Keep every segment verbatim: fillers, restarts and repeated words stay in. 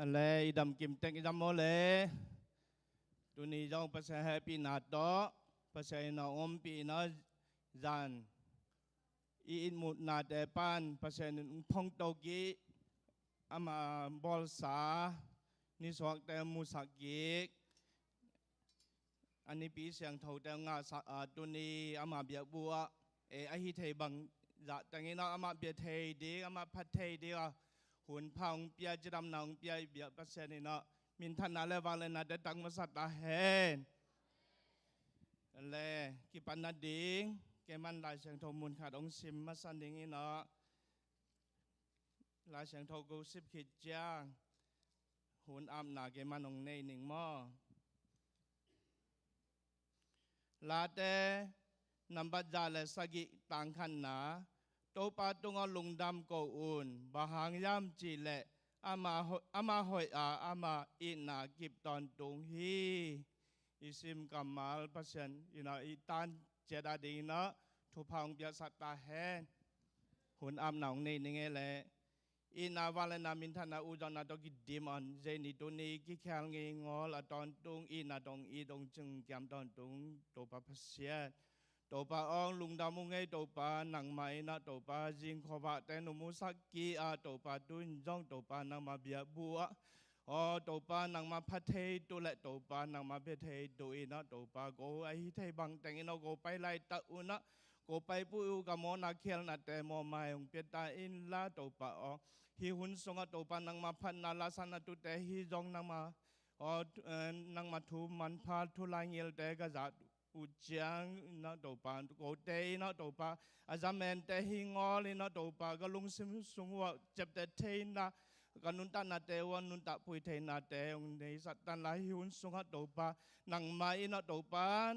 A le, i dam kim teng i dam maw le. Tuni zong Pasian hehpihna tawh, Pasian in a ompihna zan i itmuhnate pan Pasian in hong phongto kik, ama bawlsa nisuakte musak kik, a nipi siangthote ngahsak a, tuni ama biakbuk ah, e, ahi thei bang zah tengin ah amah bia thei ding, amah phat thei ding a, hun pha hong pia, cidamna hong pia i biak Pasian in ah minthanna le vangliatnate tang masa ta hen. Le, kipan nading kei man Lai Siangtho mun khat hong sim masa ning in ah, Lai Siangtho ko sip khit ciang hun apna kei man hong nei ning maw. Late nambat za le sagih, tang khatna, Topa tungah lungdam ko un, bang hang hiam cih leh ama ho-, ama hoih a, ama itna kip tawntung hi. I sim kammal Pasian in ah i tan ciat a dingin ah thupha hong piaksak ta hen. Hun apna hong nei ning e le. Itna, vangliatna, minthanna, uzakna tawh kidim a, zeni tuni kikhial ngeingawl a tawntung, itna tawh hong it, hong cing kiam tawntung Topa Pasian. Topa aw, lungdam ung ei Topa, nangmah in ah Topa zing khuavakte nong musak kik a, Topa tu in zong Topa nangmah biakbuk ah, aw Topa nangmah phat thei tu le Topa nangmah phat thei tu in ah Topa ko ahi thei bang teng in ah ko pai laitak un ah, ko paipih uh ka mawhna khialhnate mawhmai hong pia ta inla Topa aw. Hih hun sungah Topa nangmah phatna lasakna tute, hih zong nangmah, aw, eh, nangmah thu manpha thu laingilte ka zat uh ciang in ah Topa, kote in ah Topa, a zamente hi ngawl in ah Topa, ka lungsim sung uh ah ciapteh theihna, ka nuntaknate uh ah nuntakpui theihnate hong neisak tanla, hih hun sungah Topa, nangmah in ah Topa,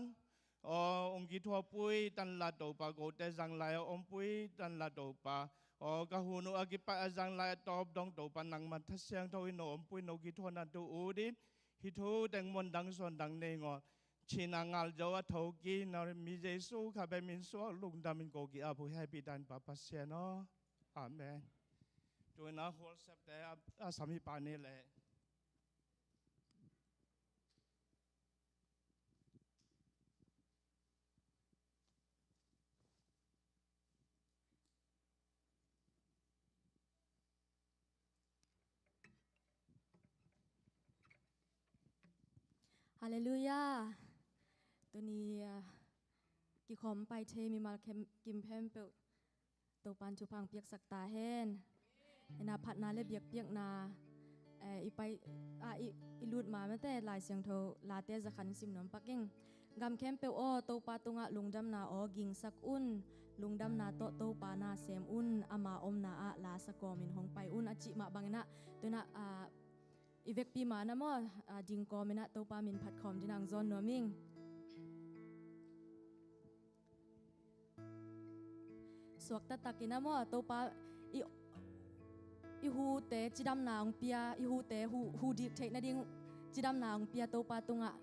aw, hong kithuahpih tanla Topa, kote zanglai ah ompih tanla Topa, aw, ka hun uh a kipat a zanglai a tawp dong Topa, nangmah Tha Siangtho in no ompih, no kithuahna tu ut in, hih thu teng muan dang suan dang nei ngawl cihna ngal zo a thokik na mi Jesu kha be min suak lungdam in ko ki-ap uh, hehpih ta in Pa Pasian aw. Amen. Tu in ah khualsiapte a, a sam hi pa ni le. Halleluiah. Tuni, ah, kikhawm pai thei mimal khem-, kim khempeuh Topa'n thupha hong piaksak ta hen. Ina phatna le biakpiakna, eh, i pai, ah, i, i lut ma mate Lai Siangtho Late zakhat sim nuam pak ing. Gam khempeuh aw, Topa tungah lungdamna aw gingsak un. Lungdamna tawh Topa na sem un. Ama omna ah lasa kawmin hong pai un, a cih mah bangin ah, tu in ah, ah, i vekpi ma in ah maw, ah, ding kawmin ah Topa min phat khawm dingin ah hong zawn nuam ing. Suakta takin ah maw, Topa i, i hute cidamna hong pia, i hute hu, hu dik theih nading cidamna hong pia Topa tungah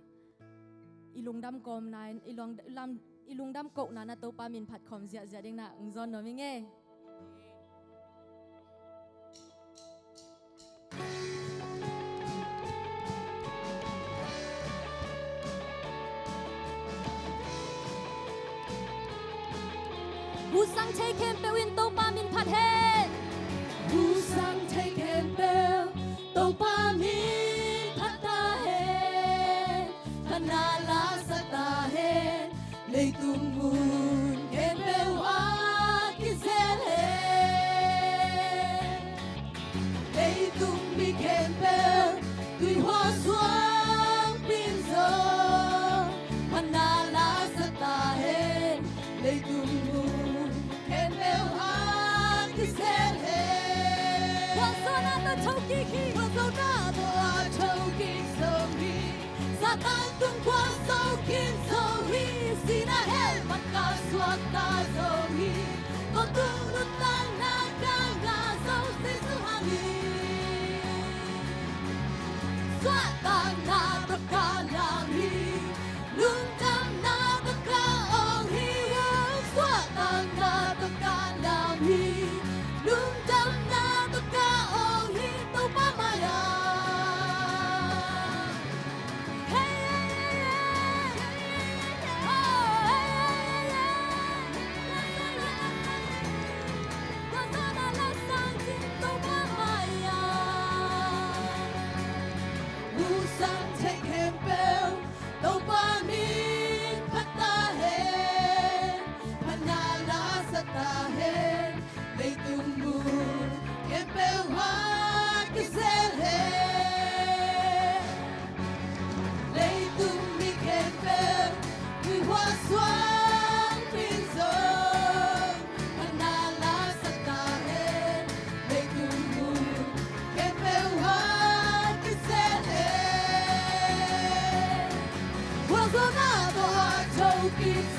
i lungdam kawmna in, i lung, lam, i lungdam kohna in ah Topa min phat khawm ziahziah dingin ah hong zawn nuam ing e. Husang thei khempeuh in Topa min phat hen. Husang thei khempeuh Topa min phat ta hen. Phatna lasa ta hen. Leitung mun khempeuh ah kizel hen. Leitung mi khempeuh tuihuah suang pin zong phatna lasa ta hen. Leitung mun khempeuh ah kizel hen. Khualzawhna tawh thokik hi. Khualzawhna tawh a thokik zo hi. Satan tung khual zo khin zo hi. Sihna hell man kal suakta zo hi. Ko tung nuntakna kal ngah zo Jesu hang hi. Suahtakna tawh kal lam hi. Lungdamna tawh kal awng hi. Suahtakna tawh kal lam hi. Lungdamna tawh kal awng hi. Topa mai-ah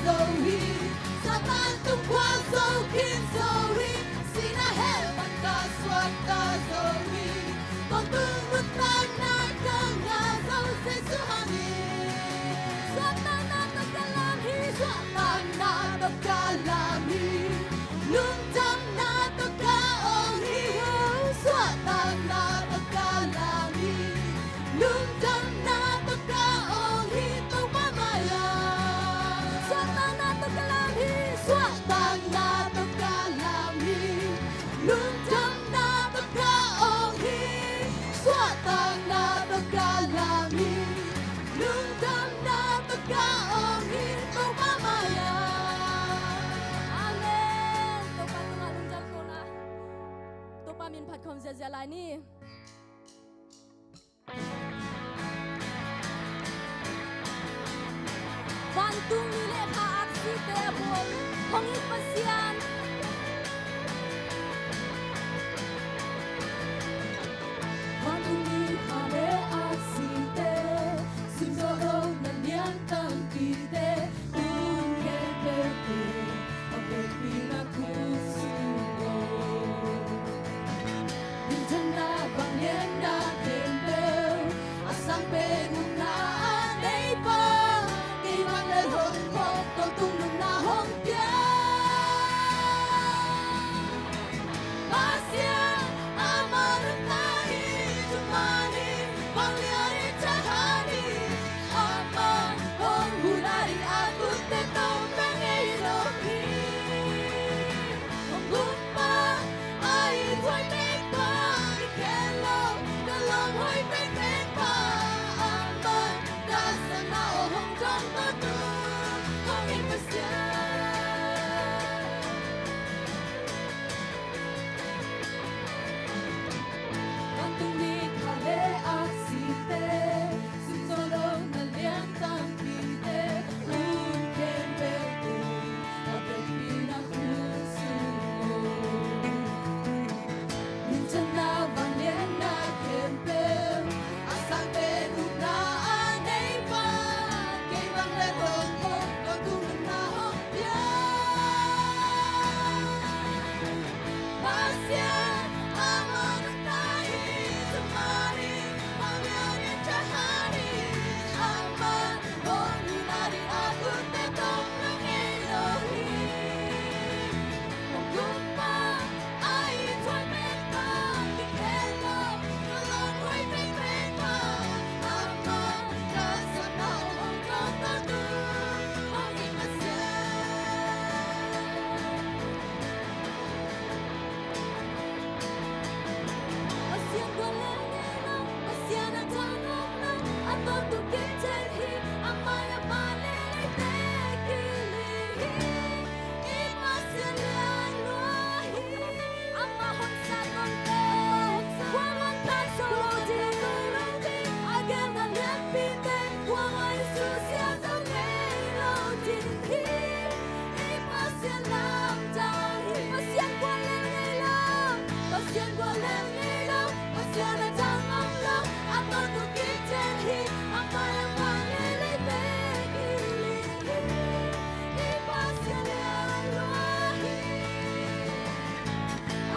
Zo hi, Satan tung khuak zo khin zo hi, sihna hell pan ka suakta zo hi. Kong tung nuntak na ka ngah zo Jesu hang hi. Suahtakna tawh ka lam hi, suahtakna tawh ka lam hi. Lungdamna tawh ka ong hi, suahtakna tawh ka lam hi. Lungdamna tawh ka ong hi Topa mai-ah. Suahtakna tawh ka lam hi. Suahtakna tawh ka lam hi. Lungdamna tawh ka ong hi. Suahtakna tawh ka lam hi. Lungdamna tawh ka ong hi Topa mai-ah. Amen. Topa tungah lungdam kona. Topa min phat khawm ziahziah lai ni. Vantungmi le kha aksite a bawl hong it Pasian. Vantungmi kha le aksite, simzaw lo na lian tampite, tun khempeuh te a pekpi na khusu lo. Lungdamna vanglianna khempeuh a sang pen upna a neipa, kei bang le hong khawk tawh tungnunna hong pia. Pasian, amah nuntak hi, tumani vanglian in thahat hi. Amah hong hun a ding a tutte tawh bek ngei lo hi. Hong gumpa a ithuai pekpa, i khen lo ka lawm hoih pekpekpa, amah ka sanna aw hong dong tawh tu hong hi Pasian. Vantungmi kha le aksite, simzaw lo na lian tampite, tun khempeuh te a pekpi na khusu lo. Lungdamna vanglianna khempeuh a sang pen upna a neipa, kei bang le hong khawk tawh tungnunna hong pia. Pasian, amah nuntak hi, tumani vanglian in thahat hi. Amah hong hun a ding a tutte tawh bek ngei lo hi. Hong gumpa a ithuai pekpa, i khen lo ka lawm hoih pekpekpa, amah ka sanna aw hong dong tawh tu hong hi Pasian. Pasian gual lel ngei lo, Pasian a tang om lo, a tawntung kik den hi, a mai-ah vanleng leitang kiling hi. I Pasian lian lua hi. Amah hong sat ngongte kuamah in khat zo lo ding, a gelna lianpite kuamah in susia zo ngei lo ding hi. I Pasian lamdang hi. Pasian gual lel ngei lo, Pasian gual lel ngei lo, Pasian a tang om lo, a tawntung kik den hi, a mai-ah vanleng leitang kiling hi. I Pasian lian lua hi.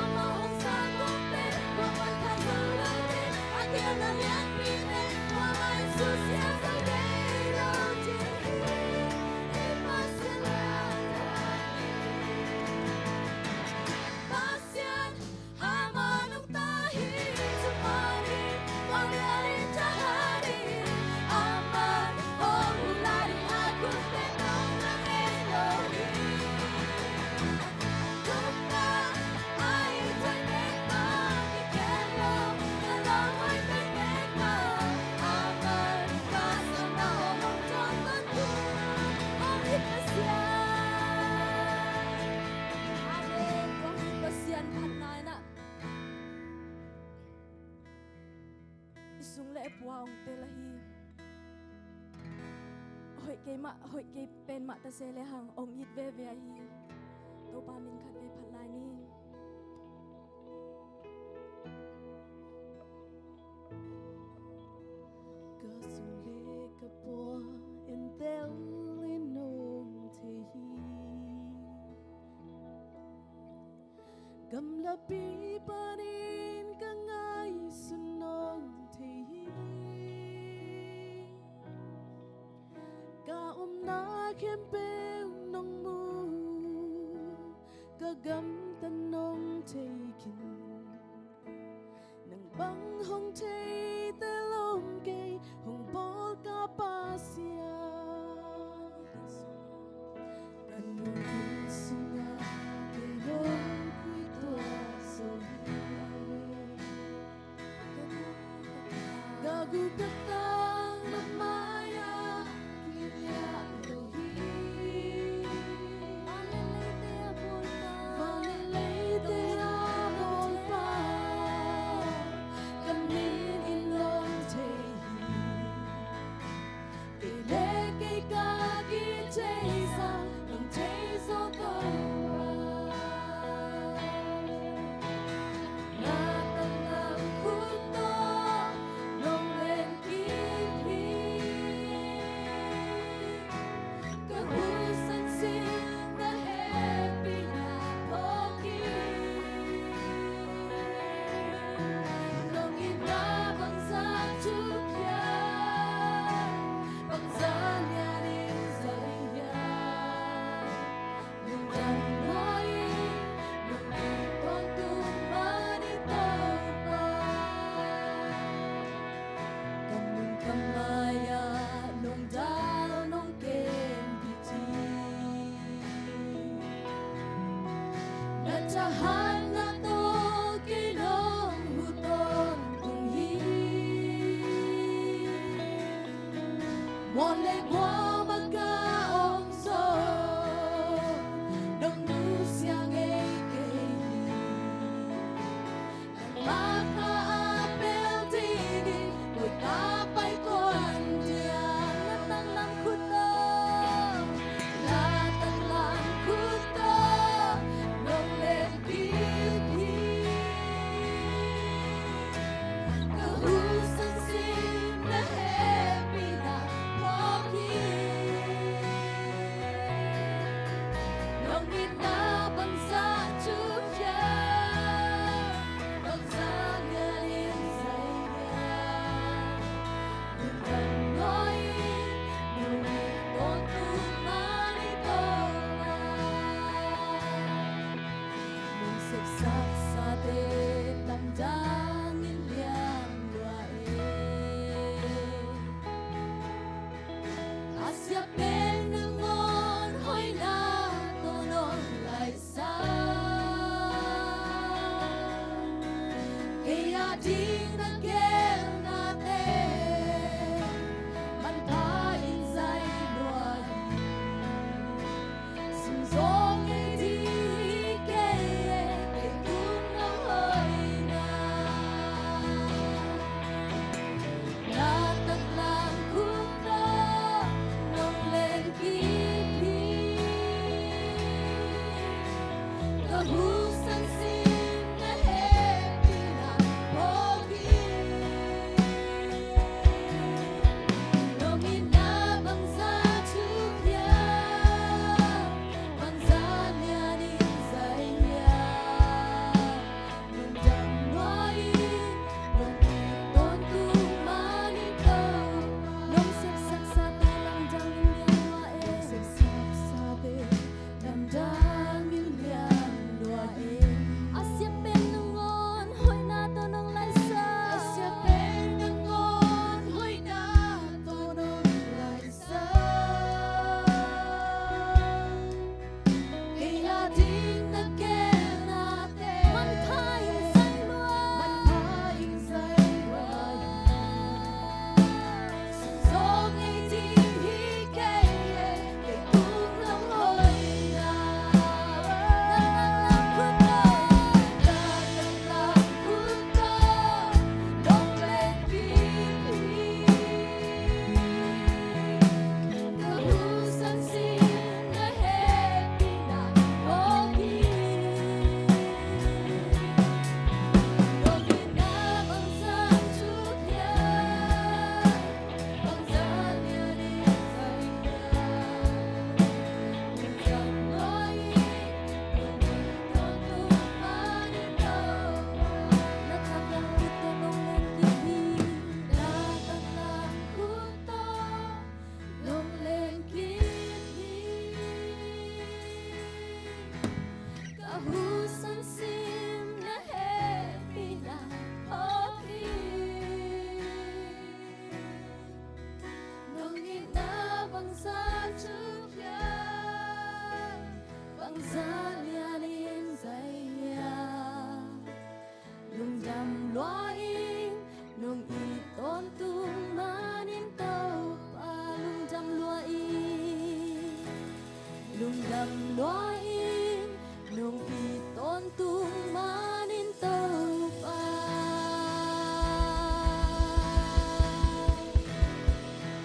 Amah hong sat ngongte kuamah in khat zo lo ding, a gelna lianpite kuamah in susia zo ngei lo ding hi. I Pasian lian lua hi. Pasian, amah nungta hi, tumani vanglian in thahat hi. Amah hong hun a ding a tutte tawh bek ngei lo hi. Tumpa a ithuai pekpa, i khen lo ka lawm hoih pekpekpa, amah ka sanna aw hong dong tawh tu hong hi Pasian. Amen. Tua hi Pasian phatna in ah i sung le i pua hong tel ahi. Hoih kei mah, hoih kei pen mah ta se le hang hong it veve ahi. Topa min khat vei phat lai ni. Ka sung le ka pua entel in hong Pi panin ka ngaihsun nong thei hi. Ka omna khempeuh nong mu, ka gamtat nong thei khin. Nang bang hong thei tel om kei, hong bawl ka Pasian. Ka lungsim sungah kei nong puituah zo hi. Ka guh ka tang na mai-ah kiniam lo hi. Van le leite a bawlpa, van le leite a bawlpa, ka min in nong thei hi. Kei le kei ka kithei zah nong thei zo, Topa. Na tanglam khut tawh nong len kip hi. Ka husan sin na hehpihna phawk hi. Nong itna bangzah thupiang, bangzah lianin zai hiam? Lungdam nuai in, nong it tawntung man hi, Topa. Ka mun ka mai-ah nong dal nong kem bit hi. Na thahatna tawh kei nong huh tawntung hi. Mual le guam ah ka om zong nong nusia ngei kei hi. Nangmah kha a pel dingin koi ka pai kuan dia? Na tanglam khut tawh, na tanglam khut tawh nong len kip hi. Ka husan sin na hehpihna phawk hi. Nong itna bangzah thupiang, bangzah lianin zai hiam? Lungdam nuai in, nong it tawntung man hi, Topa. Nong sepsaksate lamdangin liam lua e. A siap pen nangawn hoihna tawh nong laisan. Kei a ding na geelnate manpha in zai lua hi. Sum zo ngei ding hi kei e, kei tung nong hoihna. Na tanglam khut tawh nong len kip hi. Ka husan sin na hehpihna phawk hi. Lua ing, nong it tawntung manin Topa, lungdam lua ing, lungdam lua ing, nong it tawntung manin Topa.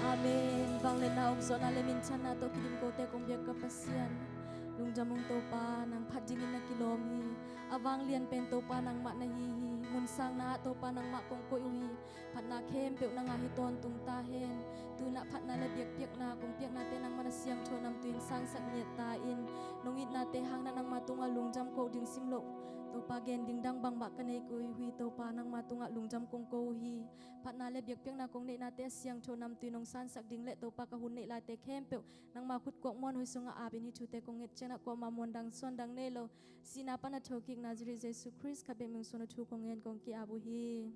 Amen. Vangliatna, hong suahna le minthanna tawh kidim kote kong biak ka Pasian, lungdam ung Topa, nang phat dingin na kilawm hi. A vanglian pen Topa nangmah na hi hi. Munsangna ah Topa nangmah kong koih uh hi. Phatna khempeuh nang a hi tawntung ta hen. Tu-in ah phatna le biakpiakna kong piaknate nangmah na siangtho namtui in sangsak ngiat ta in. Nong itnate hangin ah nangma tungah lungdam ko ding simloh, Topa, gen ding dang bangmah ka nei kei uh hi. Topa, nangma tungah lungdam kong ko uh hi. Phatna le biakpiakna kong neihnate a siangtho namtui in nong sangsak ding le Topa, ka hun neih laite khempeuh nangma khut kuak muanhuai sungah ap in, hih thute kong nget ciangin ah kuamah muan dang suan dang nei lo, sihna pan a thokik Nazareth Jesu Khrist khat bek min sungin thu kong ngen kong ki-ap uh hi.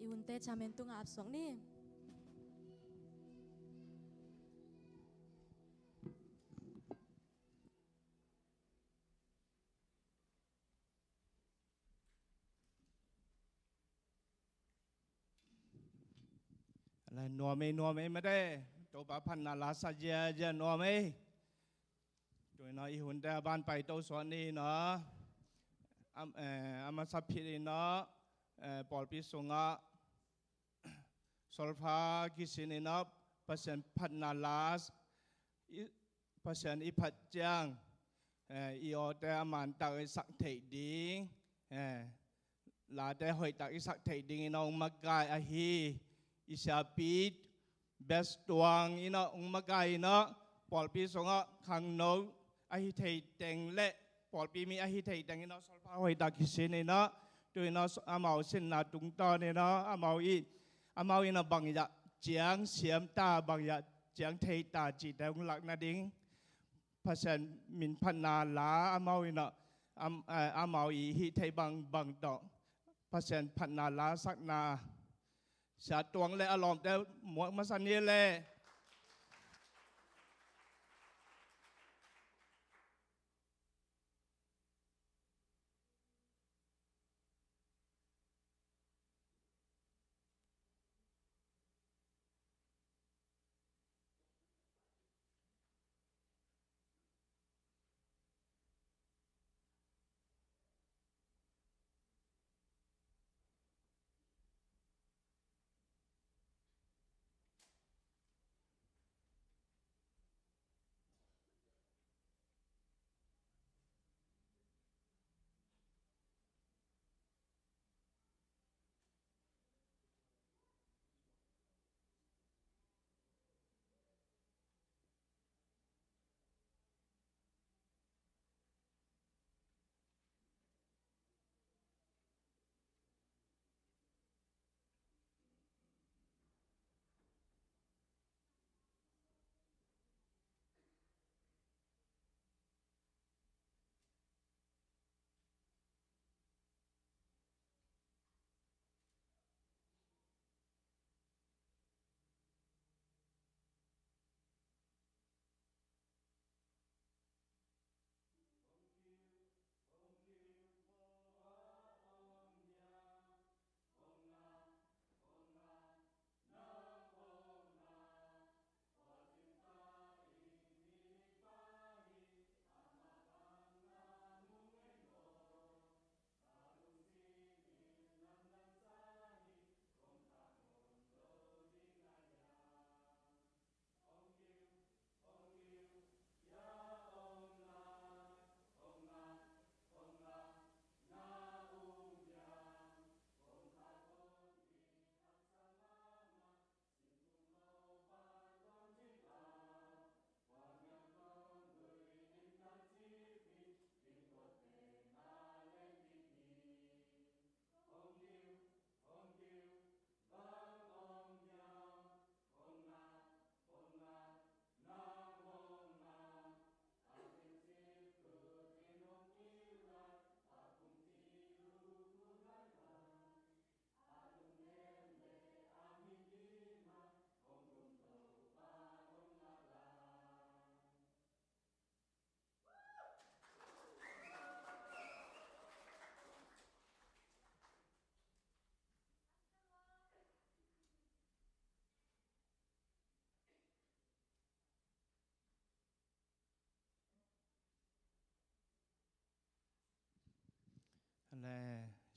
I hunte chairman tungah ap suak ni. Nuam ei, nuam ei mate. Topa phatna la sa ziazia, nuam ei. Tu-in ah i hunte a ban paito suak ni in ah, a, eh, a masa phit in ah, eh, pawlpi sungah solfa kisin in ah Pasian phatna la, i, Pasian i phat ciang, eh, i awte a mantak i sak theih ding, eh, late hoihtak i sak theih dingin hong makai ahi i siapi Best Tuang in ah hong makai in ah, pawlpi sungah khangno ahi thei teng le pawlpi mi ahi thei teng in ah solfa hoihtak kisin in ah, tu-in ah amau sinna tungtawn in ah amau i, amau in ah bangzah ciang siam ta, bangzah ciang thei ta cihte hong lak nading, Pasian min phatna la amau in ah, am, eh, amau i hih theih bangbang tawh Pasian phatna la sakna, Sia Tuang le a lawmte muak masa ni le.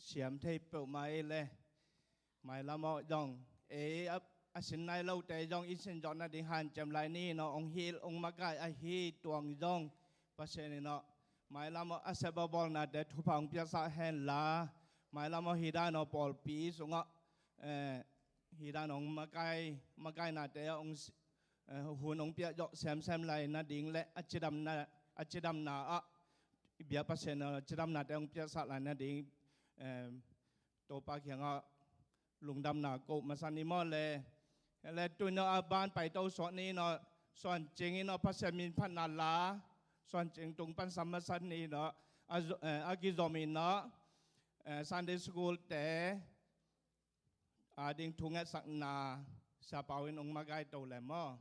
siam thei peuhmah ei le. Mailam aw zong ei a, a sin nai lote zong i sin zawh nading hanciam lai ni no, ong hilh ong makaih ahi tuang zong Pasian in aw, mailam aw a sep a bawlnate thupha ong piaksak hen la, mailam aw hi dan aw pawlpi sungah, eh, hi dan ong makai, makainate ong si-, eh, hun ong piak zawh semsem lai nading le a cidamna, a cidamna ah i biak Pasian aw cidamnate ong piaksak lai nading, eh, Topa kiangah lungdamna ko masa ni maw le. Le tuni a ban paito suak ni no, Suan Cing in aw Pasian min phatna la, Suan Cing tung pan sam masa ni no, a zo-, eh, a kizom in aw, eh, Sunday school te a ding thu ngetsakna Sia Pau in ong makaih to le maw.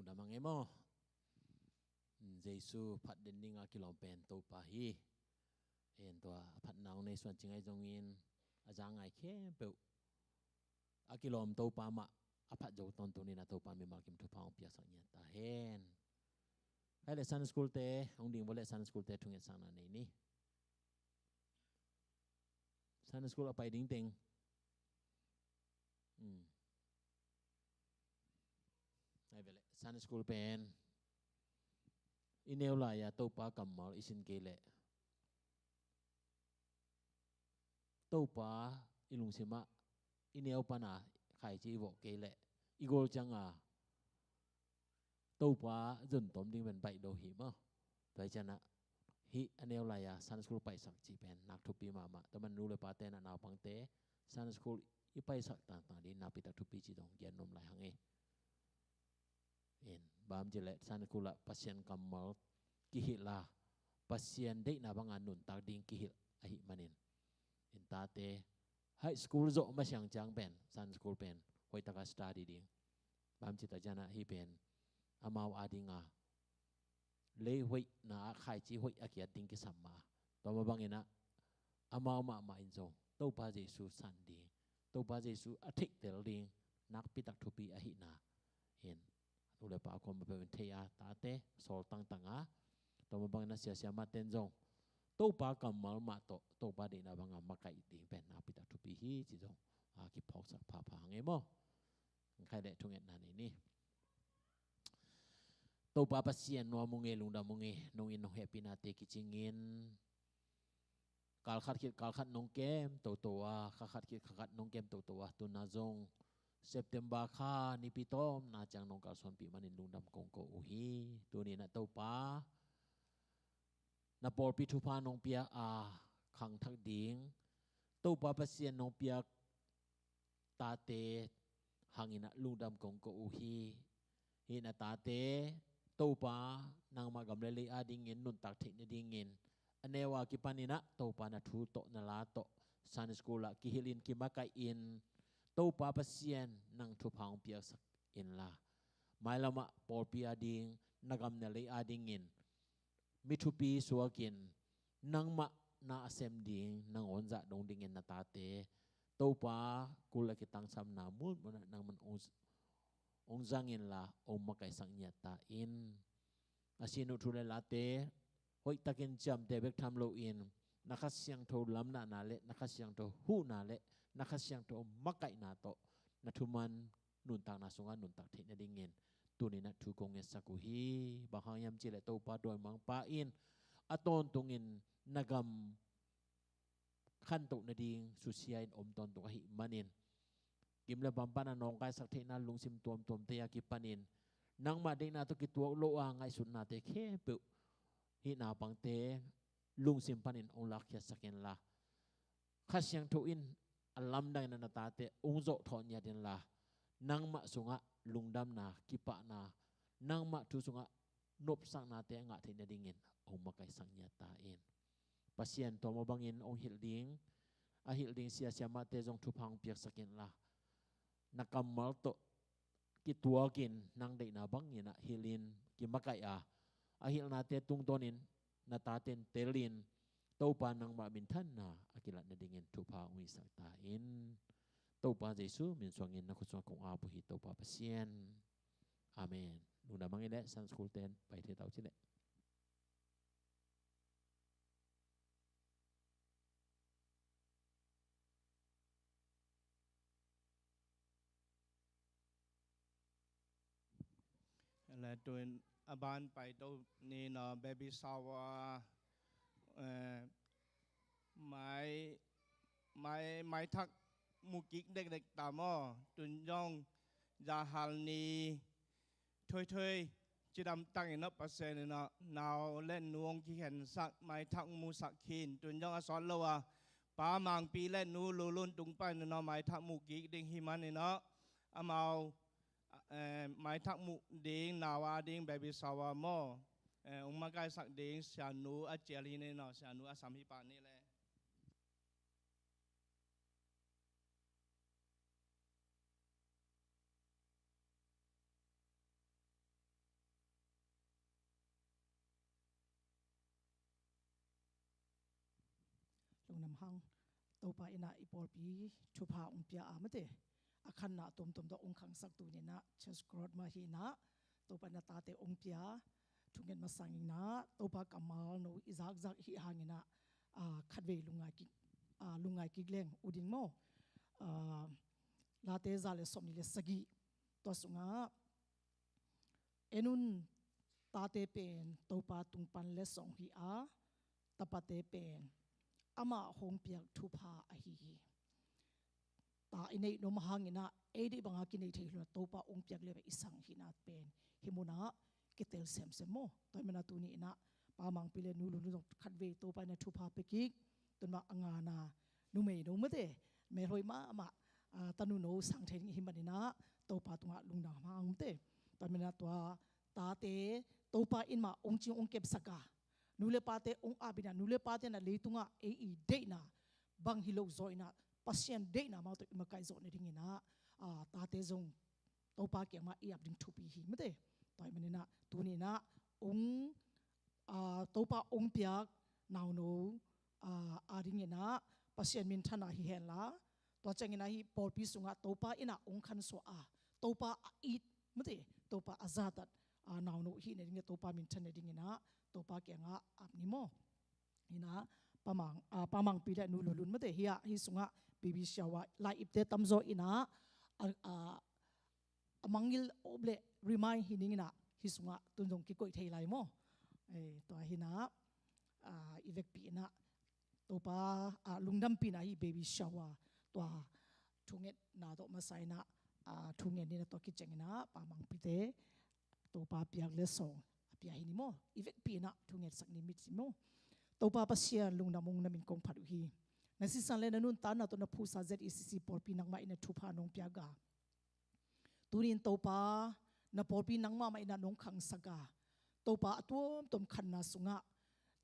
Damang e maw? Jesu phat den dinga kilawm pen Topa hi. En tua phatna hong nei suan cingai zongin a za ngai khempeuh a kilawm Topa mah a phat zo tawntung in a Topa mimal kim thupha hong piaksak ngiat ta hen. Hai le Sunday school te hong ding vua le Sunday school te thungetsakna nei ni. Sunday school a pai ding teng. Hmm. Hai vele Sunday school pen i neu lai-a Topa kammal i sin kei leh Topa i lungsimah i neu pana khaici i vawh kei leh i gol cianga Topa zon tom ding pen baih do hi maw? Tua hi cianah hih a neu lai-a Sunday school paisak cih pen nak thupi mahmah. Tua man nu le pa tenah naupangte Sunday school i paisak tangtang ding nakpitak thupi cih dong gen nuam lai hang e. In bang ci leh Sunday school ah Pasian kammal kihilh a Pasian deihna banga nuntak ding kihilh ahih manin in tate high school zawh masiang ciang pen Sunday school pen hoihtaka study ding. Bang ci ta cianah hih pen amau adinga lei hoihna ah khaici hoih a kiat ding kisam mah a tua mah banginah amau mahmah in zong Topa Jesu san ding, Topa Jesu a theihtel ding nakpitak thupi ahihna in nu le pa khua mah peuh in thei a tate sawl tangtang a tua mah banginah siasia mahten zong Topa kammal mah tawh Topa deihna banga makaih ding pen nakpitak thupi hi ci zong a kiphawksak phapha hang e maw? Khai le thungetna nei ni. Topa Pasian nuam ung e, lungdam ung e, nong in nong hehpihnate kicingin kalkhat khit kalkhat nong kem toto a, khakhat khit khakhat nong kem toto a, tuna zong September kha nipi tawmna ciang nong kalsuanpih manin lungdam kong ko uh hi. Tuninah Topa na pawlpi thupha nong pia a khangthak ding Topa Pasian nong piak tate hanginah lungdam kong ko uh hi. Hih na tate Topa nangmah gam le lei adingin nuntak theih nadingin a neu a kipaninah Topa na thu tawh na la tawh Sunday school ah kihilhin kimakaih in Topa Pasian nang thupha hong piaksak inla mailamah pawlpi ading na gam na lei adingin mi thupi suakin nangmah na a sem ding nangawn zah dong dingin na tate Topa kul a kitangsamna munmunah nangman ong, ong zangin la ong makaihsak ngiat ta in. A sin uh thu le late hoihtakin ciamteh bek tham loin na Kha Siangtho lamdahna le na Kha Siangtho huhna le na Kha Siangtho makaihna tawh na thuman nuntakna sungah nuntak theih nadingin tuninah thu kong ngetsak uh hi. Bang hang hiam cihleh Topa dawimangpa in a tawntungin na gam khantoh nading susia in om tawntung ahih manin kim le pampan a nawngkaisak theihna lungsim tuamtuamte a kipanin nangmah deihna tawh kituak lo a ngaihsutnate khempeuh hih naupangte lungsim panin ong lakkhiatsak inla Kha Siangtho in a lamdangin a na tate ong zawhthawh ngiat inla nangmah sungah lungdamna kipahna nangmah thu sungah nopsaknate a ngah theih nadingin ong makaihsak ngiat ta in. Pasian tua mah bangin ong hilh ding a hilh ding siasia mahte zong thupha ong piaksak inla na kammal tawh kituakin nang deihna banginah hilhin kimakaih a a hilhnate tungtawnin na taten telin Topa nangmah minthanna a kilat nadingin thupha ong hisak ta in. Topa Jesu min suangin na khut sungah kong ap uh hi Topa Pasian. Amen. Lungdam hang i le Sunday school ten pai thei tau ci le. Le tuin a ban pai to ni no baby shower eh, mai mai mai thak mu kik dek dek ta maw tun jong za hal ni thoi thoi cidam tang inah Pasian inah nau le nu ong kikhen sak mai thak mu sak khin tun jong a sawt lo a pa mangpi le nu lulun tung pan inah mai thak mu kik ding hi man inah amau eh, mai thak mu ding nau a ding baby shower maw eh, ong makaihsak ding sianu a cial hi ni no sianu a sam hi pa ni le. nam hang. Topa in ah i pawlpi thupha ong pia a, mate, a khanna tuamtuam tawh ong khangsak, tuni in ah Church Growth mah hi in ah Topa in ah tate ong pia, thunget masang in ah Topa kammal no i zakzak hi hang in ah, ah, khatvei lungngai kik, ah, lungngai kik leng uh ding maw. Ah, Late za le sawmnih le sagih, tua sungah, en un, tate pen Topa tung pan letsong hi a, tapate pen amah hong piak thupha ahi hi. Ta i neih nuam hang in ah, ei deih banga kinei thei lo, Topa ong piak le i sang hihna pen hih mun ah kitel semsem maw. Tua ahih manin ah tuni in ah Pa Mangpi le Nu Lun Lun zong khatvei Topa in ah thupha pia kik. Tun mah a ngana numei no, mate, melhoih mahmah, ah, tanu no sang thei ding i hih manin ah Topa tungah lungdam hang, mate. Tua ahih manin ah tua tate Topa in mah ong cing ong kepsak a, nu le pate ong ap in ah, nu le pate in ah leitungah ei i deihna bang hi lo zaw in ah, Pasian deihna mah tawh i makaih zawh nading in ah, ah, tate zong Topa kiang mah i ap ding thupi hi, mate. Tua ahih manin ah tuni in ah ong, ah, Topa ong piak nauno, ah, a ding in ah Pasian minthanna hi hen la, tua ciangin ah hih pawlpi sungah Topa in ah ong khansuah a, Topa a it, mate, Topa a zahtak, ah, nauno hih nading le Topa minthan nading in ah Topa kiangah ap ni maw. In ah Pa Mang, ah, Pa Mangpi le Nu Lun Lun, mate, hih ah, hih sungah baby shower lai ipte tamzaw in ah, ah, ah, a mangngilh om leh remind hi ning in ah, hih sungah tun zong kikoih thei lai maw. Eh, tua hi in ah, ah, i vekpi in ah Topa, ah, lungdampihna hih baby shower, tua thungetna tawh masa in ah, ah, thunget ni in ah, tua kiciang in ah Pa Mangpite Topa piak letsong a pia hi ni maw. I vekpi in ah thungetsak ni, mit hi maw. Topa Pasian, lungdam ung, na min kong phat uh hi. Na sisan le na nuntakna tawh na phusa Z E C C pawlpi nangmah in ah thupha nong piak a, tuni in Topa, na pawlpi nangmah mah in ah nong khangsak a, Topa, a tuamtuam khanna sungah,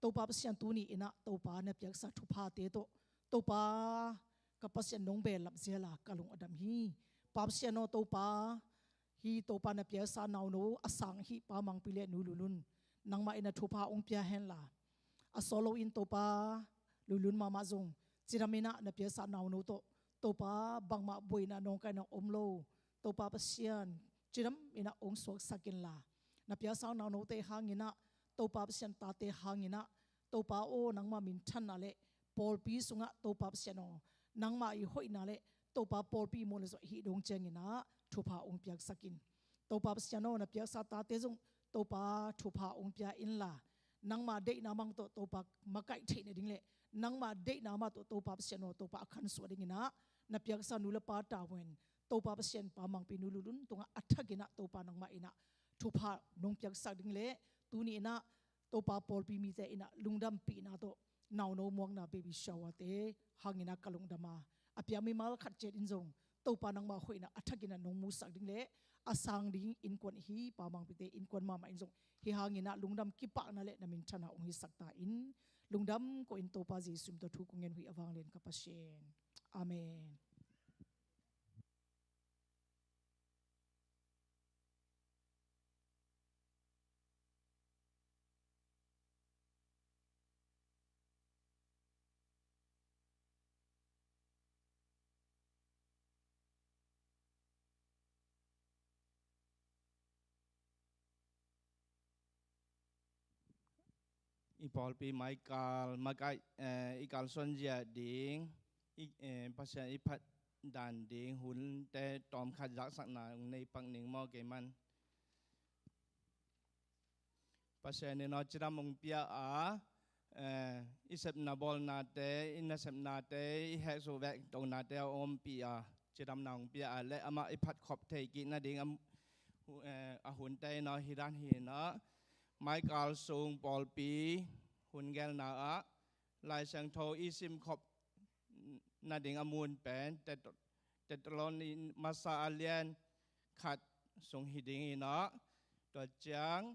Topa Pasian, tuni in ah Topa na piaksa thuphate tawh, Topa, ka Pasian, nong belap zial a ka lung a dam hi. Pa Pasian aw, Topa, hih Topa na piaksa nauno a sang hih Pa Mangpi le Nu Lun Lun, nangmah in ah thupha ong pia hen la, a sawt loin Topa, Lun Lun mahmah zong cidam in ah na piaksa nauno tawh, Topa, bangmah buaina nawngkaina om lo, Topa Pasian, cidam in ah ong suaksak in la, na piaksa naunote hang in ah, Topa Pasian, tate hang in ah, Topa aw, nangmah minthanna le pawlpi sungah, Topa Pasian aw, nangmah i hoihna le Topa pawlpi i muan le zawh hih dong ciangin ah thupha ong piaksak in. Topa Pasian aw, na piaksa tate zong, Topa, thupha ong pia in la, nangmah deihna mah tawh, Topa, makaih theih nading le nangmah deihna mah tawh, Topa Pasian aw, Topa, a khansuah ding in ah na piaksa nu le pa tavuan, Topa Pasian, Pa Mangpi, Nu Lun Lun tungah a thak in ah, Topa, nangmah in ah thupha nong piaksak ding le, tuni in ah Topa, pawlpi mite in ah lungdampihna tawh nauno muakna baby shower-te hang in ah ka lungdam a, a piak mimal khat ciat in zong, Topa, nangmah hoihna a thak in ah nong musak ding le a sang ding innkuan hi. Pa Mangpite innkuan mahmah in zong hih hang in ah lungdam, kipahna le na minthanna ong hisak ta in. Lungdam ko in, Topa Jesu min tawh thu kong ngen uh hi, a vanglian ka Pasian. Amen. I pawlpi maikal, makai, eh, i kalsuan zia ding, i, eh, Pasian i phat dan ding hunte tawmkhat zaksakna nei pak ning maw, kei man. Pasian in aw cidam ong pia a, eh, i sepna bawlnate, i nasepnate, i hehsuh vektonate a ompih a, cidamna ong pia a, le amah i phatkhop thei kik nading a, eh, a hunte in aw hih dan hi in aw, maikal sung pawlpi hun gelna ah Lai Siangtho i simkhop nading a mun pen Tet-, Thessaloni masa a lian khat sung hi ding in aw, tua ciang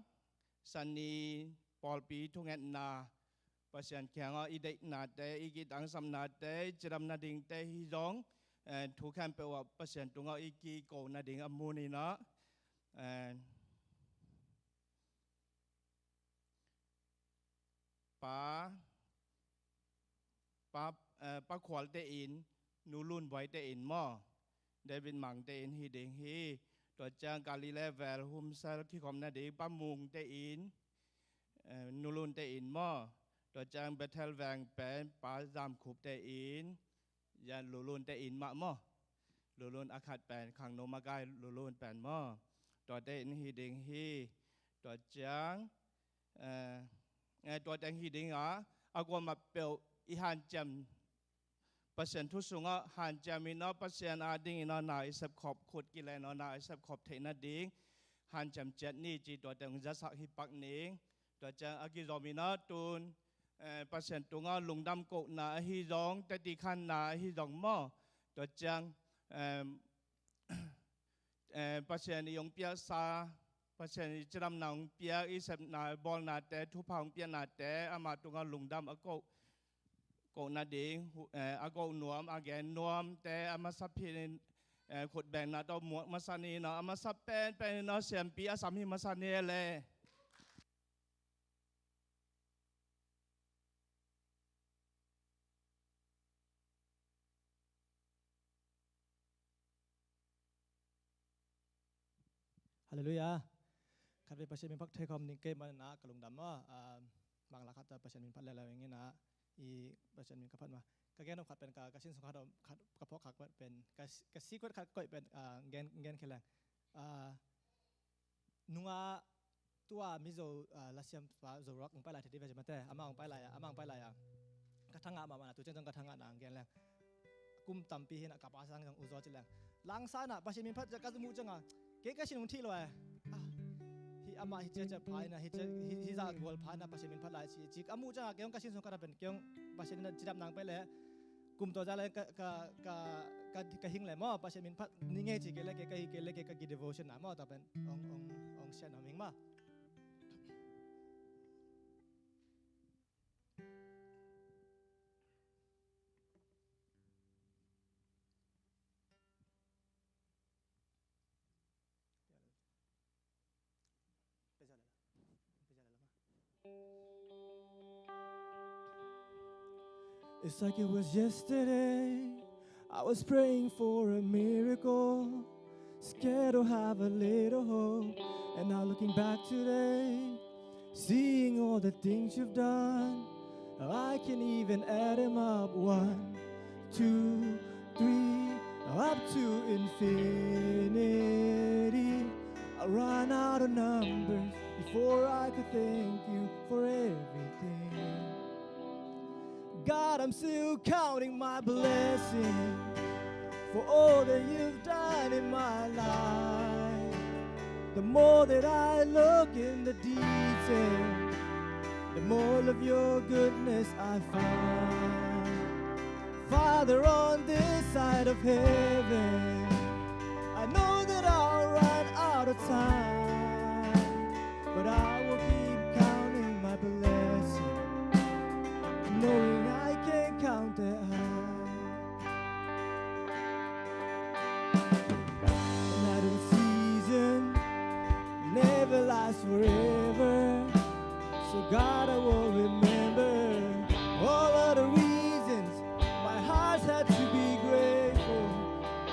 Sani pawlpi thungetna, Pasian kiangah i deihnate, i kitangsapnate, cidam nadingte hi zong, eh, thu khempeuh ah Pasian tungah i kiko nading a mun in aw, eh, Pa, Pa, eh, Pa Khual te in, Nu Lun Buai te in maw, David Mang te in hi ding hi. Tua ciang Galilee vel humsel kikhopna ding Pa Mung te in, eh, Nu Lun te in maw. Tua ciang Bethel veng pen Pa Zam Khup te in, yan Lu Lun te in mah maw. Lu Lun a khat pen Khangno makai Lu Lun pen maw. Tua te in hi ding hi. Tua ciang, eh, eh, tua te in hi ding a, a kuamah peuh i hanciam Pasian thu sungah hanciam in aw, Pasian ading in aw, na i sepkhop khut kilen aw, na i sepkhop theihna ding hanciam ciat ni ci, tua teng zasak hi pak ning. Tua ciang a kizom in aw tun, eh, Pasian tungah lungdam kohna ahi zong, teti khanna ahi zong maw. Tua ciang, em, eh, Pasian i hong piaksa, Pasian i cidamna hong piak, i sepna bawlnate, thupha hong piaknate, amah tungah lungdam a koh, kohna ding, hu-, eh, a koh nuam, a gen nuamte, a masa phin in, eh, khutbengna tawh muak masa ni in aw, a masa penpen in aw, siampi a sam hi masa ni e le. Halleluiah. Khatvei Pasian min phat thei khawm ning kei man na ka lungdam maw. Ah, bang la khat Pasian min phat lel lel ing in ah, i Pasian min ka phat ma. Ka gen om khat pen ka, ka sin sung khat om khat, ka phawk khat pen, ka, ka secret khat koih pen, ah, gen, gen khia leng. Ah, nunga tua Mizo, ah, lasiam pa Zo Rock hong pai lai thei dih ve ci mate, amah hong pai lai a, amah hong pai lai a. Ka thangah mahmah na, tu ciang ciang ka thangah na hong gen leng. Kum tampi hi na ka pa sang zong uzaw ci leng. Langsa na Pasian min phat ciang ka muh ciang a, kei ka sin hong thih lo e. Ah, hi amah hi ciacia pha hi na, hi cia, hi, hi zah gual pha hi na Pasian min phat lai ci, ci ka muh ciang a, kei hong ka sin sung ka ra pen, kei hong Pasian in a cidam nang pai le. Kum tua za le ka, ka, ka, ka, ka hing le maw, Pasian min phat ni ngei ci kei le kei ka hi kei le kei ka gi devotion na maw, tua pen ong, ong, ong sian om hing maw. It's like it was yesterday. I was praying for a miracle, scared to have a little hope. And now looking back today, seeing all the things you've done, I can even add 'em up. One, two, three, up to infinity. I run out of numbers before I could thank you for everything. God, I'm still counting my blessings for all that you've done in my life. The more that I look in the detail, the more of your goodness I find. Father, on this side of heaven, I know that I'll run out of time, but I will keep counting my blessings, knowing I can't count them all. Another season never lasts forever. So God, I will remember all of the reasons my heart had to be grateful.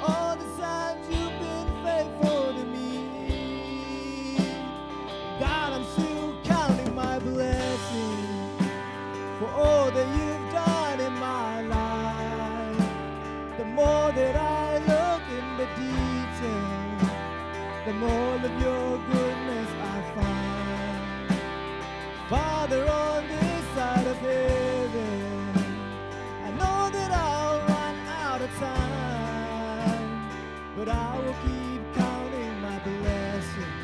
All the times you've been faithful to me. God, I'm still counting my blessings for all that you've done in my life. The more that I look in the detail, the more of your goodness I find. Father, on this side of heaven, I know that I'll run out of time, but I will keep counting my blessings,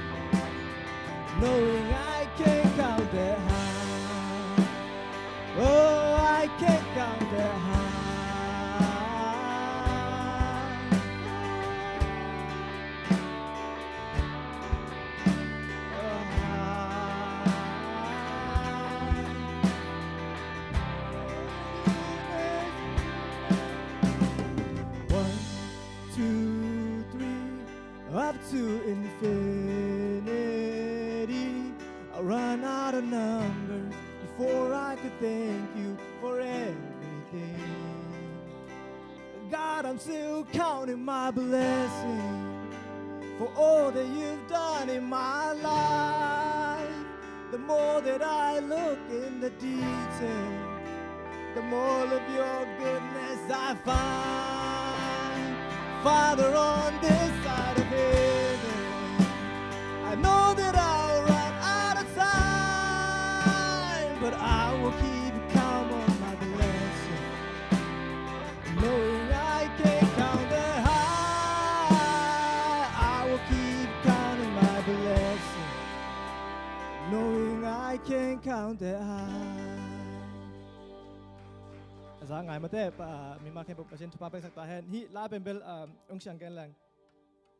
knowing I can't count them all. Oh, I can't count them all. One, two, three, up to infinity. I run out of numbers before I could thank you for everything. I'm still counting my blessing for all that you've done in my life. The more that I look in the detail, the more of your goodness I find. Father, on this side of heaven, I know that I'll run out of time, but I will keep counting my blessing. Knowing I can count the high, I will keep counting my blessing. Knowing I can count the high. A za ngai mate, pa, mi ma khen puk pasin thupa pek sak ta hen. Hi la pen bel, um, ung siang gen leng.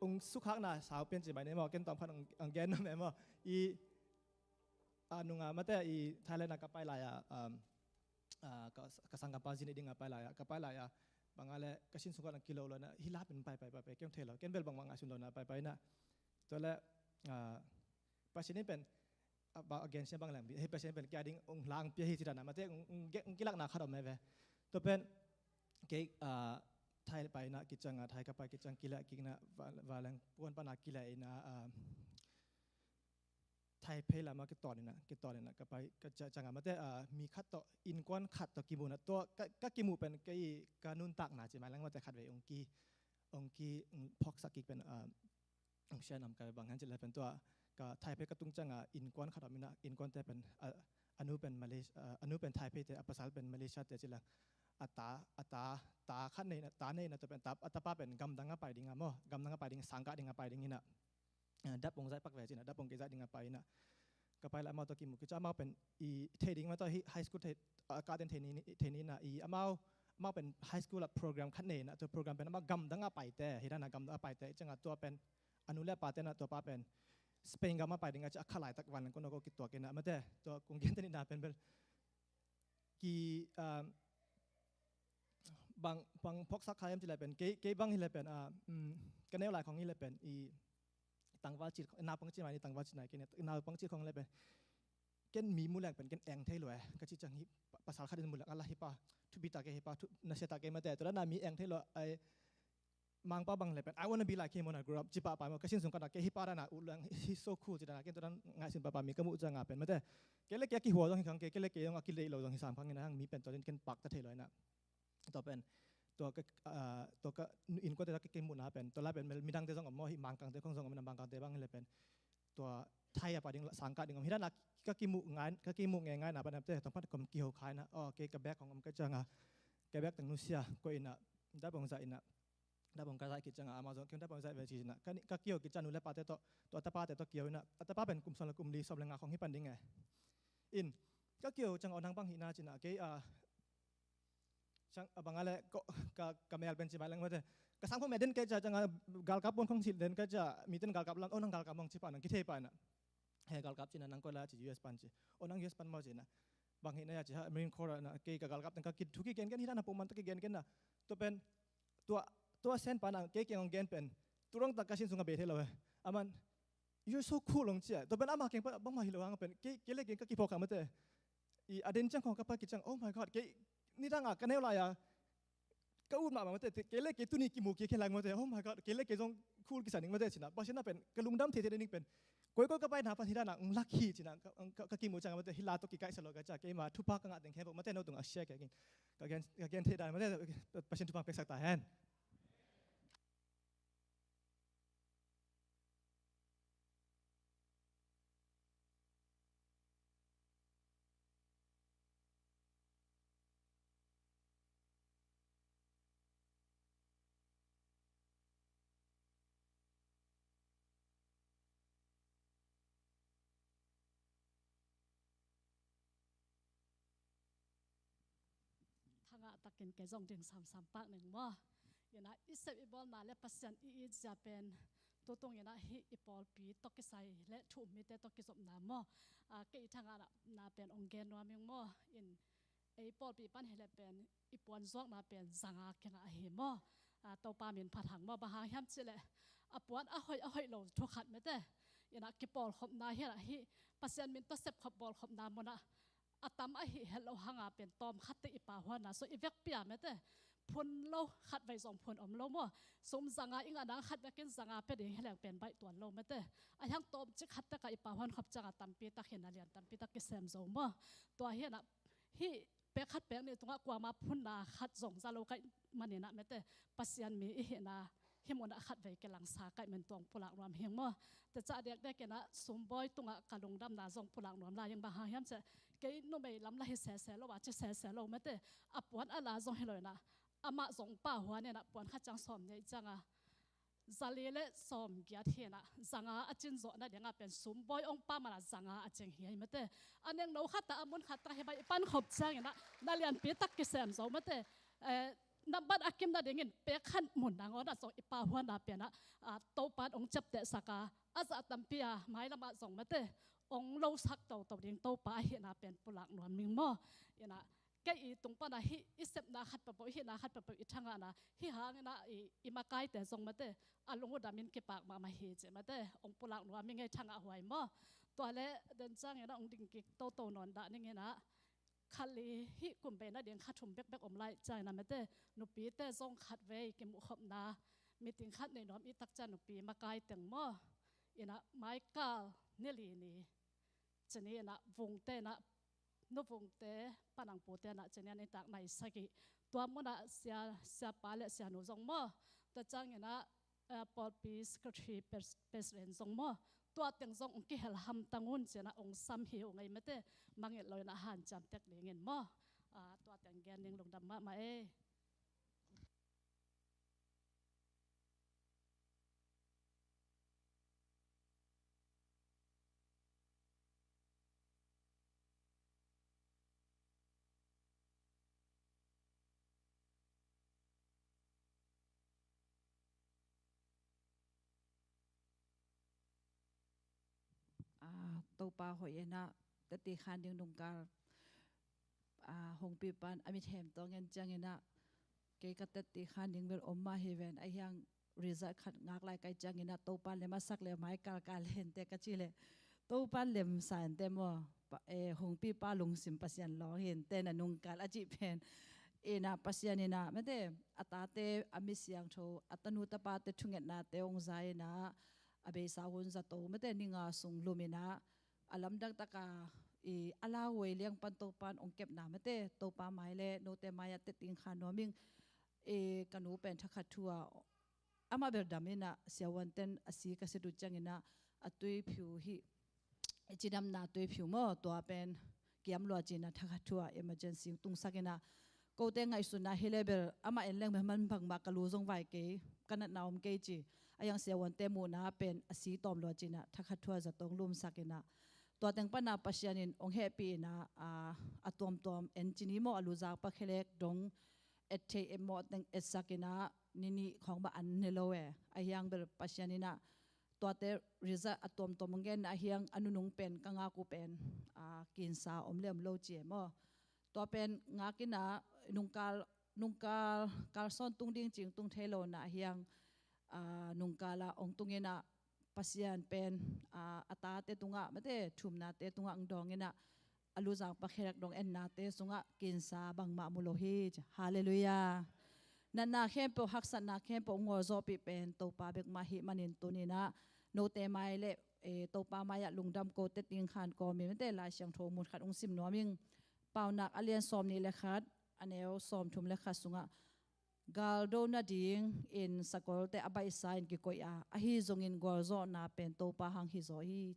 Ung sukhakna sau pian ci mai ne maw, ken tawm khat ung, ung gen na me maw. I, a, nunga mate i Thailand a ka pai lai a, um, a, ka, ka sangkapa zin i ding a pai lai a, ka pai lai a, bang a le ka sin sungkhat ang kilo lo na, hi la pen pai, pai, pai, pai, keng thei lo, ken bel bang bang a sun lo na, pai, pai na. Tua le, a, Pasian in pen, a, ba, a gen siam bang lang, hei Pasian in pen kia ding ung lang pia hi ci dan a, mate ung, ung, ung kilak na khat om me ve. Tua pen, kei, a, Thai pai na kicang a, Thai ka pai kicang kila kik na, va, va lang puan pa na kila ina, a, Thai phei lama kiton ina, kiton ina, ka pai, ka ca-, cang a mate, a, mi khat tawh, innkuan khat tawh kimu na, tua, ka, ka kimu pen, kei, ka nuntak na ci mai lang mate khat ve, ung ki, ung ki, ung phawksak kik pen, a, ung sian am ka bang han ci la pen tua, ka Thai phei ka tung cang a, innkuan khat om ina, innkuan te pen, a, a nu pen Malaysia, a, a nu pen Thai phei te, a pasal pen Malaysia te ci la, a ta, a ta, ta khat nei na, ta nei na tua pen, ta, a tapa pen gamdang a pai ding a maw, gamdang a pai ding, sangkah ding a pai ding ina. A, dap ong zaih pak ve cina, dap ong kei zaih ding a pai ina. Ka pai la amau tawh kimu kici amau pen i thei ding mah tawh hi high school thei, a, ka ten thei ni, thei ni na i amau, amau pen high school a program khat nei na, tua program pen amau gamdang a paite, hi dan a gamdang a paite, i ciang a tua pen, a nu le a pate na tua pa pen, Spain gam a pai ding a ci a kha laitak van lang ko na ko kituak ina, mate, tua kong gen te ni na pen bel. Ki, um, bang, bang phawksak kha em ci le pen, kei, kei bang hi le pen, a, um, ka neu lai khong hi le pen, i tangval cit, naupang cit mai ni tangval cit nai kei ni, naupang cit khong le pen, ken mi mu leng pen, ken eng thei lo e, ka ci ciang hi, pa-, pasal khat in mu leng, a la hi pa, thupi ta kei hi pa, thu, nasia ta kei mate, tua la na mi eng thei lo, ai, Mangpa bang le pen, "I wanna be like him when I grow up," ci pahpah maw, ka sin sung khat ah, kei hih pa dan a ut leng, "He's so cool," ci dan a, ken tua dan ngaihsun pahpah mi ka muh ciang a pen, mate. Kei le kei a kihua zong hi khang kei, kei le kei zong a kileih lo zong hi sam khang in a hang mi pen tua din ken pak ta thei lo in a. Tua pen, tua ka, ah, tua ka innkuante tua ka kimuhna pen, tua lai pen midangte zong om maw, hih Mangkangte khong zong om in a, Mangkangte bang hi le pen. Tua Thai a pa ding, sangkah ding om. Hih dan a ka kimuh ngai, ka kimuh ngei ngai na pan a te, tawm pan kom kiho khai na. Oh, kei ka bag khong om ka ciang a. Ka bag teng nusia, koih in a, dap ong zaih in a. Dap ong ka zaih kit ciang a, amau zong, ken dap ong zaih ve ci in a. Ka ni, ka kio kit ciang nu le pate tawh, tua tapate tawh kio in a. A tapa pen kum sawm le kum li, sawm le nga khong hi pan ding e. In, ka kio ciang a, oh nang bang hi na ci in a, kei a, ciang a bang a le, ko, ka, ka mel pen ci mai leng mate. Ka sang khong mel den kei ciang a, galkap pon khong sil den kei ciang, mi ten galkap lam, oh nang galkap mong ci pa nang kithei pa in a. He galkap ci in a nang koi la ci U S pan ci. Oh nang U S pan maw ci in a. Bang hi na ya ci ha, Marine Corps na, kei ka galkap teng ka ki, thu kigen ken hi dan a pawlman tawh kigen ken na. Tua pen, tua, tua sen pan ang, kei kiang ong gen pen. Turang tak ka sin sung a be thei lo e. Aman, "You're so cool," ong ci a. Tua pen ama kiang pan, bangmah hi lo hang pen. Kei, kei le kei ka kiphawk kha mate. I a den ciang khong ka pai kit ciang, "Oh my God," kei, nidang a ka neu lai a. Ka ut mahmah mate, kei le kei tuni kimu kei khen lang mate, "Oh my God," kei le kei zong cool kisa ning mate ci in a. Pasian na pen, ka lungdam theithei ding pen. Koikoi ka paina pan hi dan a, ong lak hi ci in a, ka, ka, ka kimu ciang mate, hih la tawh kikaihsa lo ka ci a, keima thupha ka ngah ding khempeuh mate, no tung a share kei ing. Ka gen, ka gen thei dan mate, Pasian thupha peksak ta hen. Thangah takin kei zong ding samsam pak ning maw. Ina i sep i bawlna le Pasian i it zia pen tutung ina hih i pawlpi tawh kisai le thu um mite tawh kizopna maw. A, kei i thangahna pen ong gen nuam ing maw. In ei pawlpi pan hi le pen i puan zuakna pen zanga kingah ahi maw. A, Topa min phat hang maw, bang hang hiam cih leh a puan a hoih a hoih lo thu khat mate. Ina kipawlkhopna hi a, hih Pasian min tawh sepkhop bawlkhopna munah a tam ahi het lo hanga pen tawm khat te i pa huanna so i vekpi a mate. phun lo, khatvei zong phun om lo maw. Sum zanga i ngah nang khat vekin zanga pia ding hi leng pen baih tuan lo mate. A hiang tawmcik khat tekah i pa huan khop ciangah tampi tak hi na lian tampi tak kisem zo maw. Tua hi na hih pek khat pek nih tungah kuama phunna khat zong za lo kaih maninah mate, Pasian mi i hihna hih munah khatvei kilangsa kaih man tuang pulak nuam hing maw. Tua ciang a diakdiakinah sumbawi tungah ka lungdamna zong pulak nuam lai ing. Bang hang hiam ciah kei numei lam la hi sese lo a ci sese lo mate, a puan a la zong hi lo inah amah zong pa huan inah puan khat ciang sawm neih cianga zali le sawm giat hinah zanga a cin zawh nadingah pen sumbawi ong pa manah zanga a cing hi mate. A nengno khatah a mun khatah hi bai i pan khop cianginah na lianpi tak kisem zo mate. Eh, nambat a kim nadingin pek khan mun nangawnah zong i pa huanna penah, ah, Topan ong ciaptehsaka a zah tampi a mailamah zong mate ong losak toto ding Topa ahihna pen pulak nuam ning maw. Inah kei i tung panah hih i sepna khat peuhpeuh, i hihna khat peuhpeuh i thangahna hih hanginah i, i makaite zong mate a lung uh damin kipak mahmah hi ci mate ong pulak nuam i ngei thangah huai maw. Tua le den cianginah ong ding kik toto nawn dah ninginah khat li hih kum bei nading kha thum bekbek om lai cianginah mate nupite zong khatvei kimuhkhopna meeting khat nei nuam i tak ciang nupi makai teng maw. Inah maikal ni li ni cini inah vungte inah nuvungte panangpute inah cini an i tak nai sagih tua munah sia, siapa le sianu zong maw. Tua cianginah, eh, pawlpi secretary pres-, president zong maw. Tua teng zong ong kihel hamtang un cinah ong sam hi uh ngei mate. Mangilh lo inah hanciam tek dingin maw. Ah, tua teng gen ning lungdam mahmah ei. Ah, Topa hoih inah teti khan ding nungkal, ah, hongpipan a mithem tawng en cianginah kei ka teti khan ding bel om mah hi ven a hiang result khat ngak lai kai cianginah Topa lem a sak le mai kalkal hente ka ci le Topa lem sa hente maw. Pa, eh, hongpipa lungsim Pasian lawng hinte na nungkal a cih pen inah Pasian inah mate a tate a mi siangtho a tanu tapate thungetnate hong za inah a beisa hun zato mate ninga sung lum inah a lamdang taka i a lauhuai liang pan Topan ong kepna mate Topa mai le note mai-ah teting kha nuam ing. I ka nu pen thakhat thu a amah bel dam inah siavuanten a si ka sit uh cianginah a tuiphiu hih i cidamna tuiphiu maw tua pen kiam lua cinah thakhat thu a emergency tungsak inah kote ngaihsutna hi le bel amah en leng bel man bangmah ka lu zong vai kei ka natna om kei ci a hiang siavuante muhna pen a si tawm lua cinah thakhat thu a zato ong lumsak inah tua teng pana Pasian in ong hehpih inah a, a tuamtuam en cini maw a luzak pakhelek dong et thei et mawh teng etsak inah ninih khawng mah an ne lo e a hiang bel Pasian inah tuate result a tuamtuam ong genna a hiang a nunung pen ka ngak uh pen, a, kinsa om le om lo ci e maw. Tua pen ngak inah nungkal, nungkal kalsawn tung ding cing tung thei lo na a hiang, a, nungkal ah ong tung inah Pasian pen, a, a tate tungah mate thumnate tungah ong dawng inah a luzang pakherak dong ennate sungah kinsa bangmah mu lo hi. Halleluiah. Natna khempeuh haksatna khempeuh ong ngawlzawhpih pen Topa bek mah hih manin tuninah note mai le, eh, Topa mai-ah lungdam ko teting khan kawmin mate Lai Siangtho mun khat ong sim nuam ing. Paunak a lian sawm nih le khat a neu sawm thum le khat sungah galdo nadingin sakolte a baihsa in kikoih a, ahi zongin gualzawhna pen Topa hang hizaw hi.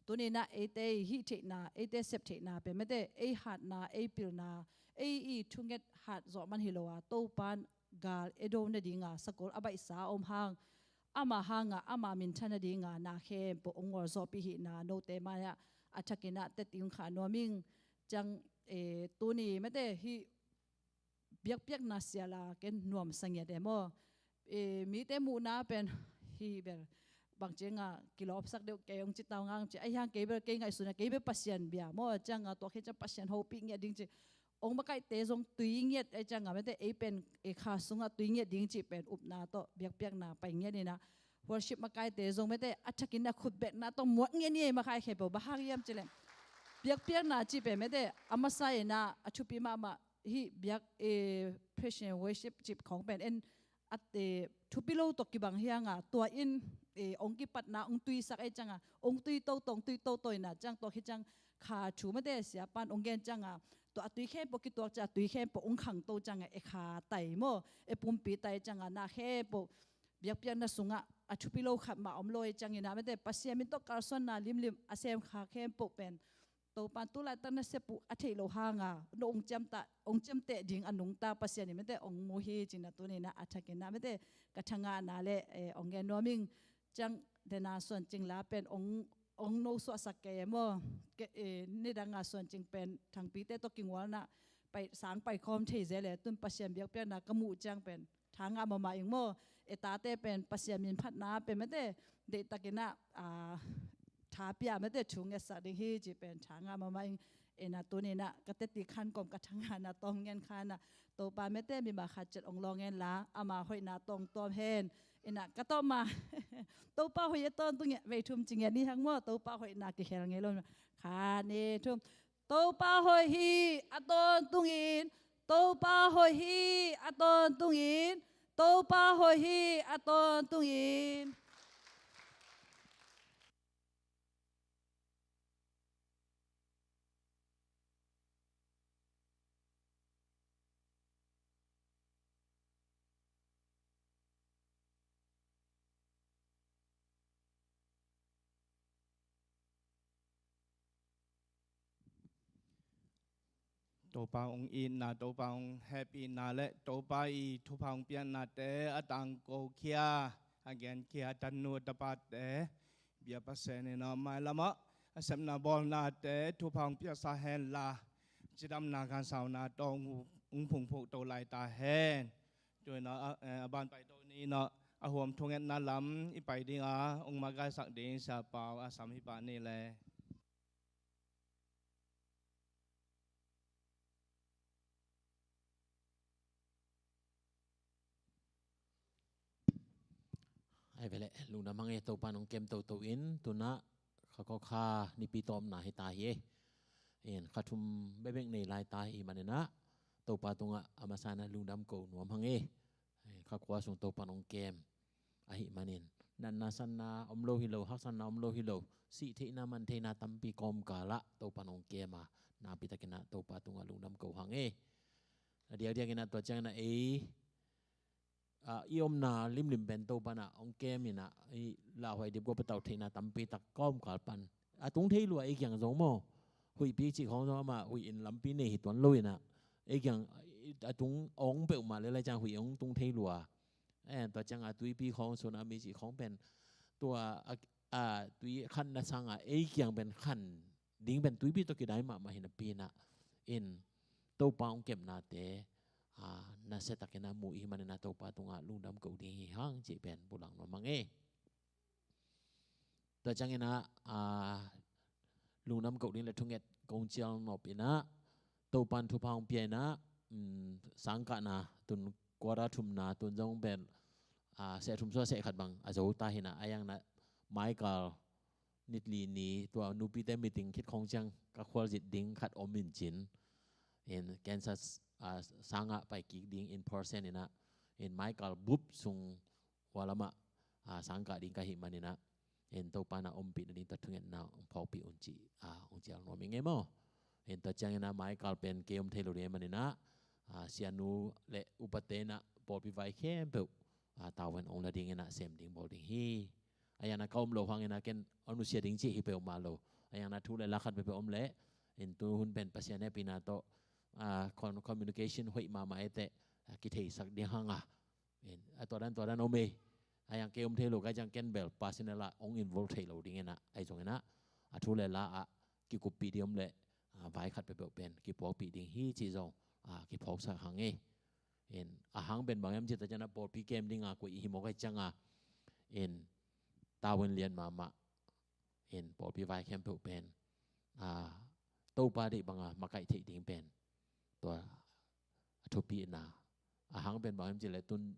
Tuninah eite hih theihna, eite sep theihna pen mate ei hatna, ei pilna, ei i thunget hat zawh man hi lo a, Topan gal e do nadinga sakol a baihsa a om hang ama hanga ama minthan nadinga na khempeuh ong gualzawhpih hihna note mai-ah a thakinah teting kha nuam ing. Ciang, eh, tuni mate hih biakpiakna siala ken nuamsa ngiat e maw. E, mite muhna pen hi bel bangcianga kilawpsak deuh kei ong ci tau ngang ci a hiang kei bel kei ngaihsuna kei bel Pasian bia maw cianga tua khe ciang Pasian hopih ngiat ding ci. Ong makaite zong tui ngiat a cianga mete ei pen e kha sunga tui ngiat ding ci pen upna tawh biakpiakna pai ngiat ina worship makaite zong mete a thakin a khut betna tawh muak ngiat ni ei makai khe peuh bang hang hiam ci leng biakpiakna ci pen mete a masa ina a thupi mahmah hih biak, eh, praise and worship cih khawng pen en, a, eh, thupi lo tawh kibang hi hang a, tua in, eh, hong kipatna hong tuisak ahih ciang a, hong tui toto, hong tui toto in a, ciang tua khit ciang kha thu mate siapa'n hong gen ciang a, tua a tui khempeuh kituak ciang a, tui khempeuh hong khangto ciang a, e kha tai maw, e pumpi tai ciang a, na khempeuh biakpiakna sungah a thupi lo khat mah om lo ahih ciangin a, mate Pasian min tawh kalsuanna limlim a sem kha khempeuh pen Topa'n tu laitak nasep uh a theih loh hang a, na hong ciamteh, hong ciamteh ding a nungta Pasian in mate hong mu hi ci-in a, tuni-in a, a thakin a mate ka thangahna le, eh, hong gen nuam ing. Ciang dena Suancing la pen hong, hong nosuahsak kei e maw. Kei, eh, nidang a Suancing pen Thangpite tawh kingualna pai, sang paikhawm thei zel e, tun Pasian biakpiakna ka muh ciang pen thangah mahmah ing maw. E tate pen Pasian min phatna pen mate deihtakin a, ah, tha pia mate thu ngetsak ding hi cih pen thangah mahmah ing. E na tuni-in a ka teti khan kawm ka thangahna tawm ngen khan a, Topa mate mimal khat ciat hong lawng hen la, ama hoihna tawh hong tawm hen. E na ka tawm a Topa hoih a tawntung in, vei thum ci ngen ni hang maw, Topa hoihna kikhel ngei lo. Khat, nih, thum. Topa hoih hi a tawntungin, Topa hoih hi a tawntungin, Topa hoih hi a tawntungin. Topa hong itna, Topa hong hehpihna le Topa i thupha hong piaknate a tangkokhia, a genkhia tanu tapate, bia Pasian in a mailamah a sepna bawlnate thupha hong piaksa hen la, cidamna gansauna tawh hong phungphukto lai ta hen. Tu-in a, a, eh, a ban paito ni-in a, a huam thungetna lam i pai ding a, hong makaihsak ding Sia Pau a sam hi pah ni le. Ai ve le, lungdam hang e, Topa in hong kem toto in, tu-in a kha kawkha nipi tawpna hi ta hi e. In kha thum bekbek nei lai ta hi manin a, Topa tungah a masa-in a lungdam ko nuam hang e. Kha kua sung Topa in hong kem ahih manin, natna sanna om lo hi lo, haksanna om lo hi lo, sih theihna man theihna tampi kawmkal ah Topa in hong kem a, nakpi takin a Topa tungah lungdam ko hang e. A diakdiakin a tua ciangin a ei, a, i omna limlim pen Topa in a hong kem in a, i lauhuai dipkua patauh theihna tampi tak kawmkal pan a tung thei lua ei kiang zong maw. Huihpi cih khawng zong amah huih in lampi nei hi tuan lo in a, ei kiang a tung awng peuhmah le lai ciang huih hong tung thei lua. Eh, tua ciang a tuipi khawng, tsunami cih khawng pen tua a, a tui khanna sang a ei kiang pen khan ding pen tuipi tawh kidai mahmah hi napi in a, in Topa hong kepnate, a, nasia takin a mu i hih manin a Topa tungah lungdam ko ding hi hang cih pen pulak nuam hang e. Tua ciangin a, a, lungdam ko ding le thunget kong cial nop in a, Topa in thupha hong pia in a, um, sangkahna, tun quarter thumna, tun zong pen, a, seh thum sua seh khat bang a zo ta hi in a, a iang in a Michael nitli ni tua nupite meeting khit khawng ciang ka khualzin ding khat om in cin. In Kansas, a, sangah pai kik ding in person in a, in Michael bup sung ua lamah, a, sangkah ding ka hih manin a, in Topa in a ompih nading tua thungetna hong phawkpih un cih, a, hong cial nuam ing e maw. In tua ciangin a Michael pen kei om thei lo ding ahih manin a, a, sianu le upate in a pawlpi vai khempeuh, a, tavuan hong la ding in a sem ding bawl ding hi. A iang in a ka om loh hangin a ken a nusia ding cih hi peuhmah lo. A iang in a thu le la khat peuhpeuh om leh, in tu hun pen Pasian hehpihna tawh, a, con-, communication hoih mahmah e teh, a, kitheisak ding hang a. In, a tua dan, tua dan om e. A iang kei om thei lo ka hih ciang ken bel personal ah hong involve thei lo ding in a, ahi zongin a, a thu le la ah kikuppih ding om leh, a, vai khat peuhpeuh pen kipuakpih ding hi cih zong, a, kiphawksak hang e. In, a hang pen bang hiam cih tak ciang a pawlpi kem ding a kua i hi mawk ahih ciang a, in, tavuan lian mahmah, in, pawlpi vai khempeuh pen, a, Topa deih bang a makaih theih ding pen tua a thupina. A hang pen bang hiam cih leh tun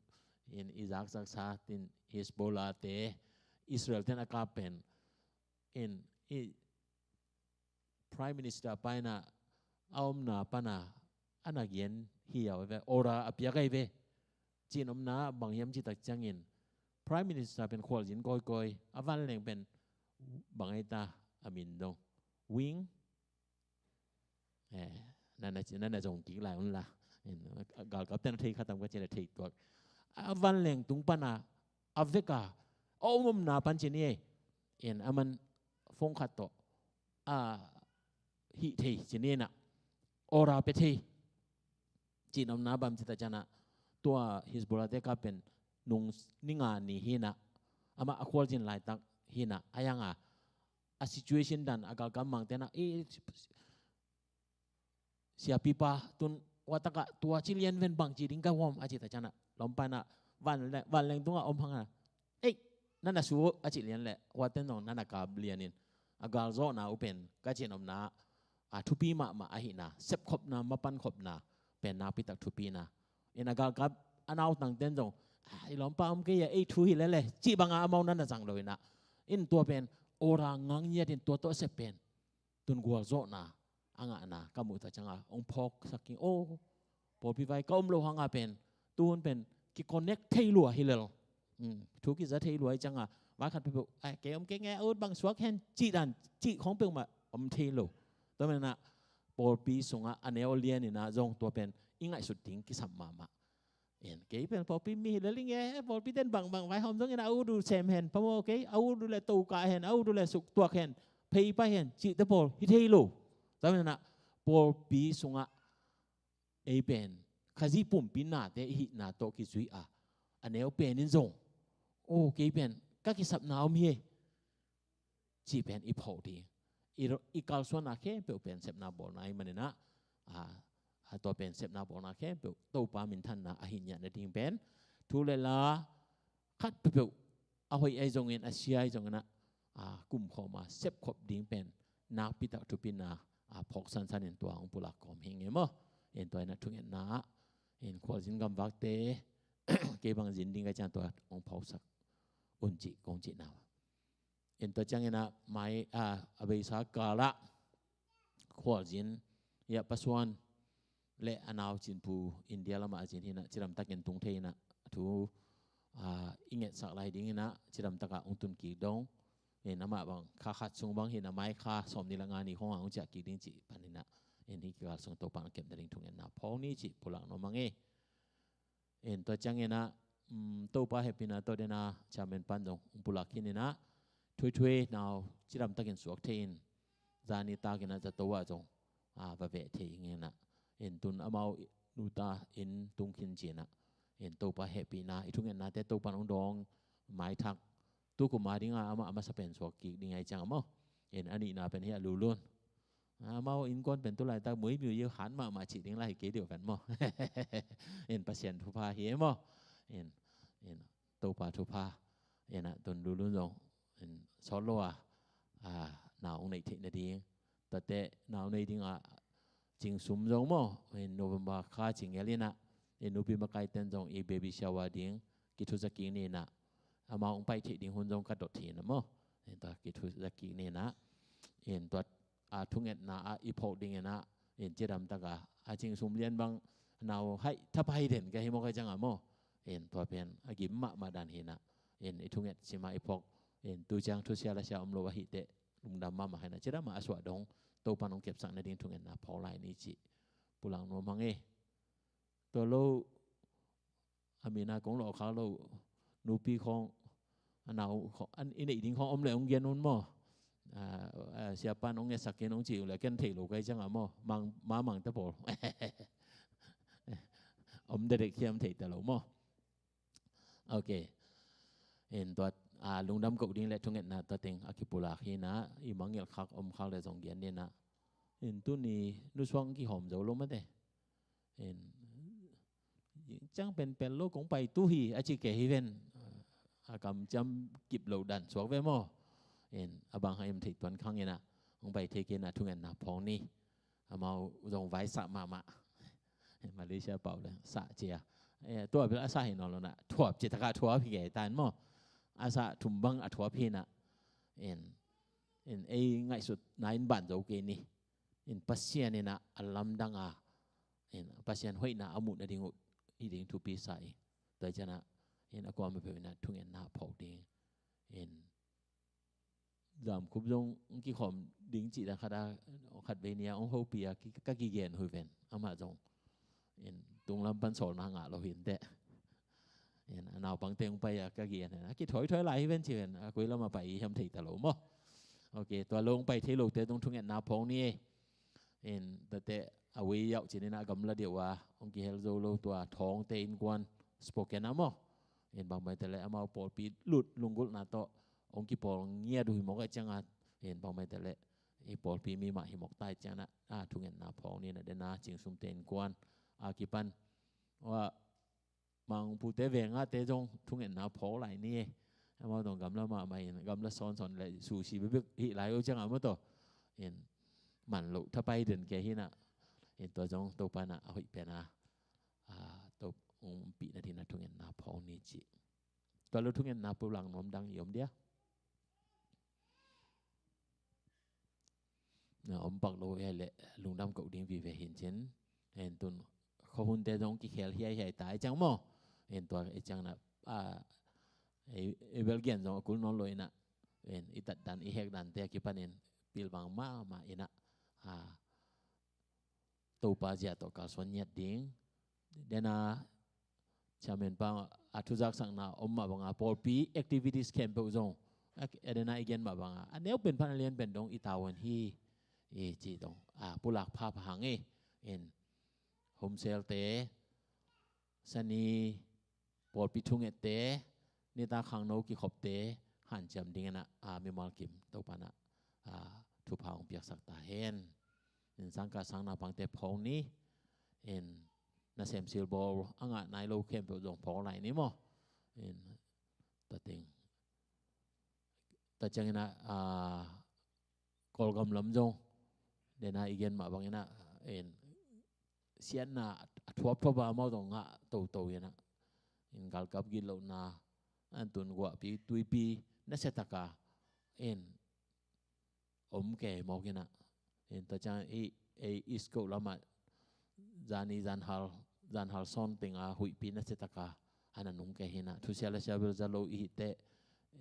in i zakzaksa in Hezbollah te, Israel ten a kap pen in i Prime Minister pa in a, a omna pan a a na gen hi a ve, order a piak ahi ve. Cih nopna bang hiam cih tak ciangin Prime Minister pen khualzin kawikawi, a vanleng pen bang ahi ta a min dong, Wing, eh, na na ci, na na zong kik lai un la. Galkap ten a thei kha tam ka ci na thei tuak. A vanleng tung pana a veka a om omna pan ci ni ei. In a man phone khat tawh a hih thei ci ni na, order pe thei. Cih nopna bang ci ta ciang a, tua Hezbollah te ka pen nung ni nga ni hi na, amah a khualzin laitak hi na, a yang a a situation dan a galkap mangte na, "Eh, siapipa, tun watak ah tua ci lian ven bang ci ding ka huam," a ci ta ciang a, lawmpa in a van le, vanleng tungah om hang a, "Ei, na na su," a ci lian le, huaten zong na na kap lian in, a galzawhna uh pen ka cih nopna a thupi mahmah ahihna, sepkhopna, mapankhopna pen nakpi tak thupi na. In a galkap a nautangten zong, "Ah, i lawmpa om kei a, ei thu hi lele," cih banga amau na na zang lo in a. In tua pen order ngang ngiat in tua tawh sep pen tun gualzawhna a ngahna ka muh ta ciang a hong phawksak ing. Oh, pawlpi vai ka om lo hang a pen, tuhun pen ki-connect thei lua hi lel. Hmm, thu kiza thei lua hi ciang a, vai khat peuhpeuh, "Ai, kei om kei nge, a ut bang suak hen," cih dan, cih khong peuhmah om thei lo. Tua manin a pawlpi sungah a neu a lian in a zong tua pen i ngaihsut ding kisam mahmah. In, "Kei pen pawlpi mi hi lel ing e, pawlpi ten bangbang vaihawm zongin a ut uh sem hen, phamawh kei, a ut uh le tokah hen, a ut uh le suktuak hen, pheipai hen," cihte pawl hi thei lo. Tua manin a pawlpi sungah ei pen Khazih pumpi nate i hihna tawh kizui a, a neu pen in zong, "Oh, kei pen ka kisapna om hi e," cih pen i phawk ding. I, i kalsuanna khempeuh pen sepna bawlna i hih manin a, a, a tua pen sepna bawlna khempeuh Topa minthanna a hi ngiat nading pen thu le la khat peuhpeuh a hoih ahi zongin, a sia ahi zongin a, a, kumkhawm a sepkhop ding pen nakpi tak thupina a phawk sansan in tua hong pulak kawm hi ing e maw. In tua in a thungetna ah, in khualzin gamvakte, "Kei bang zin ding ka ciang tua hong phawksak un," cih kong cihna. In tua ciangin a mai, a, a beisa kal ah khualzin, ia, pasuan le a nau Cinpu India lamah a zin hi na, cidamtakin tung thei hi na, thu, a, i ngetsak lai ding hi na, cidamtak ah hong tun kik dong. In amah bang kha khat sung bang hi na, mai kha sawmnih le nga ni khong a hong ciah kik ding cih pan hi na. In hih kikal sung Topa hong kepna ding thungetna phawk ni cih pulak nuam ing e. In tua ciangin a, um, Topa hehpihna tawh den a chairman pan zong hong pulak khin in a, Thuithui nau cidamtakin suak thei in, zani takin a zato ah zong, a, va veh thei ing in a. In tun amau nuta in tung khin ci in a. In Topa hehpihna, i thungetnate Topa hong dawng maithak, tukum a ding a amah a masa pen suak kik ding ahi ciang a maw. In a nihna pen hi a, Lulun. Amau innkuan pen tu laitak muimiu yiu han mahmah cih ding lai hi kei deuh pen maw. In Pasian thupha hi e maw. In, in Topa thupha. In a tun Lulun zong, in sawt lo a, a, nau hong neih theih nading. Tate nau nei ding a cingsum zong maw. In November kha cing ngel in a, in nupi makaiten zong i baby shower ding kithuza kik ni in a, amau hong pai theih ding hun zong ka dot hi in a maw. In tua kithuza kik ni in a, in tua a thungetna ah i phawk ding in a, in cidamtak a, a cingsum lian bang nau haih thapai den ka hi maw, ka hi ciang a maw. In tua pen a gim mahmah dan hi in a, in i thunget sim a i phawk, in tu ciang thusia lasia om lo ahih teh lungdam mahmah hi in a, cidam a a suah dong Topan hong kepsak nading thungetna phawk lai ni cih pulak nuam hang e. Tua lo, a mina kong lawh khak lo nupi khawng, a nau khawng, an i neih ding khawng om le hong gen un maw. A, a, siapan hong ngetsak in hong cih uh le ken thei lo ka hi ciang a maw. Mang, ma mang ta pawl. Om dedek hiam thei ta lo maw. Ok. In tua, a, lungdam koh ding le thungetna tua teng a kipulak hi in a, i mangngilh khak om khak le zong gen ni in a. In tuni nusuang kihawm zo lo mate. In ciang penpen lo kong pai tu hi a ci kei hi ven. A kamciam kip lo dan suak ve maw. In a bang hang em thei tuan khang in a, hong pai thei kei in a thungetna phawk ni. Amau zong vai sah mahmah. Malaysia pau le sah cia. E, tua bil a sah hi nawn lo na, thuap ci taka thuap hi kei tan maw. A sah thum bang a thuap hi na. In, in ei ngaihsutna in ban zo kei ni. In Pasian in a, a lamdang a, In Pasian hoihna a muh nading uh hi ding thupi sa ing. Tua hi ciangin ah in a kuamah peuh in ah thungetna phawk ding. In Zamkhup zong hong kikhawm ding cih dan khat a, khatvei ni a hong hopih a ki, ka kigen uh hi ven. Amah zong in tunglam pan sawlna ngah lo hi inteh. In a naupangte hong pai a ka gen hi a, kithawithawi lai hi ven ci ven. A koi lamah pai hiam thei ta lo maw. Ok, tua lo hong pai thei lote zong thungetna phawk ni e. In tate a wei yauh cinin a gamla deuh a hong kihel zo lo tua Thawngte innkuan Spokane ah maw. In bangmah hi ta leh amau pawlpi lut lunggulhna tawh hong kipawl ngiat uh hi mawk ahih ciangin, in bangmah hi ta leh i pawlpi mi mah hi mawk ta ahih ciangin ah, a thungetna phawk ni in ah, den a Cingsumte innkuan a kipan, wa, Mangpute vengahte zong thungetna phawk lai ni e. Amau zong gamla mahmah in, gamla sawnsawn leh susi bekbek hi lai uh ciangin maw, tua in man loh thapai den kei hi in ah, in tua zong Topa in ah a hoih pen a, a, Topa hong ompih nading in ah thungetna phawk ni ci. Tua lo thungetna pulak nuam dang i om dia? Na om pak lo hi leh lungdam koh ding vive hi in cin. En tun khuahunte zong kikhel hiaihiai ta ahih ciang maw. En tua ahih ciangin ah, a, ei, ei bel gen zong a kul nawn lo in ah, en i tat dan i hek dante a kipanin pilvang mahmah in ah, a, Topa zia tawh kalsuan ngiat ding. Den a chairman pa a thuzaksakna om mah banga pawlpi activities khempeuh zong, a, a den a i gen mah banga a neu pen pan a lian pen dong i tavuan hi, i ci dong, a, pulak phapha hang e. In home cell-te, sani, pawlpi thungette, nitak khangno kikhopte hanciam dingin ah, a, mimal kim Topa in ah, a, thupha hong piaksak ta hen. In sangkah sang naupangte phawk ni. In nasem silbawl a ngah nai lo khempeuh zong phawk lai ni maw. In tua teng, tua ciangin ah, a, Kawlgam lam zong, den a i gen mah bangin ah, en, siatna a thuapthuap a amau zong ngah toto in ah, en, galkap gitlohna, an tun guahpi tuipi nasia taka, en, om kei mawk in ah, en, tua ciang i, ei East Coast lamah zani zanhal, zanhal sawn teng a huihpi nasia taka a na nung kei hi in ah, thusia lasia bel za lo i hih teh,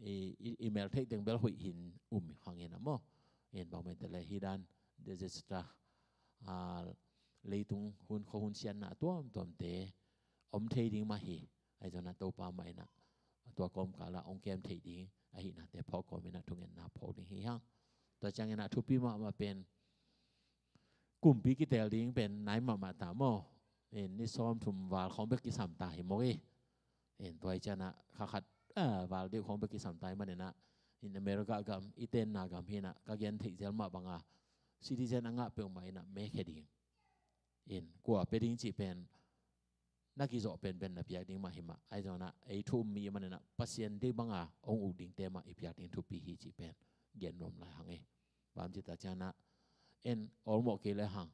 i, i, i mel theih teng bel hoih hi in um hang in ah maw. En bangmah hi ta leh hih dan disaster, a, leitung hun, khuahun siatna a tuamtuamte om thei ding mah hi. Ahi zongin ah Topa mah in ah tua kawmkal ah hong kem thei ding ahihnate phawk kawmin ah thungetna phawk ding hi hang. Tua ciangin ah thupi mahmah pen kumpi kiteel ding pen nai mahmah ta maw. En, ni sawmthum val khawng bek kisam ta hi mawk hi. En, tua hi ciangin ah kha khat, a, val deuh khawng bek kisam ta hi manin ah, in America gam, i tenna gam hi in ah, ka gen theih zel mah banga citizen a ngah peuhmah in ah mekhia ding, in kua pia ding cih pen na kizawh penpen na piak ding mah hi mah. Ahi zongin ah ei thu um mi i hih manin ah Pasian deih banga hong uk dingte mah i piak ding thupi hi cih pen gen nuam lai hang e. Bang ci ta ciangin ah, en, awlmawh kei le hang,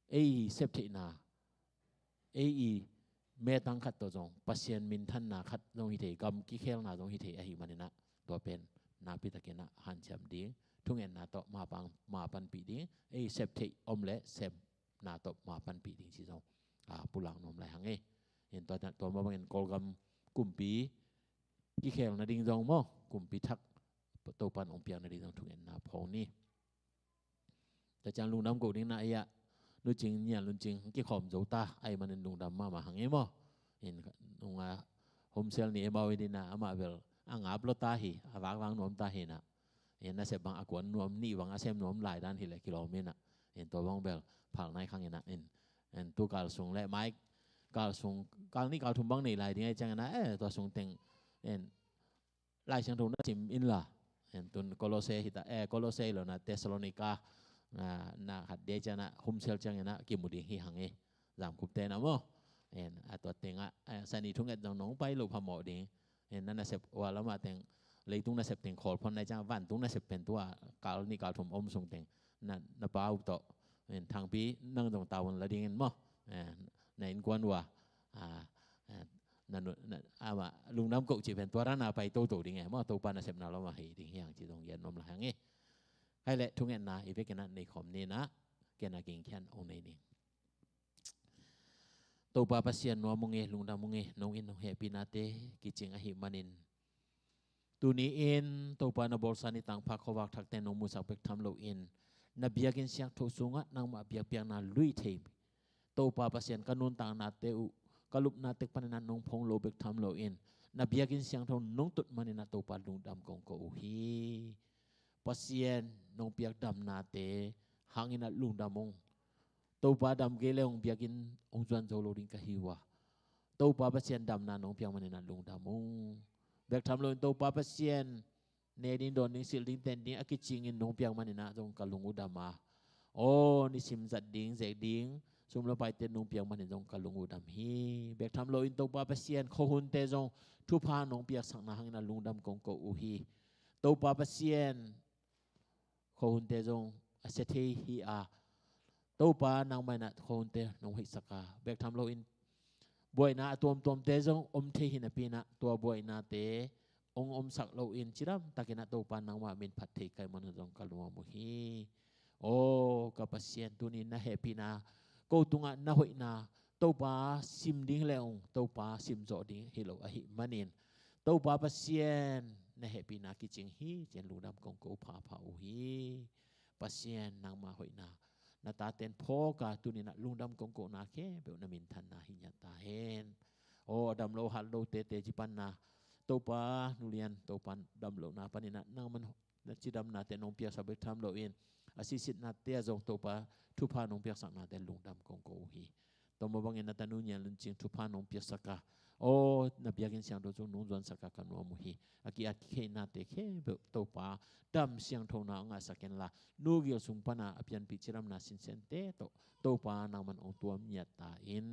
ei septheihna, ei i metang khat tawh zong Pasian minthanna khat zong hi thei, gam kikhelna zong hi thei ahih manin ah, tua pen nakpi takin ah hanciam ding, thungetna tawh ma pan, ma panpih ding, ei septheih om le sepna tawh ma panpih ding ci zong, a, pulak nuam lai hang e. In tua, tua mah bangin Kawlgam kumpi kikhel nading zong maw, kumpi thak Topa in hong piak nading zong thungetna phawk ni. Tua ciang lungdam koh ding na ei ah, Nu Cing, Nian Lun Cing kikhawm zo ta ahih manin lungdam mahmah hang e maw. In nung a home cell ni e maw, i ding ah amah bel a ngap lua ta hi, a vakvak nuam ta hi in ah. In nasep bang a kuan nuam, nih bang a sem nuam lai dan hi leh kilawm in ah. In tua bang bel phal nai khang in ah. In, in tu kal sung le mai kal sung, kal nih kal thum bang nei lai ding ahih ciangin ah, eh, tua sung teng, in, Lai Siangtho na sim inla, en, tun Kolose hi ta, eh, Kolose lo na Thessalonica, na, na khat dei ciang na home cell ciangin ah kimu ding hi hang e. Zamkhup te na maw. En, a tua teng ah, eh, sani thunget zong nong pai lo phamawh ding. En, na nasep ua lamah teng, leitung nasep teng khawl phon nai ciang, vantung nasep pen tua kal nih kal thum om sung teng na, na pa uh tawh, en, Thangpi, nang zong tavuan la dingin maw. En, na innkuan ua, a, en, na nu, na, amah lungdam koh cih pen tua dan a pai toto ding e maw, Topa nasepna lamah hei ding hi hang ci zong gen nuam lai hang e. Hai leh thungetna i vekin ah nei khawm ni in ah, ken a gingkhian hong nei ning. Topa Pasian, nuam ung e, lungdam ung e, nong in nong hehpihnate kicing ahih manin, tuni-in Topa, na bawlsa ni tangpha khuavak thakte nong musak bek tham loin, na biakinn siangtho sungah nangmah biakpiakna lui thei, Topa Pasian, ka nuntaknate uh, ka lupna tek panin ah nong phong lo bek tham loin, na biakinn siangtho nong tut manin ah Topa, lungdam kong ko uh hi. Pasian, nong piak damnate hangin ah lungdam ung. Topa, dam kei le hong biakinn hong zuan zo lo ding ka hi uh a, Topa Pasian, damna nong piak manin ah lungdam ung. Bek tham loin Topa Pasian, ne ding, dawn ding, silh ding, ten ding a kicingin nong piak manin ah zong ka lung uh dam a, aw, nisim zat ding, zek ding, sum le paite nong piak manin zong ka lung uh dam hi. Bek tham loin Topa Pasian, khuahunte zong thupha nong piaksakna hangin ah lungdam kong ko uh hi. Topa Pasian, khuahunte zong a sia thei hi a, Topa, nangmah in ah khuahunte nong hoihsak a, bek tham loin buaina a tuamtuamte zong om thei hi napi-in ah, tua buainate hong omsak loin cidamtakin ah Topa, nangmah min phat thei ka hih manin zong ka lungdam uh hi. Aw, ka Pasian, tuni na hehpihna, ko tungah na hoihna, Topa, sim ding hi leh ung, Topa, sim zawh ding hi lo ahih manin, Topa Pasian, na hehpihna kicing hi ci-in lungdam kong ko phapha uh hi. Pasian, nangmah hoihna na taten phawk a, tuni-in ah lungdam kong kohna khempeuh na minthanna hi ngiat ta hen. Aw, a dam lo hat lo tete ci panna, Topa, nulian, Topa, dam lohna panin ah nangman na cidamnate nong piaksak bek tham loin, a sisitnate ah zong Topa, thupha nong piaksaknate lungdam kong ko uh hi. Tua mah bangin na tanu Ngian Lun Cing thupha nong piaksak a, aw, na biakinn siangtho sung nong zuansak a ka nuam uh hi. A ki-at kikheihnate khempeuh Topa, dam siangthona hong ngahsak inla, Nu Gil sung pana a pianpih cidamna sinsente tawh Topa, nangman hong tuam ngiat ta in.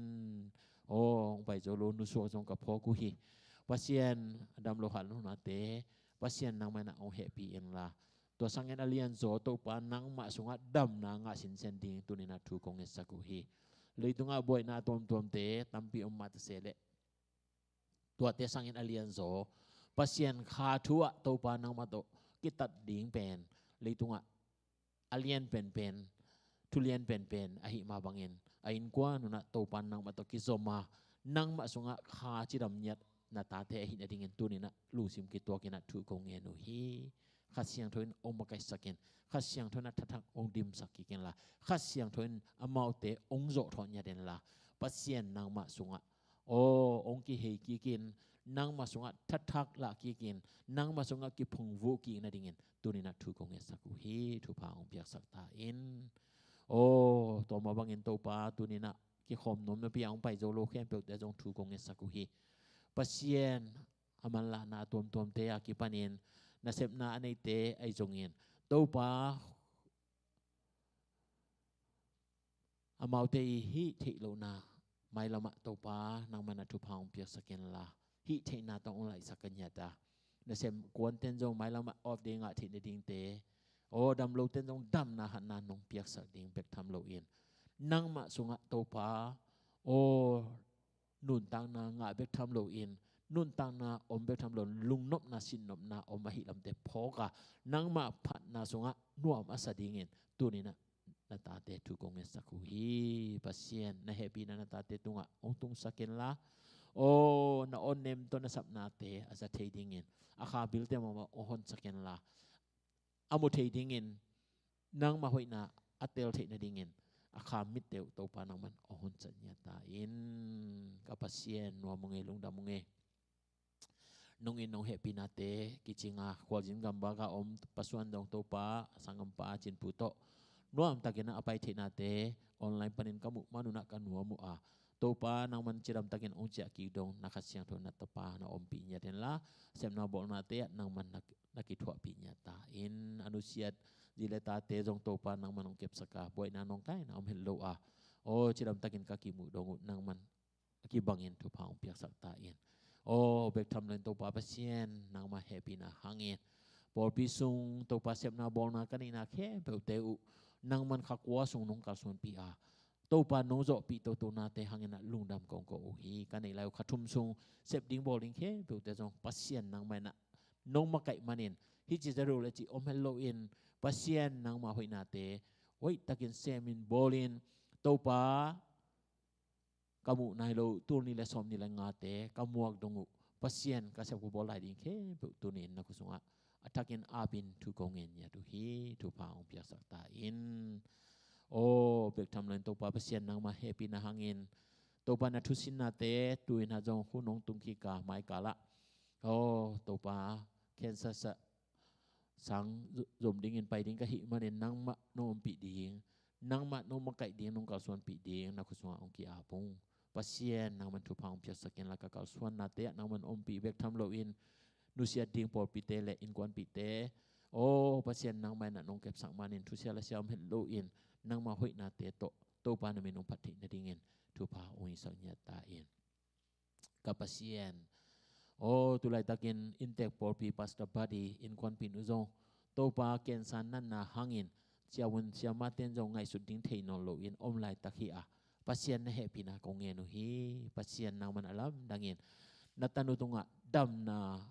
Aw, hong pai zo lo Nu Suak zong ka phawk uh hi. Pasian, a dam lo hat lonate, Pasian, nangmah in ah hong hehpih inla, tua sangin a lianzaw Topa, nangmah sungah damna ngah sinsen ding tuni-in ah thu kong ngetsak uh hi. Leitungah buaina tuamtuamte tampi om mah ta se leh, tuate sangin a lianzaw Pasian, kha thu ah Topa, nangmah tawh kitat ding pen, leitungah a lian penpen, thu lian penpen ahih mah bangin, a innkuan un ah Topa, nangmah tawh kizom a, nangmah sungah kha cidam ngiat na tate ahih nadingin tuni-in ah lungsim kituakin ah thu kong ngen uh hi. Kha Siangtho in hong makaihsak in, Kha Siangtho in ah thathak hong dimsak kik inla, Kha Siangtho in amaute hong zawhthawh ngiat inla, Pasian, nangmah sungah, aw, hong kihei kikin, nangmah sungah thathak lah kikin, nangmah sungah kiphungvuh kik nadingin tuni-in ah thu kong ngetsak uh hi. Thupha hong piaksak ta in. Aw, tua mah bangin Topa, tuni-in ah kikhawm nuam napi-a hong pai zo lo khempeuhte zong thu kong ngetsak uh hi. Pasian, a manlahna a tuamtuamte a kipanin nasepna a neite ahi zongin, Topa, amaute i hih theih lohna mailamah Topa, nangman a thupha hong piaksak inla, hih theihna tawh hong laihsak ka ngiat a, nasem kuanten zong mailamah off day ngah theih nadingte, aw, dam loten zong damna hatna nong piaksak ding bek tham loin, nangmah sungah Topa, aw, nuntakna ngah bek tham loin, nuntakna om bek tham loin, lungnopna, sinnopna om ahih lamte phawk a, nangmah phatna sungah nuam a sa dingin tuni-in ah na tate thu kong ngetsak uh hi. Pasian, na hehpihna na tate tungah hong tungsak inla, aw, na awnem tawh na sapnate a za thei dingin, a kha bilte mahmah hong honsak inla, a mu thei dingin, nangmah hoihna a tel theih nadingin, a kha mitte uh Topa, nangman hong honsak ngiat ta in. Ka Pasian, nuam ung e, lungdam ung e. Nong in nong hehpihnate kicing a, khualzin gambak a om pasuan dong Topa, sanggampa Cin Pu tawh nuamtakin ah a pai theihnate online panin ka muh man un ah ka nuam uh a, Topa, nangman cidamtakin hong ciah kik dong na Kha Siangtho na Tapa na ompih ngiat inla, sepna bawlnate ah nangman na, na kithuahpih ngiat ta in. A nusiat zi le tate zong Topa, nangman hong kepsak a, buaina nawngkaina om het lo a, aw, cidamtakin ka kimuh dong uh nangman a kibangin thupha hong piaksak ta in. Aw, bek tham loin Topa Pasian, nangmah hehpihna hangin pawlpi sung Topa, sepna bawlna ka neihna khempeuhte uh nangman kha kua sung nong kalsuanpih a, Topa, nong zawhpih totonate hangin ah lungdam kong ko uh hi. Ka neih lai uh kha thum sung sep ding bawl ding khempeuhte zong Pasian, nangmah in ah nong makaih manin, hih ci za deuh le cih om het loin, Pasian, nangmah hoihnate hoihtakin semin bawlin, Topa, ka muh nai lo tul nih le sawm nih le ngate ka muak dong uh Pasian ka sep ka bawl lai ding khempeuh tuni in na khut sungah a thakin apin thu ko ngen ngiat uh hi. Thupha hong piaksak ta in. Aw, bek tham loin Topa Pasian nangmah hehpihna hangin Topa na thusinnate tu-in ah zong hun hong tung kik a mai kalah, aw Topa, cancer sa sang zom dingin pai ding ka hih manin nangmah nong ompih ding, nangmah nong makaih ding, nong kalsuanpih ding na khut sungah hong ki-ap ung. Pasian nangman thupha hong piaksak inla ka kalsuannate ah nangman ompih bek tham loin nusia ding pawlpite le innkuanpihte, aw Pasian nangmah in ah nong kepsak manin thusia lasia om het loin nangmah hoihnate tawh Topa na min hong phat theih nadingin thupha hong hisak ngiat ta in. Ka Pasian, aw tulaitakin inntek pawlpi Pastor Buddy innkuanpih nu zong Topa cancer natna hangin siavun siamate in zong ngaihsut ding thei nawn loin om laitak hi a, Pasian na hehpihna kong ngen uh hi. Pasian nangman a lamdangin na tanu tungah damna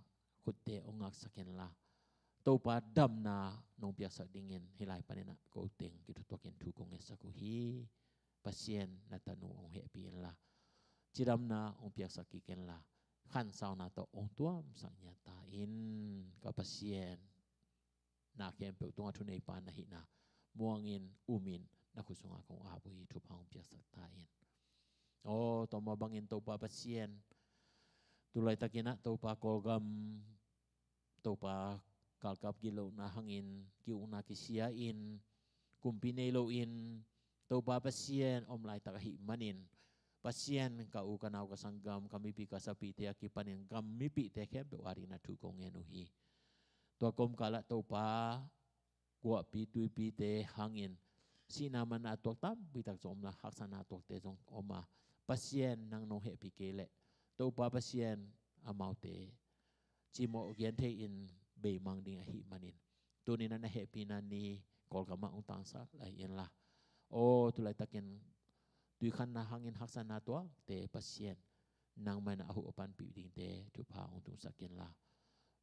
khutte hong ngaksak inla Topa damna nong piaksak dingin hih lai panin ah ko teng kithutuakin thu kong ngetsak uh hi. Pasian na tanu hong hehpih inla cidamna hong piaksak kik inla khansauna tawh hong tuamsak ngiat ta in. Ka Pasian, na khempeuh tungah thuneipa na hihna muangin umin na khut sungah kong ap uh hi. Thupha hong piaksak ta in. Aw tua mah bangin Topa Pasian, tulaitakin ah Topa Kawlgam Topa galkap gitlohna hangin ki-ukna kisia in kumpi nei loin Topa Pasian om laitak ahih manin Pasian ka u ka nau ka sanggam ka mipi ka sapite a kipanin gam mipite khempeuh adingin ah thu kong ngen uh hi. Tua kawmkalah Topa guahpi tuipite hangin sihna manna a tuak tampitak zong omla haksatna a tuakte zong om a, Pasian nang nong hehpih kei leh Topa Pasian amaute cimawh genthei in beimang ding ahih manin tuni in ah na hehpihna ni Kawlgam ah hong tangsak lai inla, aw tulaitakin tuikhanna hangin haksatna tuakte Pasian nangmah in ah a huh a panpih dingte thupha hong tungsak inla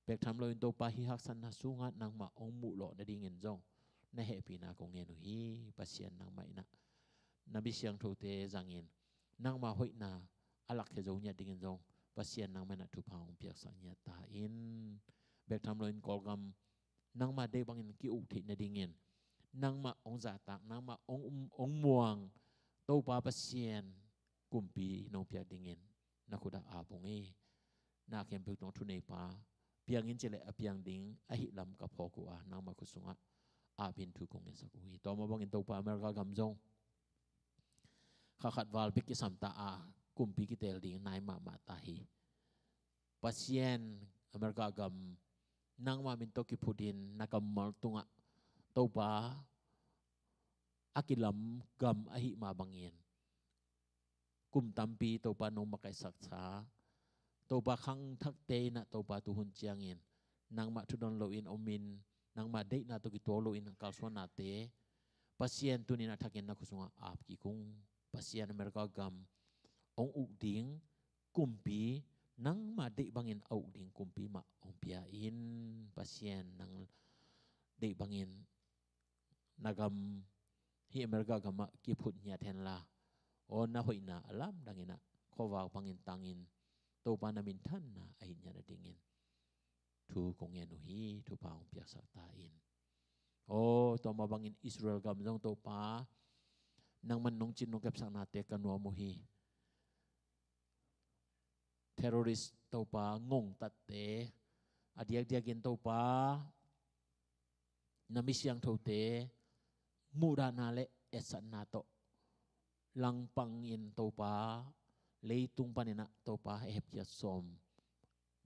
bek tham loin Topa hih haksatna sungah nangmah hong muh lawh nadingin zong na hehpihna kong ngen uh hi. Pasian nangmah in ah na mi siangthote zangin nangmah hoihna a lakkhia zo ngiat dingin zong Pasian nangmah in ah thupha hong piaksak ngiat ta in. Bek tham loin Kawlgam nangmah deih bangin ki-uk theih nadingin nangmah hong zahtak, nangmah hong, um, hong muang Topa Pasian kumpi nong piak dingin na khut ah ap ung hi. Na khempeuh tungah thuneipa piangin ci leh a piang ding ahih lam ka phawk uh a nangmah khut sungah apin thu kong ngetsak uh hi. Tua mah bangin Topa America gam zong kha khat val bek kisam ta a kumpi kitel ding nai mahmah ta hi. Pasian, America gam nangmah min tawh kiphutin na kammal tungah Topa a kilam gam ahih mah bangin kum tampi Topa nong makaihsaksa Topa khangthakte in ah Topa tuhun ciangin nangmah thudon loin omin nangmah deihna tawh kituak loin a kalsuannate Pasian tuni in a thakin na khut sungah ap kik ung. Pasian, America gam hong uk ding kumpi nangmah deih bangin a uk ding kumpi mah hong pia in. Pasian, nang deih bangin na gam hih America gamah kiphut ngiat henla, aw na hoihna a lamdang in ah khuavak bangin tangin Topa na minthanna a hih ngiat nadingin thu kong ngen uh hi. Thupha hong piaksak ta in. Aw tua mah bangin Israel gam zong Topa nangman nong cin nong kepsaknate ka nuam uh hi. Terrorist Topa ngongtatte a diakdiakin Topa na mi siangthote muhdahna le etsakna tawh langpangin Topa leitung panin ah Topa a hepkhiat sawm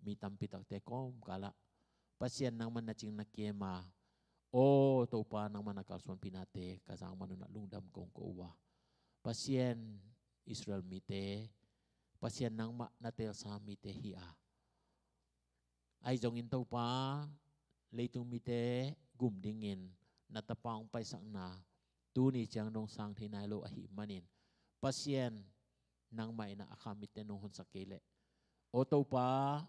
mi tampi takte kawmkalah Pasian nangman na cing na kem a, aw Topa nangman a kalsuanpihnate ka zang man un ah lungdam kong ko uh a, Pasian, Israel mite Pasian nangmah na teelsa mite hi a, ahi zongin Topa leitung mite gum dingin na Tapa hong paisakna tuni ciang dong sang thei nai lo ahih manin Pasian, nangmah in ah a kha mitte nong honsak kei leh, aw Topa,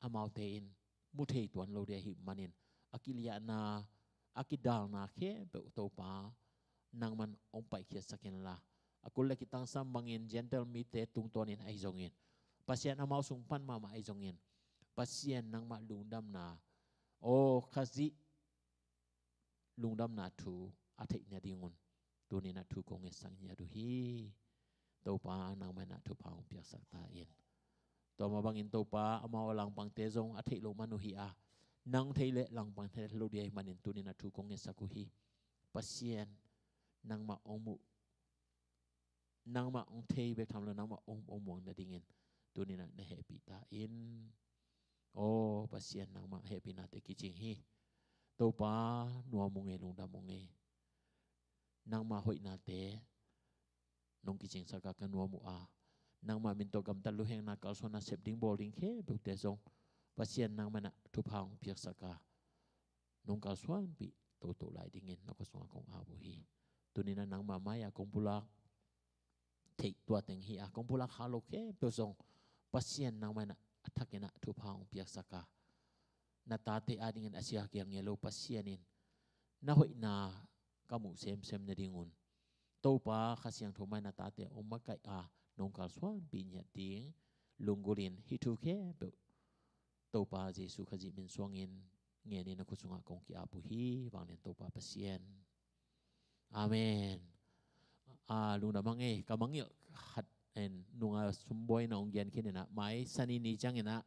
amaute in mu thei tuan lo ding ahih manin a kiliahna a kidalna khempeuh Topa nangman hong paikhiatsak inla, a kul le kitangsam bangin Gentile mite tungtawnin ahi zongin, Pasian amau sung pan mahmah ahi zongin, Pasian nangmah lungdamna, aw Khazih lungdamna thu a theih nadingun tuninah thu kong ngetsak ngiat uh hi. Topa nangmah inah thupha hong piaksak ta in. Tua mah bangin Topa amau a langpangte zong a theih loh man uh hi a, nang theih leh langpangte lo ding ahih manin tuninah thu kong ngetsak uh hi. Pasian nangmah hong muh, nangmah hong thei bek tham lo nangmah hong, hong muang nadingin tuninah na hehpih ta in. Aw Pasian nangmah hehpihnate kicing hi. Topa nuam ung ei, lungdam ung ei. Nangmah hoihnate nong kicingsak a ka nuam uh a, nangmah min tawh gamtat luhengna kalsuanna sep ding bawl ding khempeuhte zong Pasian nangmah inah thupha hong piaksak a, nong kalsuanpih toto lai dingin na khua sungah kong ap uh hi. Tuninah nangmah mai-ah kong pulak theih tua teng hi a, kong pulak kha lo khempeuh zong Pasian nangmah inah a thakinah thupha hong piaksak a, na tate adingin a sia kial ngei lo Pasian in na hoihna ka muh semsem nadingun Topa Kha Siangtho mai na tate hong makaih a, nong kalsuanpih ngiat ding lunggulhin hih thu khempeuh Topa Jesuh Khazih min suangin ngenin na khut sungah kong ki-ap uh hi. Vanglian Topa Pasian. Amen. A, lungdam hang ei, ka mangngilh khat in nunga sumbuai na hong gen khin inah mai Sani ni cianginah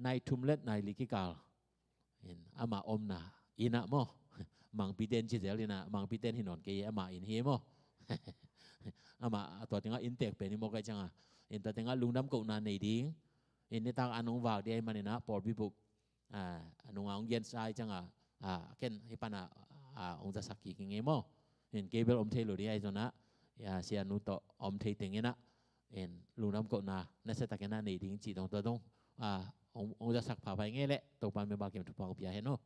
nai thum let nai li kikal in amah omna innah maw, Mangpiten ci zel inah, Mangpiten hi nawn kei, amah inn hi maw. Amah tua tengah inntek pen hi maw, kai cianga in tua tengah lungdam kohna nei ding in nitak an hong vak ding ahih maninah pawlpi bup a, a nunga hong gensa hi cianga, a, ken hih pana, a, hong zasak kik hi ngei maw. In kei bel om thei lo ding ahi zonah, a, sianu tawh om thei tenginah in lungdam kohna nasiatakinah nei ding cih dong tua dong, a, hong, hong zasak phapha hi ngei leh Topa member kim thupha hong pia hen aw.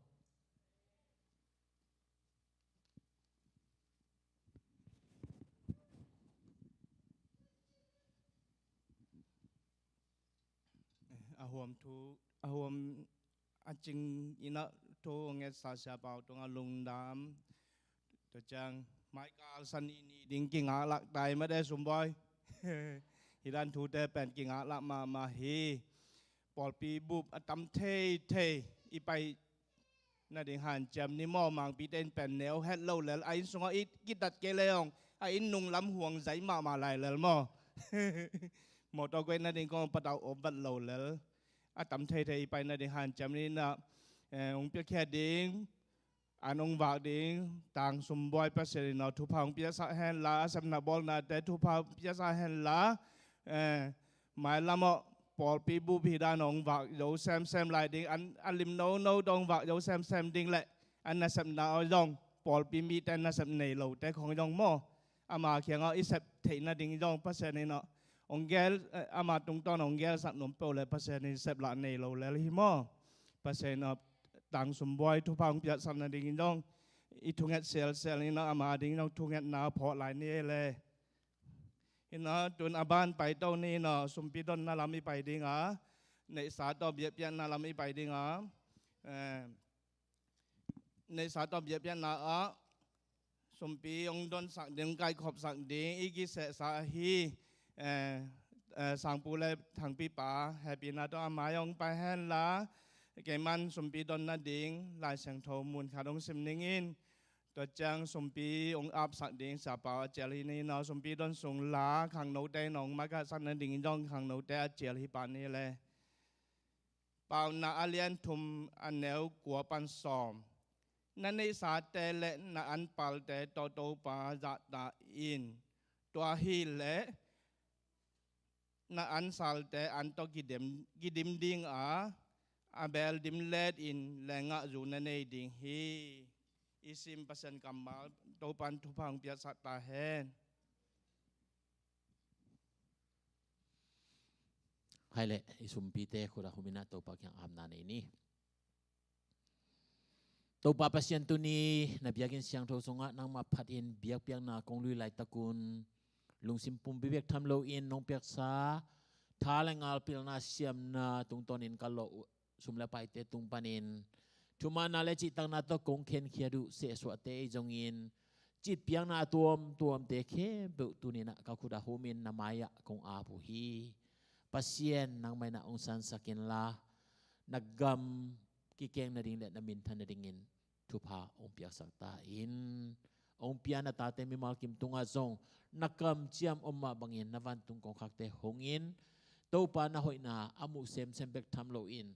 A huam thu, a huam a cing inah thu ngetsa siapa uh tungah lungdam. Tua ciang maikal Sani ni ding kingah lak tai mate sumbuai. Hih dan thute pen kingah lak mahmah hi. Pawlpi bup a tam theithei i pai nading hanciam ni maw, Mangpite in pen neu het lo lel, a inn sungah i kitat kei leh hong a inn nunglam huang zai mahmah lai lel maw. Mawtaw guai nading kong patau om vat lo lel. A tam theithei i pai nading hanciam ni inah, eh, hong piakhia ding, an hong vak ding, tang sumbuai Pasian in aw thupha hong piasak henla, a sepna bawlnate thupha hong piasak henla, eh, mailam aw pawlpi bup hi dan hong vak zo semsem lai ding, an a lim nono dong vak zo semsem ding leh an nasepna aw zong pawlpi mite nasep nei lote khong zong maw, ama kiangah i sep theih nading zong Pasian in aw hong gel, eh, ama tungtawn hong gelsak nuam peuh leh Pasian in seplah nei lo lel hi maw. Pasian in aw tang sumbuai thupha hong piaksak nadingin zong i thunget sialsial in aw ama ding zong thungetna phawk lai ni ei le. Hi na, tun a ban paito ni na, sumpi donna lam i pai ding a, neihsa tawh biakpiakna lam i pai ding a, eh, neihsa tawh biakpiakna ah sumpi hong donsak ding, kaikhopsak ding i kisehsa ahi, eh, eh, Sangpu le Thangpipa hehpihna tawh a mai hong pai henla, keiman sumpi donna ding Lai Siangtho mun khat hong sim ning in. Tua ciang sumpi hong apsak ding siapa a cial hi ni na, sumpi don sung la khangnote in hong makaihsak nading zong khangnote a cial hi pah ni le. Paunak a lian thum a neu kua pan sawm. Na neihsate le na anpalte tawh Topa zahtak in. Tua hileh na ansalte an tawh kidim, kidim ding a, a beel dim let in lengah zu na nei ding hi. I sim Pasian kammal Topan thupha hong piaksak ta hen. Hai leh, i sumpite khut ah hum in ah Topa kiang apna nei ni. Topa Pasian, tuni na biakinn siangtho sungah nangmah phatin biakpiakna kong lui laitakun lungsim pumpi bek tham loin nong piaksa tha le ngal, pilna, siamna tungtawnin ka lawh uh sum le paite tung panin thumanna le cihtakna tawh kong khenkhiat uh sehsuahte ei zongin citpiakna a tuamtuamte khempeuh tuni-in ah ka khut ah humin na mai-ah kong ap uh hi. Pasian, nangmah in ah hong sansak inla, na gam kikeng nading le na minthan nadingin thupha hong piaksak ta in. Hong pia na tate mimal kim tungah zong na kamciam om mah bangin na vantung kongkhakte hong in. Topa, na hoihna a muh semsem bek tham loin,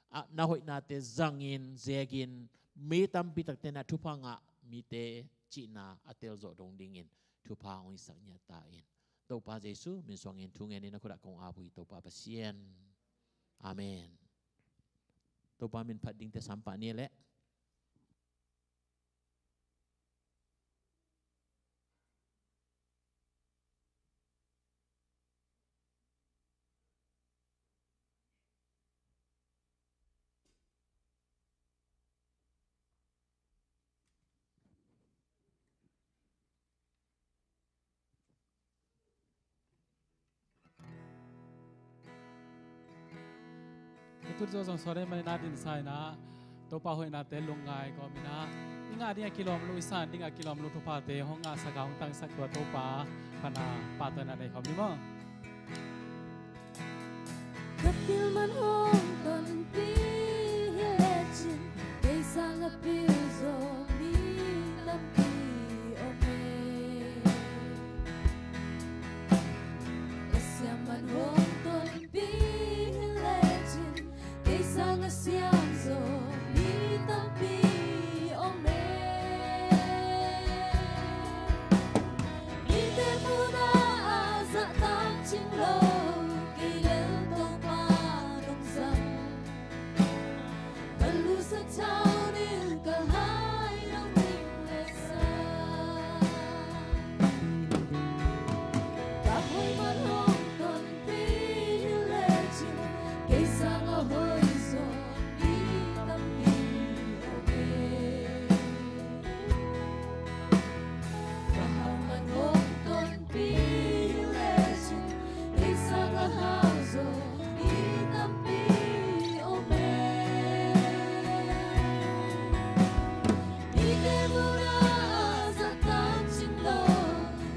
a, na hoihnate zangin, zekin, mi tampi takte na thupha ngah mite cihna a telzawh dong dingin thupha hong hisak ngiat ta in. Topa Jesu min suangin thu ngenin na khut ah kong ap uh hi, Topa Pasian. Amen. Topa min phat dingte sam pah ni leh. Hi tut zo zong sawt ahih manin a dinsa in ah, Topa hoihnate lungngai kawmin ah, i ngah ding a kilawm lo, i san ding a kilawm lo thuphate hong ngahsak a hong tangsak tua Topa pan a pahtawina nei khawm ni maw. Ka pil man hong tonpih hi lecin, kei sang a pil zaw mi tampi om e. Ka siam man hong tonpih hi lecin, kei sang a siam zaw mi tampi om e. Mite muhna ah zahtak cing lo, kei lel Topa nong zang. Ka lusa thau ning ka hai nong ning le sa. Ka hoih man hong tonpih hi lecin, kei sang a hoih zaw mi tampi om e. Ka hau man hong tonpih hi lecin, kei sang a hau zaw mi tampi om e. Mite muhna ah zahtak cing lo,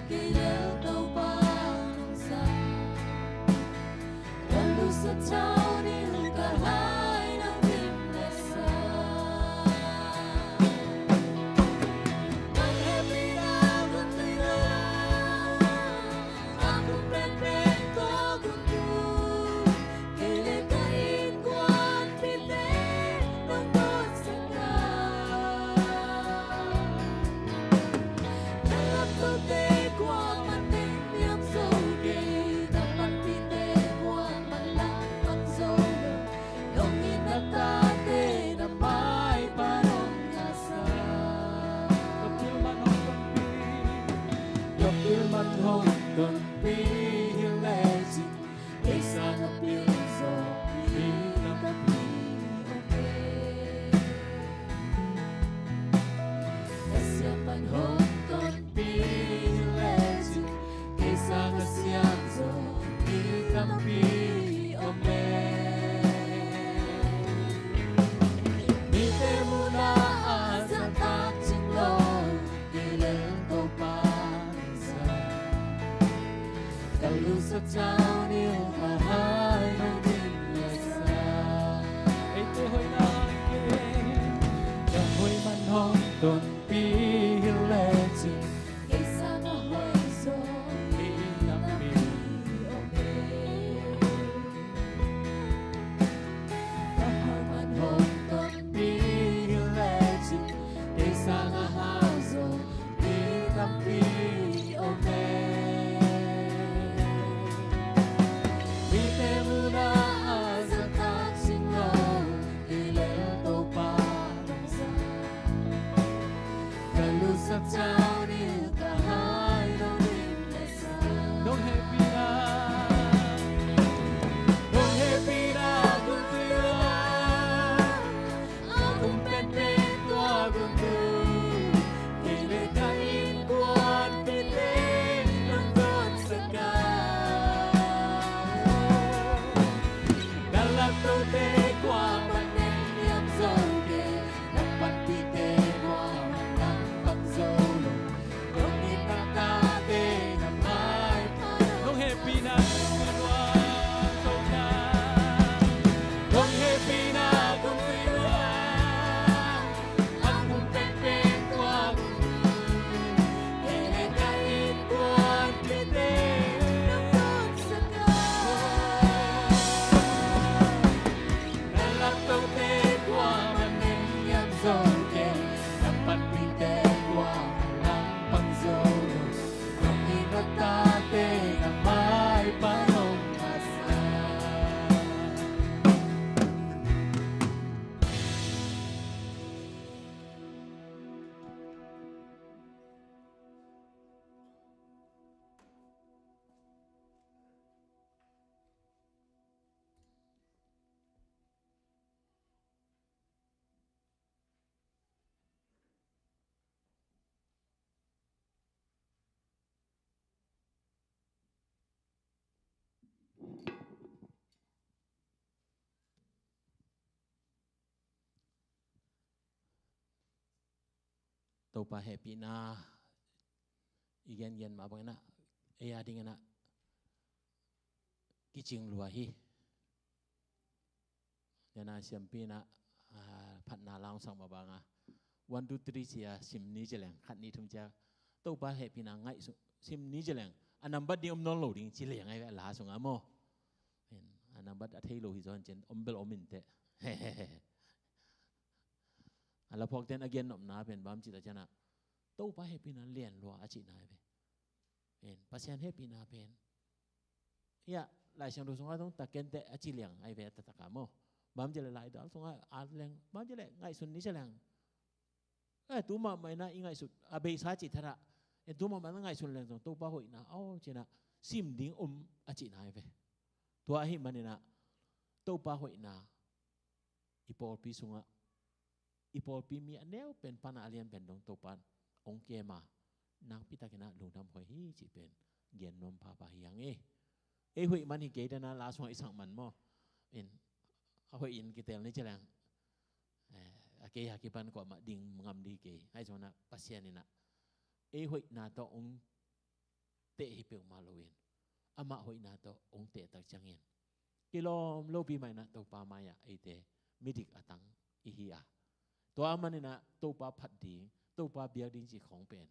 kei lel Topa nong zang. Ka lusa thau ning ka hai nong ning le sa. Nang hehpihna ka tui lo, a kum penpen ka gun tu, kei le ka innkuanpihte nong dotsak a. Na lamtote kuamah teng piang zo kei, na panpihte kuamah langpang zo lo. Nong it na tate na maipha nong ngahsak. Ka pil man hong tonpih, ka pil man hong tonpih hi lecin, kei sang a pil zaw mi tampi om e. Ka siam man hong tonpih hi lecin, kei sang a siam zaw mi tampi om e. Mite muhna ah zahtak cing lo, kei lel Topa nong zang. Ka lusa thau ning ka hai nong ning le sa. Eite hoihna kei, ka hoih man hong tonpih hi lecin, kei sang a hoih zaw mi tampi om e. Ka hau man hong tonpih hi lecin, kei sang a hau zaw mi tampi om e. Mite muhna ah zahtak cing lo, kei lel Topa nong zang. Topa hehpihna i gengen mah bangin ah, ei a dingin ah kicing lua hi. Nena siampi in ah, ah, phatna la hong sak mah bang a, one, two, three ci a sim ni ci leng, khat, nih, thum ci a Topa hehpihna ngaihsun sim ni ci leng, a nambat ding om nawn lo ding ci leng ahi ve a la sungah maw. A nambat a thei lo hi zaw hi cin, om bel om inteh. A la phawkte'n a gen nopna pen bang ci ta ciang ah, Topa hehpihna lian lua a cihna ahi ve. Pasian hehpihna pen, ia, Lai Siangtho sungah zong ta kei inteh a ci liang ahi ve, a taktak a maw. Bang ci leh Lai Dal sungah a leng, bang ci leh ngaihsun ni ci leng. Eh, tu mahmah in ah i ngaihsut a beisa cih thadah. Eh, tu mahmah in ah ngaihsun leng zong Topa hoihna aw ci in ah sim ding om a cihna ahi ve. Tua ahih manin ah Topa hoihna i pawlpi sungah, i pawlpi mi a neu pen pan a lian pen dong Topa in hong kem a, nakpi takin ah lungdam huai hi cih pen gen nuam phapha hi hang e. Ei hoih man hi kei den a la sungah i sak man maw. In, a hoih in kitel ni ci leng, eh, a kei a kipan kuamah ding ngam ding hi kei. Ahi zongin ah Pasian in ah ei hoihna tawh hong teh hi peuhmah loin, amah hoihna tawh hong teh tak ciangin kilawm lopi mah in ah Topa mai-ah eite midik a tang i hi a. Tua manin ah Topa phat ding, Topa biak ding cih khawng pen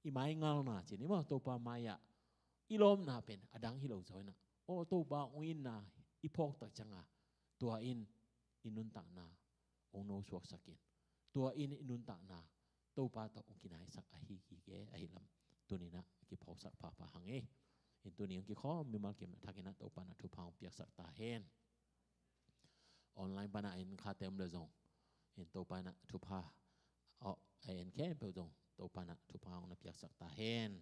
i maingalna ci ni maw, Topa mai-ah i lawpna pen a dang hi lo zaw in ah, aw, Topa hong itna i phawk tak ciang a, tua in i nuntakna hong nosuaksak in, tua in i nuntakna Topa tawh hong kinaisak ahi kik e, ahi lam tuni in ah kiphawksak phapha hang e. In tuni hong kikhawm mimal kim thak in ah Topa in ah thupha hong piaksak ta hen. Online pan a en khate om leh zong, in Topa in ah thupha, aw, a en khempeuh zong Topa in ah thupha hong na piaksak ta hen.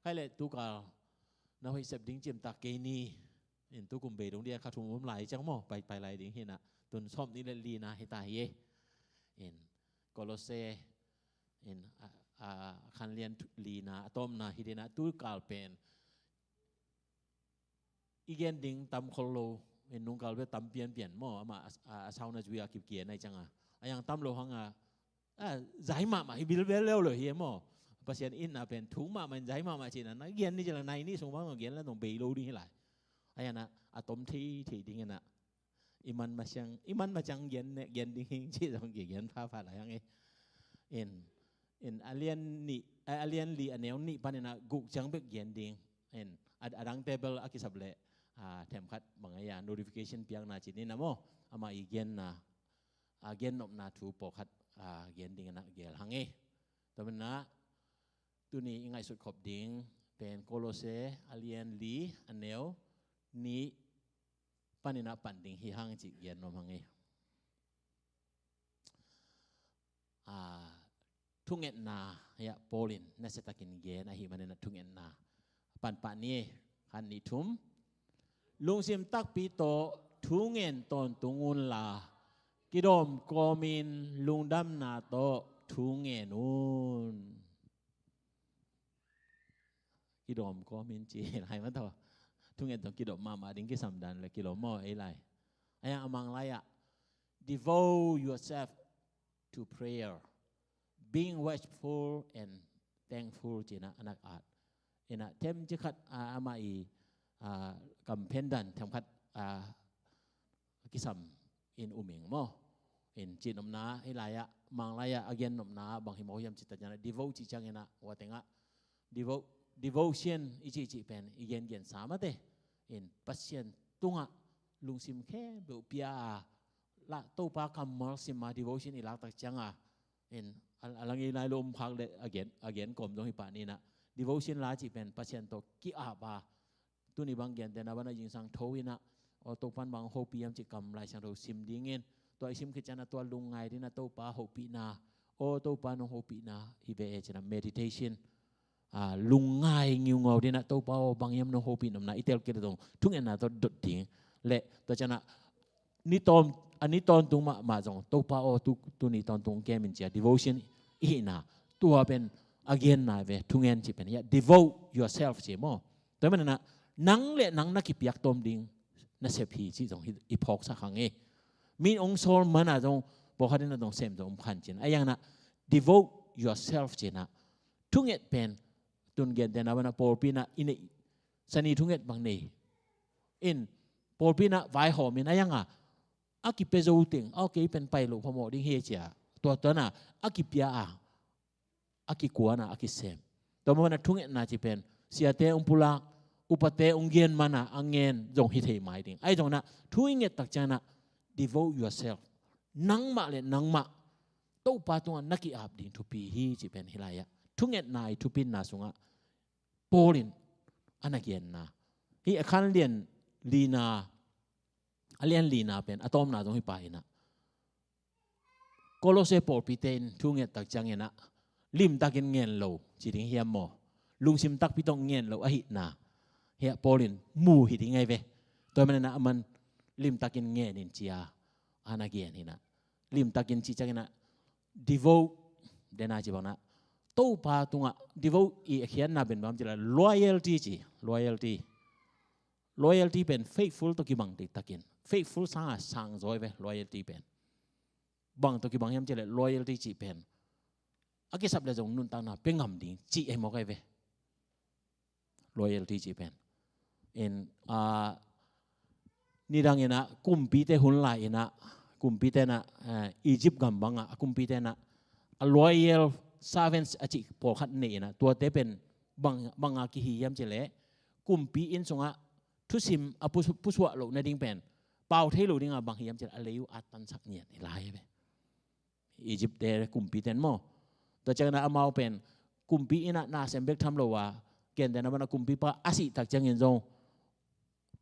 Khai leh tukal na hoih sep ding cimtak kei ni. In tukum bei dong dia kha thum om lai ciang maw, pai, pai lai ding hi in ah, tun sawm nih leh lina hi ta hi e. In Kolose, in, a, a, khanlian lina a tawpna hi ding in ah, tukal pen i gen ding tam khol lo, in nungkal bel tam pianpian maw, amah a, a, a sauna zui a kipkian ahi ciang a, a yang tam lo hang a, a, zai mahmah hi bilbel leu lo hi e maw. Pasian itna pen thuk mahmah in zai mahmah ci in ah, na gen ni ci leng nai nih sung bang zong gen leh zong bei lo ding hi lai. Ahi zongin ah a tom thei thei ding in ah, i man mah ciang, i man mah ciang gen ne, gen ding hing cih zong kigen phapha lai hang e. In, in a lian nih, a, a lian li a neu nih panin ah guk ciang bek gen ding. In a, a dangte bel a kisap leh, a, themkhat bang a ia notification piakna ci ni in ah maw, amah i genna, a, gen nopna thu pawlkhat, a, gen ding in ah gel hang e. Tua manin ah tuni i ngaihsut khop ding pen Kolose a lian li a neu nih panin ah pan ding hi hang cih gen nuam hang e. A, thungetna, ia, Paul in nasia takin gen ahih manin ah thungetna pan pah ni e. Khat, nih, thum. Lungsim takpi tawh thungen tawntung un la, kidawm kawmin lungdamna tawh thungen un. Kidawm kawmin ci lai mah tawh. Thungen tawh kidawm mahmah ding kisam dan leh kilawm maw ei lai. Ahi zongin a Mang lai-ah, devote yourself to prayer, being watchful and thankful ci in ah a na at. In ah themcik khat, a, amah i, a, kamphen dan themkhat, a, a kisam in um ing maw. In cih nopna hi lai-ah, Mang lai-ah a gen nopna bang hi mawk hiam cih tak ciang ah, devote cih ciangin ah, ua teng ah devo-, devotion i cih cih pen i gengensa mah te. In Pasian tungah lungsim khempeuh pia a, la, Topa kammal sim a devotion i lak tak ciang a, in a, a lang i nai lo om khak leh a gen, a gen kawm zong hi pah ni in ah, devotion la cih pen Pasian tawh ki-ap a, tuni bang gentehna bang a zingsang tho in ah, aw, Topa in bang hong hopih hiam cih kam Lai Siangtho sim ding in, tua i sim khit ciang ah tua lungngai ding in ah Topa hopihna, aw, Topa in hong hopihna hi ve e ci in ah meditation, a, lungngai ngiungau ding in ah Topa aw, bang hiam nong hopih nopna i tel kei leh zong thungetna tawh dot ding. Leh tua ciang ah ni tawn, a ni tawntung mahmah zong Topa aw, tu, tuni tawntung kem in ci a devotion i hihna, tua pen a genna hi ve, thungen cih pen, ia, devote yourself ci maw. Tua hi manin ah nang leh nang na kipiak tawm ding nasep hi cih zong hi, i phawksak hang e. Mi in hong sawl man ah zong pawlkhat in ah zong sem zong om kha in ci in ah, ahi zongin ah Devote yourself ci-in ah, thunget pen, tun gentehna bangin ah pawlpi in ah i neih, sani thunget bang nei in, pawlpi in ah vaihawm in, a yang a, a kipia zo teng, a, kei pen pai loh phamawh ding hi ci-a, tua tua in ah a kipia a, a kikuan a, a kisem. Tua manin ah thungetna cih pen siate hong pulak, upate hong gen man a, a ngen zong hi thei mai ding. Ahi zongin ah thu i nget tak ciangin ah, devote yourself. Nangmah le nangmah Topa tungah na ki-ap ding thupi hi cih pen hih lai-ah thungetna i thupina sungah Paul in a na genna. Hih a khan lian lina, a lian lina pen a tawpna zong hih pa in ah, Kolose pawlpite in thu nget tak ciangin ah, limtakin ngen lo ci ding hiam maw? Lungsim takpi tawh ngen lo ahihna hih ah Paul in mu hi ding ahi ve. Tua manin ah aman limtakin ngen in ci-a a na gen hi in ah, limtakin cih ciangin ah, devote, dena ci bangin ah, Topa tungah devote i a khiatna pen bang hiam cih leh loyalty ci, loyalty. Loyalty pen faithful tawh kibang diktakin, faithful sang a sang zaw ahi ve loyalty pen. Bang tawh kibang hiam cih leh loyalty cih pen a kisap leh zong nuntakna pia ngam ding cih ahi mawk ahi ve. Loyalty cih pen in, ah, nidang in ah kumpite hun lai in ah, kumpite in ah, eh, Egypt gam bang ah a kumpite in ah a loyal servants a cih pawlkhat nei in ah, tuate pen bang, bang a kihi hiam cih leh, kumpi inn sungah thusim a pusu-, pusuah loh nading pen pau thei lo ding a bang hi hiam cih leh, a lei uh a tansak ngiat hi lai hi ve. Egypt te kumpite in maw. Tua ciangin ah amau pen kumpi inn ah na sem bek tham lo a, gentehna bangin ah kumpipa a sih tak ciangin zong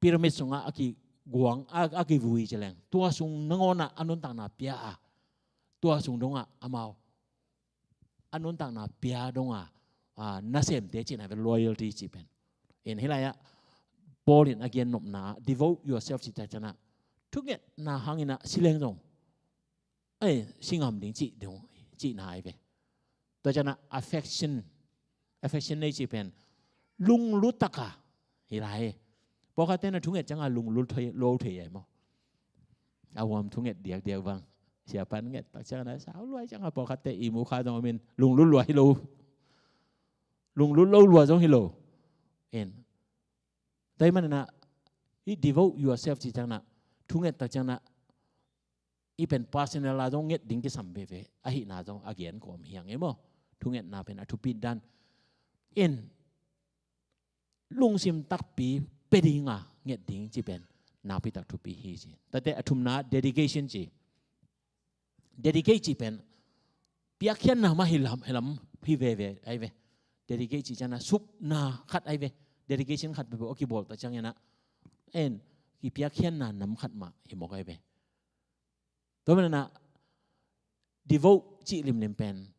pyramid sungah a kiguang, a, a kivui ci leng, tua sung nangawn ah a nuntakna pia a, tua sung dongah amau a nuntakna pia dong a, a, nasemte cihna ve loyalty cih pen. In hih lai-ah Paul in a gen nopna, devote yourself cih tak ciangin ah, thungetna hangin ah si leng zong, ei, si ngam ding cih dong, cihna ahi ve. Tua ciangin ah affection, affection nei cih pen lunglut tak a hi lai. Pawlkhatte in ah thunget ciangin lunglut thei, lo thei ahi maw. A huam thunget diakdiak bang. Siapa in nget tak ciangin ah sau luai ciangin pawlkhatte ihmu kha zong om in lunglut lua hi lo. Lunglut lo lua zong hi lo. In. Tua ahih manin ah, i devote yourself cih ciangin ah, thunget tak ciangin ah, i pen personal a zong nget ding kisam veve ahihna zong a gen kawm hi hang e maw. Thungetna pen a thupi dan in, lungsim takpi pia ding a nget ding cih pen nakpi tak thupi hi ci. Tate a thumna dedication ci. Dedicate cih pen piakkhiatna mah hi lam, hi lam hi veve ahi ve. Dedicate cih ciangin ah supna khat ahi ve. Dedication khat peuhpeuh a kibawl tak ciangin ah, en, kipiakkhiatna nam khat mah hi mawk ahi ve. Tua manin ah devote cih limlim pen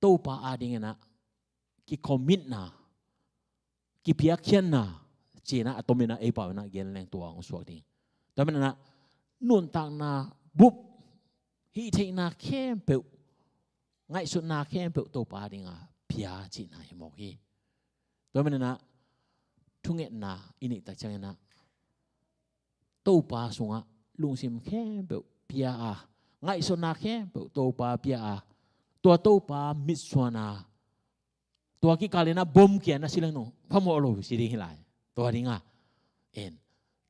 Topa adingin ah kicommitna, kipiakkhiatna ci-in ah a tomin ah ei pau in ah gen leng tua hong suak ding. Tua manin ah nuntakna bup, hih theihna khempeuh, ngaihsutna khempeuh Topa ading a pia cihna hi mawk hi. Tua manin ah thungetna i neih tak ciangin ah Topa sungah lungsim khempeuh pia a, ngaihsutna khempeuh Topa pia a, tua Topa mitsuan a, tua kikal in ah bom kia na si leng nung phamawh lo si ding hi lai. Tua ding a, en,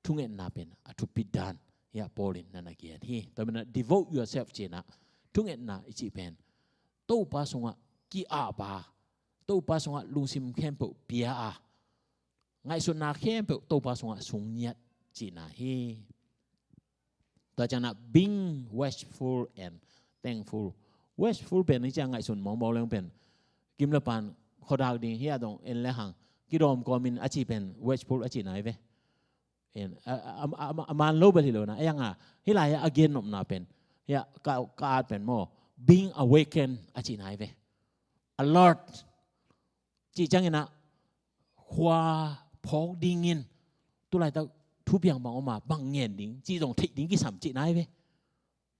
thungetna pen a thupi dan hi a, Paul in na na gen hi. Tua manin ah devote yourself ci-in ah thungetna i cih pen Topa sungah ki-ap a, Topa sungah lungsim khempeuh pia a, ngaihsutna khempeuh Topa sungah sung ngiat cihna hi. Tua ciangin ah being watchful and thankful. Watchful pen hi ciang ngaihsun mawngmawng leng pen gim le pan khuadak ding hi a, dong en le hang kidawm kawmin a cih pen watchful a cihna hi ve. En, a, a, a, a, a man lo bel hi lo na, a yang a hih lai-ah a gen nopna pen, hih a ka, ka at pen maw, being awakened a cihna hi ve. Alert cih ciangin ah khua phawk dingin, tulaitak thupiang bang om a, bang ngen ding cih zong theih ding kisam cihna hi ve.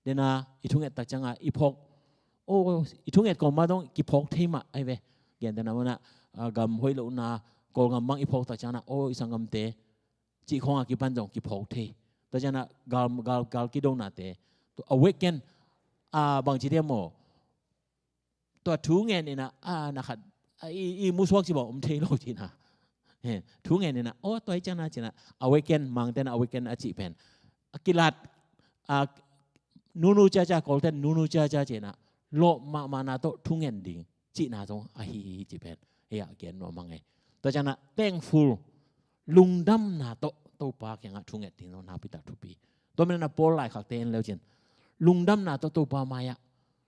Dena i thunget tak ciangin i phawk, o, i thunget kawm mah dong kiphawk thei mah ahi ve. Gentehna mah in ah, a, gam hoih lohna, Kawlgam bang i phawk tak ciangin ah, o, i sanggamte cih khawng a kipan zong kiphawk thei. Tua ciangin ah gal, gal, gal kidonate, tua awaken, a, bangci diam maw, tua thu ngen in ah, a, na khat, a, i, i musuak ci bawh om thei lo cihna. He, thu ngen in ah, aw, tua i ciangna cihna, awaken, Mangte in ah awaken a cih pen. A kilat, a, nunu ciacia, Kawlte in nunu ciacia cihna, lawh mahmahna tawh thu ngen ding cihna zong ahi hi cih pen. Hei a gen nuam hang e. Tua ciangna, thankful, lungdamna tawh Topa kiangah thu nget ding zong nakpi tak thupi. Tua manin ah Paul laikhakte en leu cin, lungdamna tawh Topa mai-ah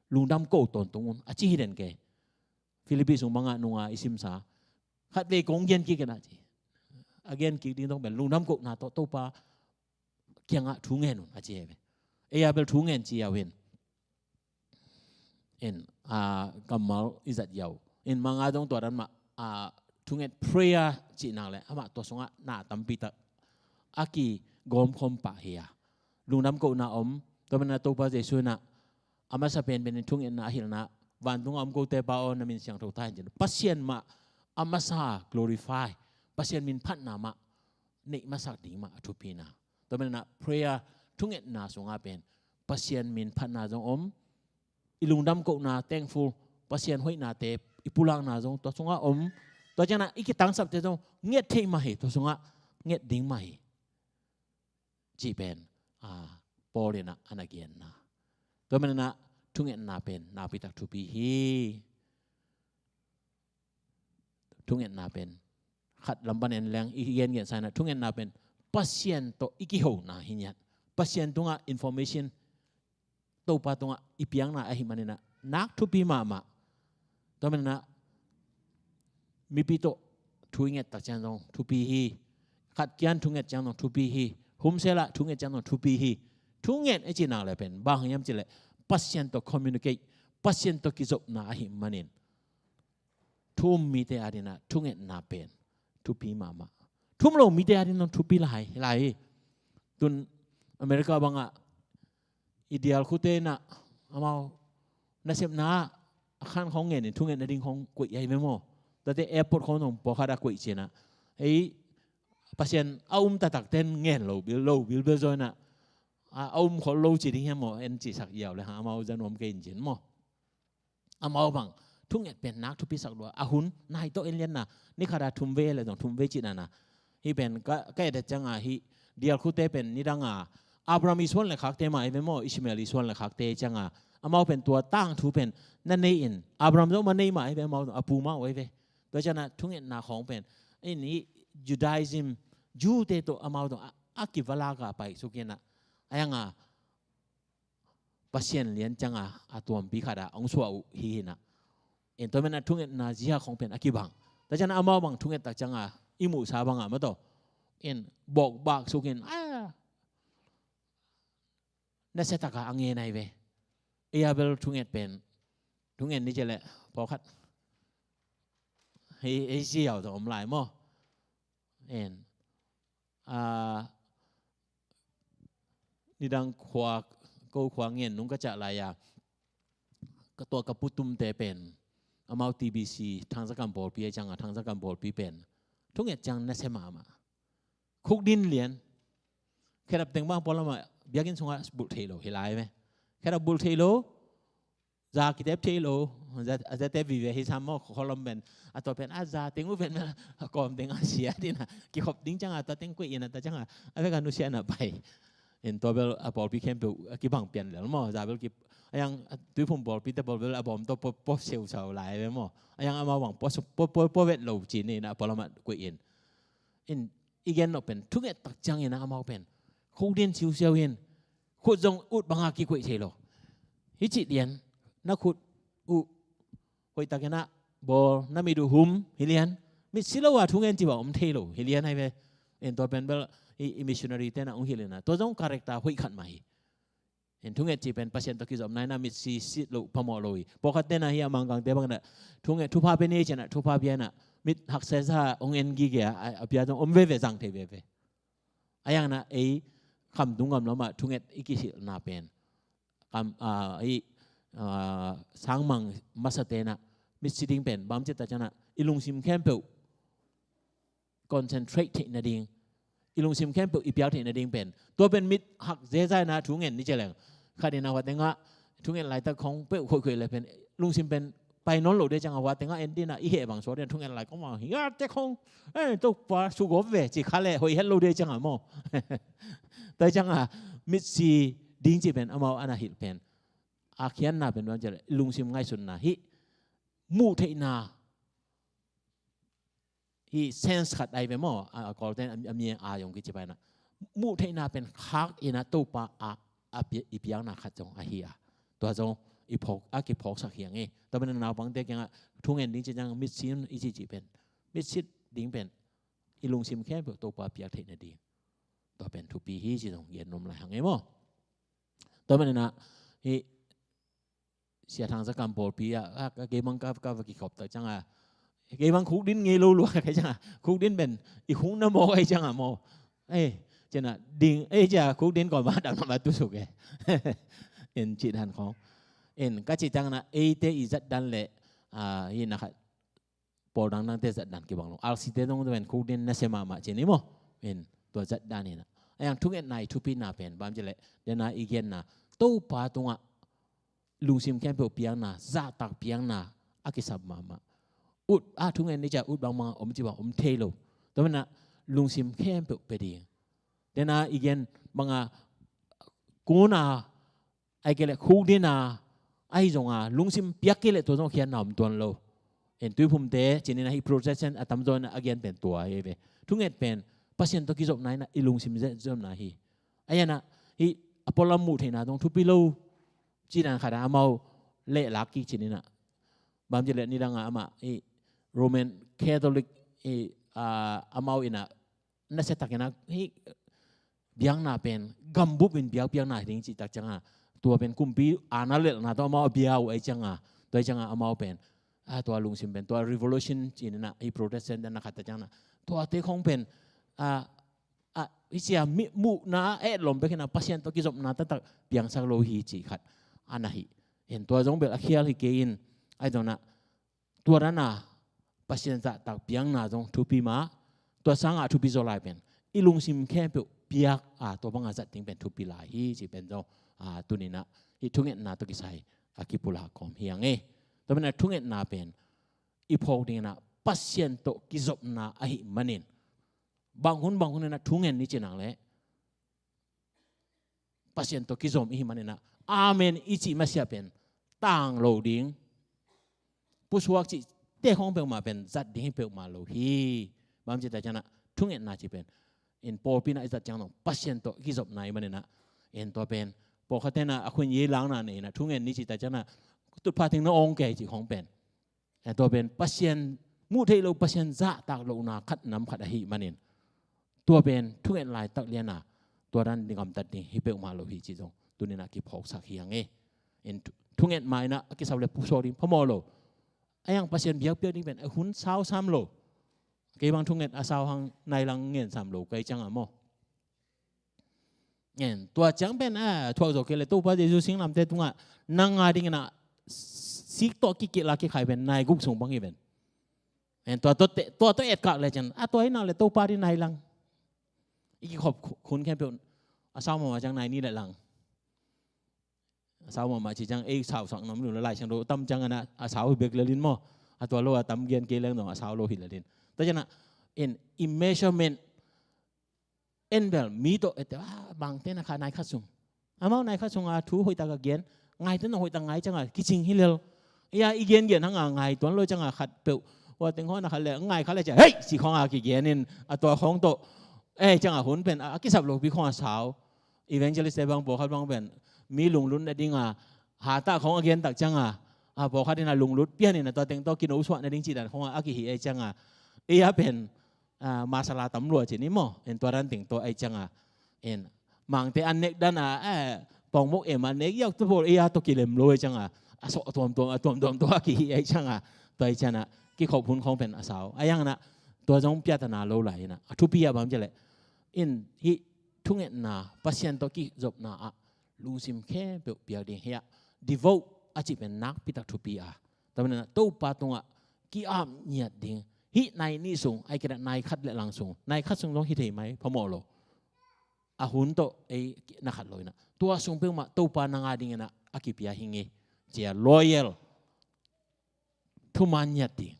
lungdam ko tawntung un, a ci hi den ke. Philippi sung bangah nunga i simsa, khatvei kong gen kik in ah ci. A gen kik ding zong pen lungdam kohna tawh Topa kiangah thu ngen un, a ci hi ve. Ei a bel thu ngen ci yau hin. In, a, kammal i zat yau. In, manga zong tua dan mah, a, thu nget prayer cih nak leh, amah tua sungah na tampi tak a kigawmkhawm pah hi a. Lungdam kohna om, tua manin ah Topa Jesuh in ah, a masa penpen in thu ngetna a hilhna, vantungah om kote Pa aw, na min siangtho ta hen cin. Pasian mah a masa glorify, Pasian min phatna mah neih masak ding mah a thupina. Tua manin ah prayer, thu ngetna sungah pen Pasian min phatna zong om, i lungdam kohna, thankful, Pasian hoihnate i pulakna zong tua sungah om. Tua ciangin ah i kitangsapte zong nget theih mah hi, tua sungah nget ding mah hi, cih pen, a, Paul in ah a na genna. Tua manin ah thungetna pen nakpi tak thupi hi. Thungetna pen khat lam pan en leng, i gengensa in ah thungetna pen Pasian tawh i kihona hi ngiat. Pasian tungah information, Topa tungah i piakna ahih manin ah nak thupi mahmah. Tua manin ah mipi tawh thu i nget tak ciang zong thupi hi. Khat kiang thu nget ciang zong thupi hi. Humsel ah thu nget ciang zong thupi hi. Thu nget i cih nak leh pen bang hiam cih leh Pasian tawh communicate, Pasian tawh kizopna ahih manin, thu um mite adingin ah thungetna pen thupi mahmah. Thu um lo mite adingin zong thupi lai, lai hi. Tun America bangah i dial khute in ah amau nasepna ah a khan khawng ngen in thungetna ding khawng koih ahi ve maw. Tuate airport khawng zong pawlkhat a koih ci-in ah, ei, Pasian a um taktakte'n ngen lo bil, lo bilbel zaw in ah, a, a um khol lo ci ding hiam maw, en cihsak yau le hang amau za nuam kei in ci-in maw. Amau bang thunget pen nak thupisak lua. A hun nai tawh en lianna, ni khat a thum vei leh zong thum vei cihna na. Hih pen ka, ka et ciangin ah hih dial khute pen nidang a Abraham i suan le khakte mah ahi ve maw, Ishmael i suan le khakte ciangin ah amau pen tua tangthu pen na nei in, Abraham zong mah nei mah ahi ve, amau a pu mah uh ahi ve. Tua ciangin ah thungetna khawng pen in hih Judaism, Jew-te tawh amau tawh a, a kivalak a paisuk in ah, a yang a Pasian lian ciangin a tuampi khat ah hong suah uh hi hi in ah. In tua manin ah thungetna zia khawng pen a kibang. Tua ciangin ah amau bang thunget tak ciangin ah i muhsa bangin ah maw taw, in bawkbak suk in, a, nasia takin a ngen ahi ve. Ei a bel thunget pen, thunget ni ci leh pawlkhat hei, hei siau tawh om lai maw. En, a, nidang khua, ko khua ngen nung ka ciah lai-a, ka tua ka pu Tumte pen amau T B C Thangzakam pawlpi ahi ciangin ah, Thangzakam pawlpi pen thunget ciang nasia mahmah. Khukdin lian. Khedap teng bang pualamah biakinn sungah bulh thei lo hi lai ve. Khedap bulh thei lo, za kitep thei lo, za, za tep vive hi sam maw, kholom pen, a tua pen, a za teng uh pen, a kawm teng a sia ding a, kikhop ding ciangin a, tua teng kuih in a, tua ciangin a, a vek a nusiatna pai. In tua bel a pawlpi khempeuh a kibang pian lel maw, za bel ki, a yang, a Tuiphum pawlpite pawl bel a bawm tawh pua, pua seusau lai ve maw. A yang amau bang pua, pua, pua, pua vet lo ci-in a pualamah kuih in. In, i gen nop pen, thunget tak ciangin ah amau pen khukdin siusiau in, khut zong ut bangin kikuih thei lo. Hih ci lian, na khut uh hoihtakin ah bawl, na mit uh hum hi lian, mit si lo a thungen ci bang om thei lo hi lian ahi ve. In tua pen bel i, i missionary-te'n ah hong hilh in ah, tua zong character hoih khat mah hi. In thunget cih pen Pasian tawh kizopna in ah mit si, si lo phamawh lo hi. Pawlkhatte in ah hih a Mangkangte bangin ah thunget, thupha pia ni ci-in ah, thupha pia in ah mit haksa sa hong en gige a, a, a pia zong om veve, zang thei veve. A yang in ah ei khamtung gam lamah thunget i kihilhna pen, kam, a, hih, a, sangmang masate in ah mit si ding pen bang hiam cih tak ciangin ah i lungsim khempeuh concentrate theih nading, i lungsim khempeuh i piak theih nading pen, tua pen mit hak zeza in ah thungen ni ci leng, khat in ah hua tengah thungen laitak khawng peuh khoihkhoih leh pen lungsim pen pai nawn lo ding ciangah hua tengah en ding a i heh bang suak ding a thungen lai kong mah hi a tek hong, eh, Topa sugawp ve ci kha leh hoih het lo ding ciangah maw. Tua ciangah mitsi ding ci pen amau a na hilh pen a khiatna pen bang ci leh lungsim ngaihsutna hih muh theihna hih sense khat ai ve maw, a, a Kawlten a, a mi a zong kici pai na. Muh theihna pen khak ina Topa a, a pi-, i piakna khat zong ahi a. Tua zong i phawk, a kiphawksak hi a ngei. Tua pen naupangte kiangah thungen ding ci ciang mitsi i ci ci pen. Mitsi ding pen i lungsim khempeuh Topa piak theihna ding. Tua pen thupi hi ci zong gen nuam lai hang ei maw. Tua pen ina hih Sia Thang Za Kam pawlpi ah, ah, ah, keimang ka, ka va kikhop tak ciangah, keimang khukdin ngei lo lua ka ciangah, khukdin pen i khukna mawk ai ciangah maw. Eh, ciangah ding, eh, cia khukdin kawm ah dam lam a tusuk eh. En cih dan khawng. En ka cih ciangah eite i zatdan leh, ah, hi na khat pawl dangdangte zatdan kibang lo. R C te zong pen khukdin nasia mahmah ci ni maw. En tua zatdan hi na. A yang thungetna i thupina pen bang ci leh, dena i genna Topa tungah lungsim khempeuh piakna, zahtak piakna a kisap mahmah. Ut a thungen ni cia ut bangmah om ci bang om thei lo. Tua mana lungsim khempeuh pia ding. Dena i gen banga kuna ai kei leh khukdina ai zonga lungsim piak kei leh tua zong khiatna om tuan lo. En Tuiphumte ci ni na hih Protestant a tamzaw ina a gen pen tua hi ve. Thunget pen Pasian tawh kizopna ina i lungsim zopna hi. Ai ana hih a pualam muh theihna zong thupi lo. Ci dan khat a amau lehlak kik ci ni na. Bang ci leh nidang a amah hih Roman Catholic hih, ah, amau ina nasia tak ina hih biakna pen gambup in biakpiakna hi ding cih tak cianga tua pen kumpi ana lelhna tawh amau a bia uh ai cianga tua ai cianga amau pen, ah, tua lungsim pen tua revolution ci ni na hih Protestant dan na khat tak cianga tuate khong pen, ah, ah, hih sia mi muhna a etlawm bek hi na Pasian tawh kizopna taktak piangsak lo hi cih khat a na hi. En tua zong bel a khial hi kei in ai zong na tua dana Pasian zahtak piakna zong thupi mah, tua sanga thupi zaw lai pen i lungsim khempeuh piak a tua banga zat ding pen thupi lai hi cih pen zong, ah, tuni na hih thungetna tawh kisai a kipulak kawm hi a ngei. Tua mana thungetna pen i phawk ding ina Pasian tawh kizopna ahih manin bang hun bang hun ina thungen ni ci nak leh Pasian tawh kizom i hih man ina amen i cih masiah pen tang lo ding. Pusuak cih te khong peuhmah pen zat ding hi peuhmah lo hi. Bang ci ta ciangah thungetna cih pen in pawlpi na i zat ciang dong Pasian tawh kizopna i man ina en tua pen pawlkhat tena a khuin yei langna nei ina thungen ni cih ta ciangah tutpha ting na awng kei cih khong pen. Eh, tua pen Pasian muh theih lo Pasian zahtak lohna khat nam khat ahih manin tua pen thunget laitak liana tua dan ding gamtat ding hi peuhmah lo hi cih zong tuni na kiphawksak hi hang e. In thu-, thunget ma ina a kisap le pusuak ding phamawh lo. A yang Pasian biakpiak ding pen a hun sau sam lo. Kei bang thunget a sau hang nai lang ngen sam lo kei ciangah maw. En, tua ciang pen a thuak zo kei le Topa Jesu singlamte tungah nang a dingin a sik tawh kikilh a kikhai pen nai guk sung bang hi pen. En, tua tawh te, tua tawh etkak le ciang a tua hi nak le Topa ding nai lang. I kikhop khun khempeuh a sau mahmah ciang nai nih le lang. A sau mahmah ci ciang ei sausak nam lu le Lai Siangtho tam ciang ana a sau hi bek le lin maw. A tua lo a tam gen kei leng dong a sau lo hi le lin. Tua ciang a en, i measurement en bel mi tawh ete, ah, bangte na kha nai khat sung. Amau nai khat sung a thu hoihtak a gen, ngaite na hoihtak ngai ciang a kicing hi lel. Ia i gen gen hang a ngai tuan lo ciang a khat peuh. Ua teng hong na khat le ngai khat le ciang hei ci khong a kigen in a tua khong tawh. Eh, ciang a hun pen a kisap lopi khong a sau. Evangelist te bang pawlkhat bang pen mi lunglut na ding a hata khong a gen tak ciang a, a pawlkhat in a lunglut pian in a tua teng tawh kino suah na ding ci dan khong a a kihi ei ciang a. Ia pen ah, masala tam lua ci ni maw. En tua dan teng tawh ai ciang a. En mangte an nek dan a, eh, pawngmok em a nek iau tu pawl ei a tawh kilem lo ai ciang a. A sawh a tuamtuam, a tuamtuam tawh a kihi ai ciang a. Tua ai ciang a kikhop hun khong pen a sau. A yang na tua zong piatana lo lai na. A thupi a bang ci le. En hih thungetna, Pasian tawh kizopna ah lungsim khempeuh piak ding hi a. Devote a cih pen nakpitak thupi a. Tua manin a Topa tungah ki-ap ngiat ding. Hih nai nih sung, ai kei leh nai khat le lang sung. Nai khat sung zong hi thei mai, phamawh lo. A hun tawh ei na khat lo ina. Tua sung peuhmah Topa nang a dingin a kipia hi ngei. Cia loyal. thuman ngiat ding,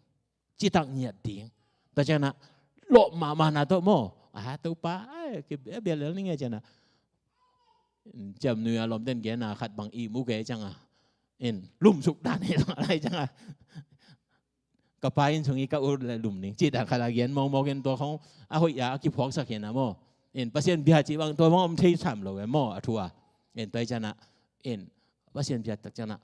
citak ngiat ding. Tua cianah lawh mahmahna tawh maw, a Topa, a bia lel ning e cianah, ciamnui a lawmten genna khat bang ihmu kei cianga, in lumsuk dan hi lai cianga, ka pa inn sung i ka ut le lum ning cih dan khat a gen mawkmawk in tua khong a hoih a a kiphuaksak hi na maw. In Pasian bia cih bang tua bang om thei sam lo e maw a thu a. In tua hi cianah, in Pasian bia tak cianah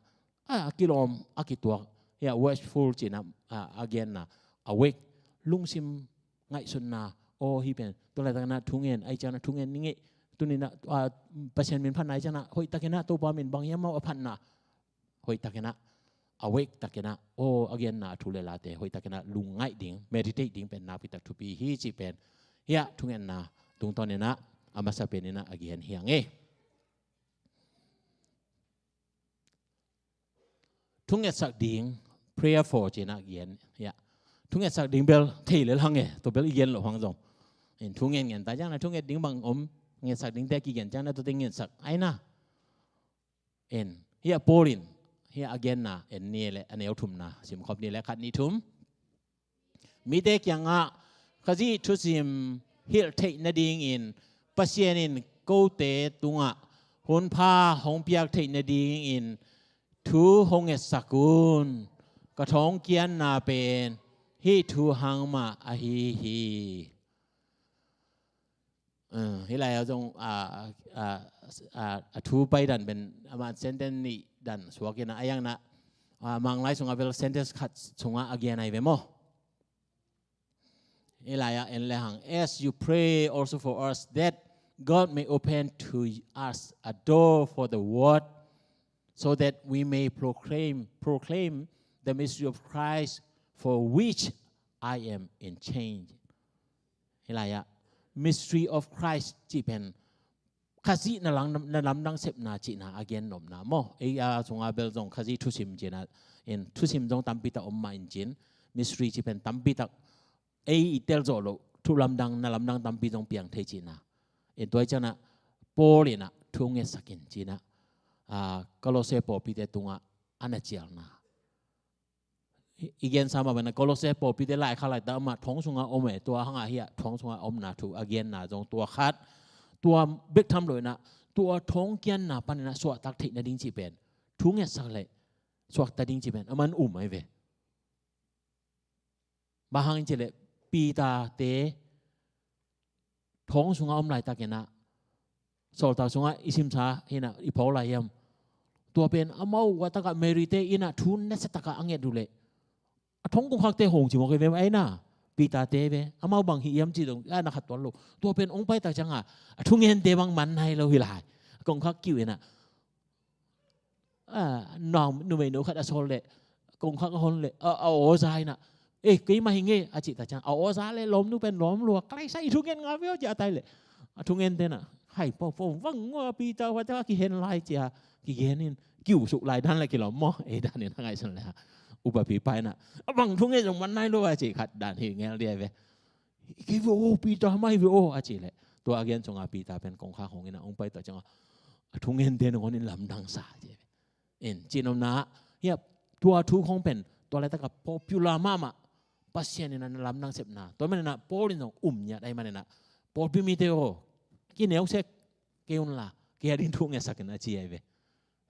a kilawm a kituak, hiah watchful cinah a genna, awake, lungsim ngaihsutna, aw hi pen tua laitakna thungen ai cianah thungen ning e. Tuninah Pasian min phatna ai cianah hoih takinah Topa min bang hiam maw a phatna, hoih takinah, awake takinah, aw a genna a thu le late hoih takinah lungngaih ding, meditate ding pen nakpitak thupi hi cih pen hiah thungetna tungtawninah a masa peninah a gen hi ang e. Thungetsak ding, prayer for cinah a gen hiah. Thungetsak ding bel thei lel hang e, tua bel i gen loh hang zong. In thungen ngen ta cianah thunget ding bang om, ngetsak dingte a kigen cianah tuate ngetsak ai na. En hiah Paul in hiah a genna en ni le a neu thumna simkhop ni le khat nih thum. Mite kiangah Khazih thusim hilh theih nadingin Pasian in kote tungah hunpha hong piak theih nadingin thu hong ngetsak un. Ka thawngkianna pen hih thu hang mah ahi hi. Hih lai-ah zong a thu pai dan pen amah sentence nih dan suak inah a yangna, Manglai sungah bel sentence khat sungah a gen ai ve maw. Hih lai-ah en le hang, as you pray also for us that God may open to us a door for the word so that we may proclaim proclaim the mystery of Christ for which I am in chains. Hih lai-ah mystery of Christ cih pen Khazih na lamdang sepna cihna a gen nopna maw. Ei a sunga bel zong Khazih thusim cihna in thusim zong tampitak om mah in cin, mystery cih pen tampitak ei i tel zawh loh thu lamdang na lamdang tampi zong piang thei cihna. In tua i cianah Paul inah thu ngetsak in cinah Kolose pawlpite tungah a na cialna. I gensa mah bana Kolose pawlpite laikhak laitak amah thong sunga om e, tua hangah hiah thong sunga omna thu a genna zong tua khat, tua bek tham lo inah tua thongkianna paninah suahtak theih nading cih pen thu ngetsak leh suakta ding cih pen a man um ai ve. Bang hang in cih leh Peter te thong sunga om laitakinah sawltak sungah i simsa hinah i phawk lai hiam? Tua pen amau a takah Mary te inah thu nasiatakah a nget uh leh a thong kongkhakte hong cimawk hi ve mai na. Peter te ve amau bang hi hiam cih dong a na khat tuan lo. Tua pen hong paitak cianga a thungente bang man nai lo hi lai. Kongkhak kiu inah numei no khat a sawl leh kongkhak a hon leh a awza inah, e keimah hi nge a cihtak ciang a awza leh lawmnu pen lawm lua ka laisa i thungen nga ve aw ci a tai leh a thungente inah hai pawpaw vang ngua Peter huate a kihen lai cia kigen in kiusuk lai dan leh kilawm maw. Ei dan in a ngaihsun leh upa pipa inah a bang thungen zong man nai lo a cih khat dan hi ngel dia ve. Kei ve aw Peter mai ve aw a cih leh tua a gen sunga Peter pen kongkhak hong inah hong paitak cianga a thungente nungon in lamdangsa ci ve. In cihnopna hiah tua thu khong pen tua laitakah popular mahmah Pasian inah na lamdang sepna tua man inah Paul in zong um ngiat ai man inah pawlpi mite aw kineu sek kei unla kei a ding thu ngetsak in a ci ai ve.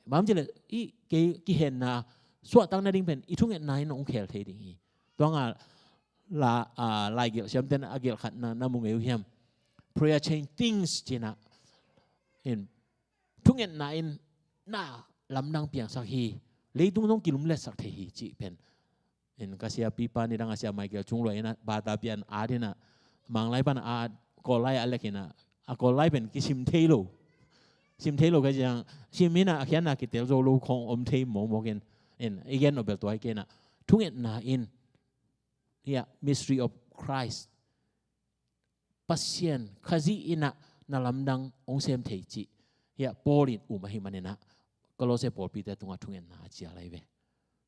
Bang cih leh i kei kihenna suahtak nading pen i thungetna in hong khel thei ding hi. Tua nga laigelh siamten a gelh khat na mu ngei uh hiam? Prayer change things cinah in thungetna in na lamdang piangsak hi. Leitung zong kilumletsak thei hi cih pen in ka siapipa nidang a sia Michael Chung Luai inah bata pian at inah Manglai pan at Kawllai a lek inah a Kawllai pen kisim thei lo. Sim thei lo ka ciang sim inah a khiatna kitel zo lo khong om thei mawkmawk in, in i gen nobel tua hi kei inah thungetna in hiah mystery of Christ Pasian Khazih inah na lamdang hong sem thei cih hiah Paul in um ahih man inah Kolose pawlpite tungah thungetna a cial ahi ve.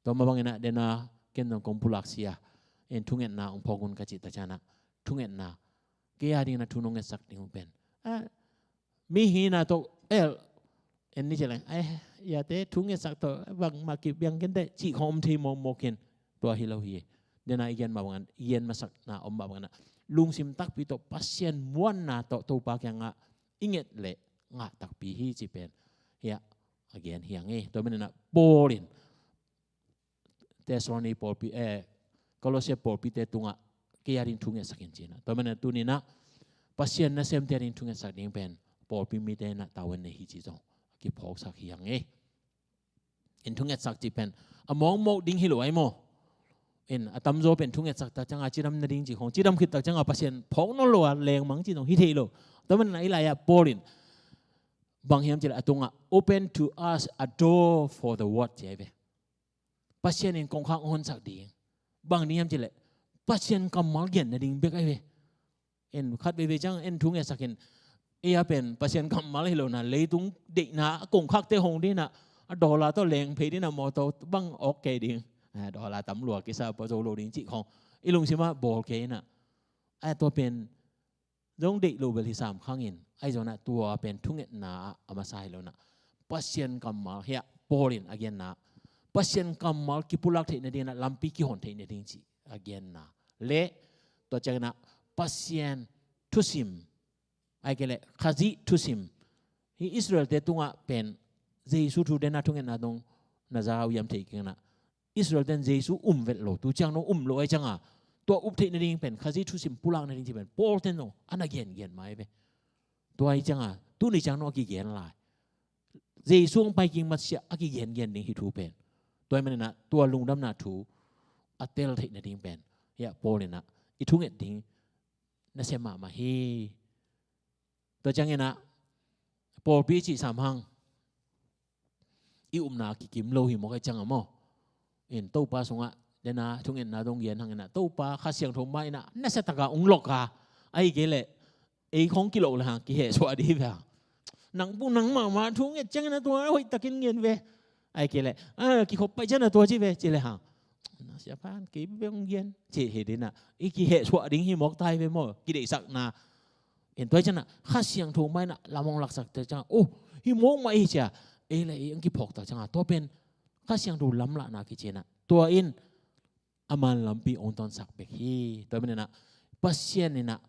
Tua mah bang inah dena ken zong kong pulak sia in thungetna hong phawk un ka cihtak cianah thungetna kei a ding na thu nong ngetsak ding uh pen mi hina tawh el en ni cialeng ai yate thu ngetsak tawh bangmah kibiang kente cih khong om thei mawkmawk in tua hi lo hi. Dena i gen mah bangin, i gen masakna om mah bangin ah, lungsim takpi tawh Pasian muanna tawh Topa kiangah i nget leh ngah takpi hi cih pen hiah a gen hi hang e. Tua manin ah Paul in Thessaloni pawlpi, eh, Kolosia pawlpite tungah kei a ding thu ngetsak in ci-in ah, tua manin ah tuni-in ah Pasian nasemte a ding thu ngetsak ding pen pawlpi mite in ah tavuan nei hi cih zong kiphawksak hi hang e. In thu ngetsak cih pen a mawkmawk ding hi lo ai maw? In a tamzaw pen thu ngetsak tak ciangin cidam nading cih khawng, cidam khit tak ciangin Pasian phawk nawn lo a lengmang cih zong hi thei lo. Tua manin ah hih lai-ah Paul in bang hiam cih leh a tungah "Open to us a door for the word," ci ai ve. Pasian in kongkhak hong honsak ding. Bang ding hiam cih leh Pasian kammal gen nading bek ai ve. En khat veivei ciang en thu ngetsak in, ei a pen Pasian kammal hi lo-in ah leitung deihna a kongkhakte hong ding-in ah, a dollar tawh leng phei ding-in ah, mawtaw bang awk kei ding. A, dollar tam lua kisa pua zo lo ding cih khawng i lungsim ah bawl kei-in ah, a, tua pen zong deih lo bel hi sam khang in, ahi zongin ah tua pen thungetna ah a masa hi lo-in ah, Pasian kammal hiah Paul in a genna, Pasian kammal kipulak theih nading in ah lampi kihon theih nading cih a genna le, tua ciangin ah Pasian thusim, ahih kei leh Khazih thusim, hih Israelte tungah pen Jesu thu dena thungetna dong na za uh hiam thei kei-in ah, Israelte in Jesu um vet lo, tu ciang dong um lo ahih ciangin ah, tua up theih nading pen Khazih thusim pulak nading cih pen Paul ten dong a na gengen mai ve. Tua ahih ciangin ah tuni ciang dong a kigen lai, Jesu hong pai kik masiah a kigengen ding hih thu pen. Tua ahih manin ah tua lungdamna thu a tel theih nading pen hiah Paul in ah i thunget ding nasem mahmah hi. Tua ciangin ah pawlpi cih sam hang, i upna kikim lo hi mawk ahih ciangin maw, in Topa sungah dena thungetna dong gen hang in ah, Topa Kha Siangtho mah in ah nasiatakin hong lok a, ahih kei leh ei khawng kilok le hang kihehsuah dih ve hang. Nang bu nang mahmah thu nget ciangin ah tua hoihtakin gen ve. Ahih kei leh, a, kikhop pai ciangin ah tua ci ve ci le hang, na sia pan kei bek hong gen ci hi ding ah, i kihehsuah ding hi mawk ta hi ve maw, kideihsakna. In tua ahih ciangin ah Kha Siangtho mah in ah lam hong laksak tak ciangin ah, oh, hi mawk mah hi ci-a, ei le ei hong kiphawk tak ciangin ah, tua pen Kha Siangtho lamlahna kici-in ah, tua in a man lampi hong tonsak bek hi. Tua manin ah Pasian in ah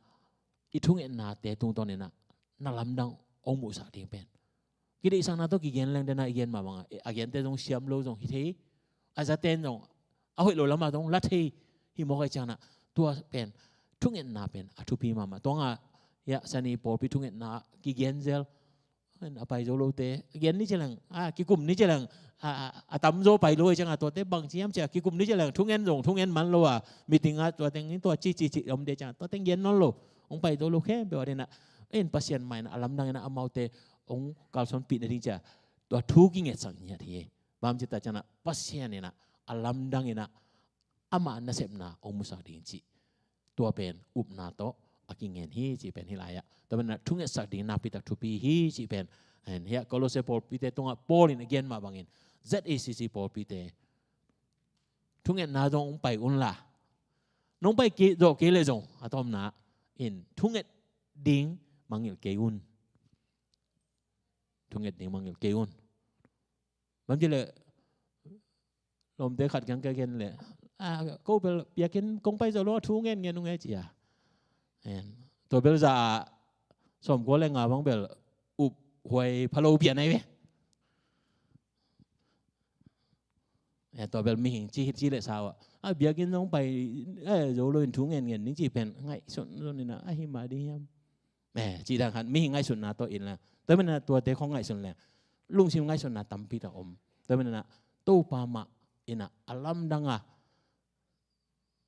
i thungetnate tungtawn in ah na lamdang hong muhsak ding pen, kideihsakna tawh kigen leng dena i gen mah bangin, a gente zong siam lo zong hi thei, a zaten zong a hoih lo lamah zong la thei hi mawk ahih ciangin ah, tua pen thungetna pen a thupi mahmah. Tua ngah hiah Sydney pawlpi thungetna kigen zel, a pai zo lote gen ni ci leng, a kikum ni ci leng, a, a, a tamzaw pai lo ahih ciangin ah, tuate bangci hiam ci-a kikum ni ci leng, thungen zong thungen man lo a, meeting ah tua teng in tua ci ci ci om ding ahih ciangin ah, tua teng gen nawn lo, hong pai zo lo khempeuh a ding ah, in Pasian mah in ah a lamdang in ah amaute hong kalsuanpih nading ci-a tua thu kingetsak ngiat hi. Bang hiam cih tak ciangin ah Pasian in ah a lamdang in ah amah nasepna hong musak ding cih, tua pen upna tawh a kingen hi cih pen hih lai-ah, tua pen ah thungetsak ding nakpi tak thupi hi cih pen, hiah Kolosia pawlpite tungah Paul in a gen mah bangin Z A C C pawlpite thungetna zong hong pai un la, nong pai kei zawh kei leh zong a tawpna in thunget ding mangngilh kei un. Thunget ding mangngilh kei un. Bang ci leh lawmte khat kiang ka gen leh, a, ko bel biakinn kong pai zo lo a, thu ngen ngen ung e ci-a. En, tua bel za a sawmkua le nga bang bel up huai phalo pian ai ve. E, tua bel mihing ci hit ci le sau a, a, biakinn zong pai, e, zo lo in thu ngen ngen ning ci pen ngaihsun zon in a, a hi mah ding hiam. E, ci dan khat mihing ngaihsutna tawh in la. Tua manin a tuate khong ngaihsun le lungsim ngaihsutna tampi tak om. Tua manin a Topa mah in a, a lamdang a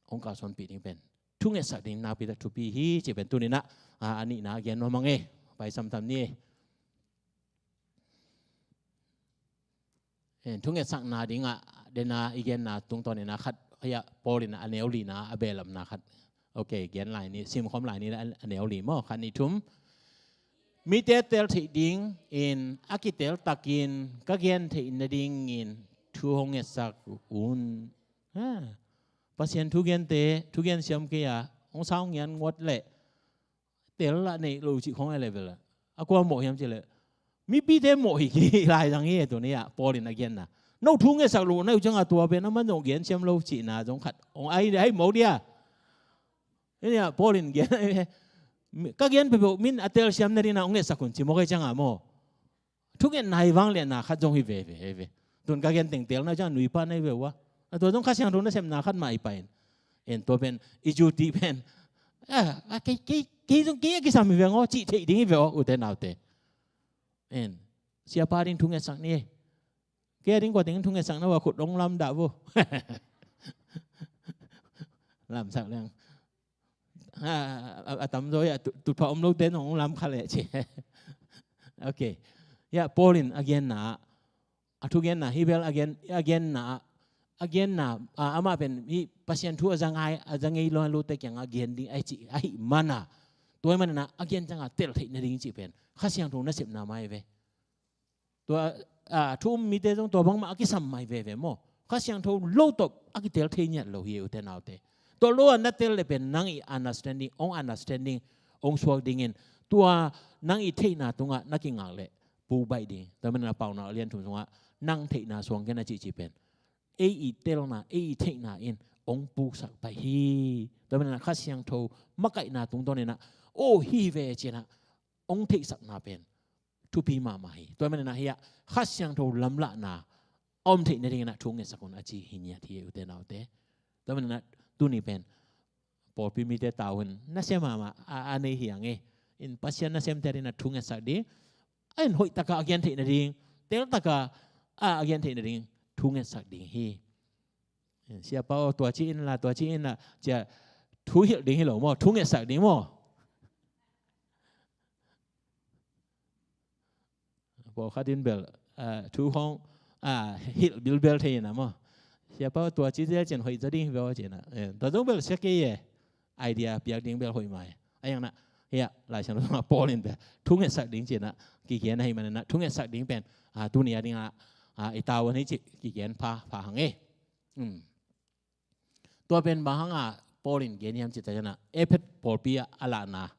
hong kalsuanpih ding pen thungetsak ding nakpi tak thupi hi ci pen tuni in a, a, a nihna gen nuam hang e. Pai samtham ni e. Thungetsakna ding a, den a i genna tungtawn in a khat hiah Paul in a neu lina a behlapna khat. Ok, gen lai ni, simkhawm lai ni a neu li maw, khat ni thum. Mite tel theih ding in a kitel takin ka gen theih nading in thu hong ngetsak un. Ha. Pasian thugente, thugen siam kei a, hong sang ngian ngot leh tel lah neih lo cih khong a level a. A kua mawh hiam cih leh mipite mawh hi kei lai zang hi e tuni a, Paul in a genna. No thu ngetsak lo na uh ciangah tua pen amah zong gen siam lo cihna zong khat. Ong ai, ai mo dia. Nia Paul in gen, ka gen peuhpeuh min a telsiam nading na ong ngetsak un ci mawk ei ciangah maw. Thungetna hi vangliatna khat zong hi veve, hi ve. Tun ka gen tengtel na ciang nuipa na hi ve ua. A tua zong Kha Siangtho nasepna khat mah hi pain. En tua pen, i duty pen. A, a, kei, kei, kei zong kei a kisam hi ve ngaw, cih theih ding hi ve aw, ute naute. En, siapa ding thungetsak ni. Kei a ding kua teng thungetsak na ua khut ong lam dah vo. Lamsak leng. A, a, a tamzaw a tu-, tutphah om lote nong lam kha leh ci. Ok. Ya, Paul in a genna, a thugenna, hi bel a gen, a genna, a genna, a, amah pen hi Pasian thu a za ngai, a za ngei lo, lote kiangah a gen ding, a hi ci, a hi mana. Tua hi mana, a gen ciangah tel theih nading cih pen Kha Siangtho nasepna mai ve. Tua, a, thu um mite zong tua bangmah a kisam mai veve maw. Kha Siangtho lo tawh a kitel thei ngiat lo hi ute naute. Tua lo a na tel le pen nang i understanding, ong understanding, ong suak dingin. Tua nang i theihna tungah na kingak le puk baih ding. Tua manin a Paunak a lian thum sungah nang theihna suang kei na cihcih pen. Ei i telna, ei i theihna in ong puksak baih hi. Tua manin a Kha Siangtho makaihna tungtawn inah, o hi ve cinah, ong theihsakna pen thupi mahmah hi. Tua manin ah hiah Kha Siangtho lamlahna a om theih nadingin ah thu ngetsak un a ci hi ngiat hi ute naute. Tua manin ah tuni pen pawlpi mite tau hun nasia mahmah a, a nei hi ang e. In Pasian nasemte adingin ah thu ngetsak ding. A in hoih taka a gen theih nading, tel taka a, a gen theih nading thu ngetsak ding hi. Siapa aw, tua ci inla, tua ci inla, cia thu hilh ding hi lo maw, thu ngetsak ding maw. Pawlkhat in bel, a, thu khawng, a, hilh bilbel thei ina maw. Siapa aw, tua ci zel cin hoih za ding hi bel cin a. Eh, tua zong bel sia kei e. Idea piak ding bel hoih mai. A yang na, hiah, Lai Siangtho sungah Paul in bel thu ngetsak ding cin a, kigen ahi manin a, thu ngetsak ding pen, a, tuni a ding a, a, i tau a ni ci, kigen pha, pha hang e. Um. Tua pen bang hanga Paul in gen hiam cih tak ciangin ah, Efesa pawlpi ah a lahna,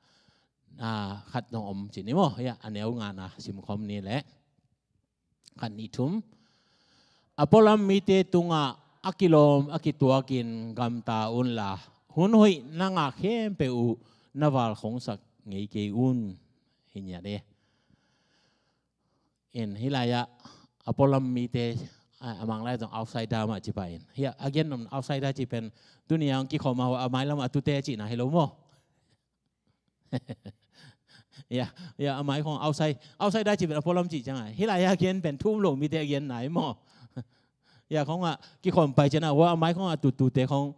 ah, khat zong om ci ni maw. Hiah a neu ngana simkhawm ni leh. Khat nih thum. A pualam mite tungah a kilawm a kituakin gamta unla, hun hoih na ngah khempeuh uh na valkhongsak ngei kei un. Hi ngiat e. In, hih lai-ah a pualam mite, a, a Mang lai zong outsider mah ci pah in. Hiah a gen om outsider ci pen tuni a hong kikhawm a, a mailam a tute cihna hi lo maw? Ya, ya, a mai khong outside, outsider ci pen a pualam cih ciang a. Hih lai-ah a gen pen thu um lo mite a genna hi maw? Ya, khong a kikhawm pai ciang a, hua a mai khong a tuttute khong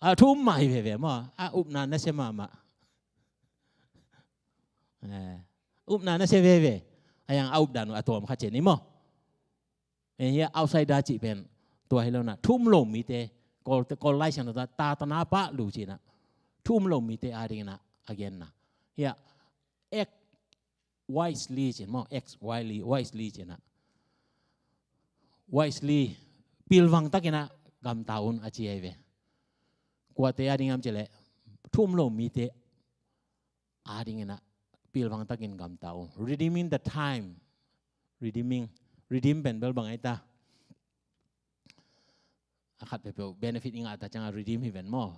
a thu um mah hi veve maw? A upna nasia mahmah. Eh, upna nasia veve. A yang a updan uh a tuam kha cian ni maw? Eh, hiah outsider cih pen tua hi lo na. Thu um lo mite, Kawl, Kawl Lai Siangtho ta, ta, ta na pah lu cih na. Thu um lo mite a ding na, a genna. Hiah, act wisely cih maw, act wisely, wisely cih na. Wisely, pilvang takin a gamta un a ci ahi ve. Kuate a ding hiam cih leh, thu um lo mite a dingin a pilvang takin gamta un. Redeeming the time. Redeeming. Redeem pen bel bang ai ta. A khat peuhpeuh benefit i ngah ta ciang a redeem hi ven maw.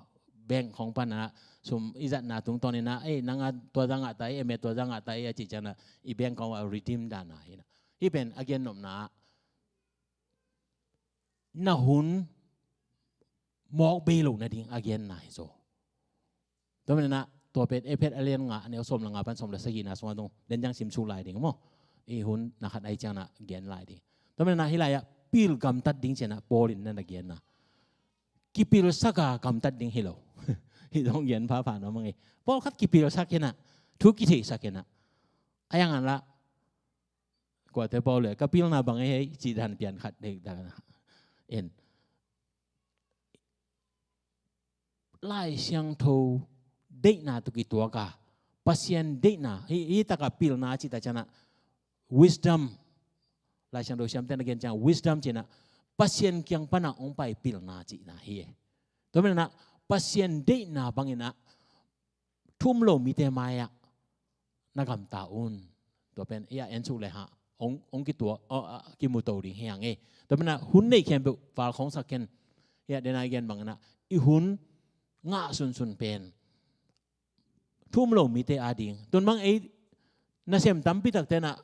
Bank khong pan a sum i zatna tungtawn in a, ei, nang a tua za ngah ta ei, eme tua za ngah ta ei a cih ciang a i bank khong a redeem dan a hi na. Hih pen a gen nopna ah na hun mawk bei lo nading a genna hi zaw. Tua manin a, tua pen Efesa a lian nga, a neu sawm le nga pan sawm le sagihna sungah zong den ciang sim suk lai ding maw. I hun na khat ahi ciang na gen lai ding. Tua manin a hih lai-ah pil gamtat ding ciang a Paul in na na genna. Kipilsak a gamtat ding hi lo. Hih zong gen phapha nuam ing. Pawlkhat kipilsak hi na, thu kitheihsak hi na. A yang an la, kuate Paul le, ka pilna bang ei hei, cih dan pian khat dek dan. En. Lai Siangtho deihna tawh kituak a, Pasian deihna, hi, hi taka pilna cih ta ciang a, wisdom, Lai Siangtho siamte na gen ciang, wisdom cih na, Pasian kiang pan a hong pai pilna cihna hi e. Tua manin a, Pasian deihna bangin a, thu um lo mite mai-ah na gamta un. Tua pen, ya, en suk le hah. hong, hong kituak, uh, uh, kimuto ding hi hang e. Tua manin ah hun neih khempeuh val khawngsak ken. Hiah dena i gen bangin ah i hun ngah sunsun pen thu um lo mite ading. Tun bang ei nasem tampi takte na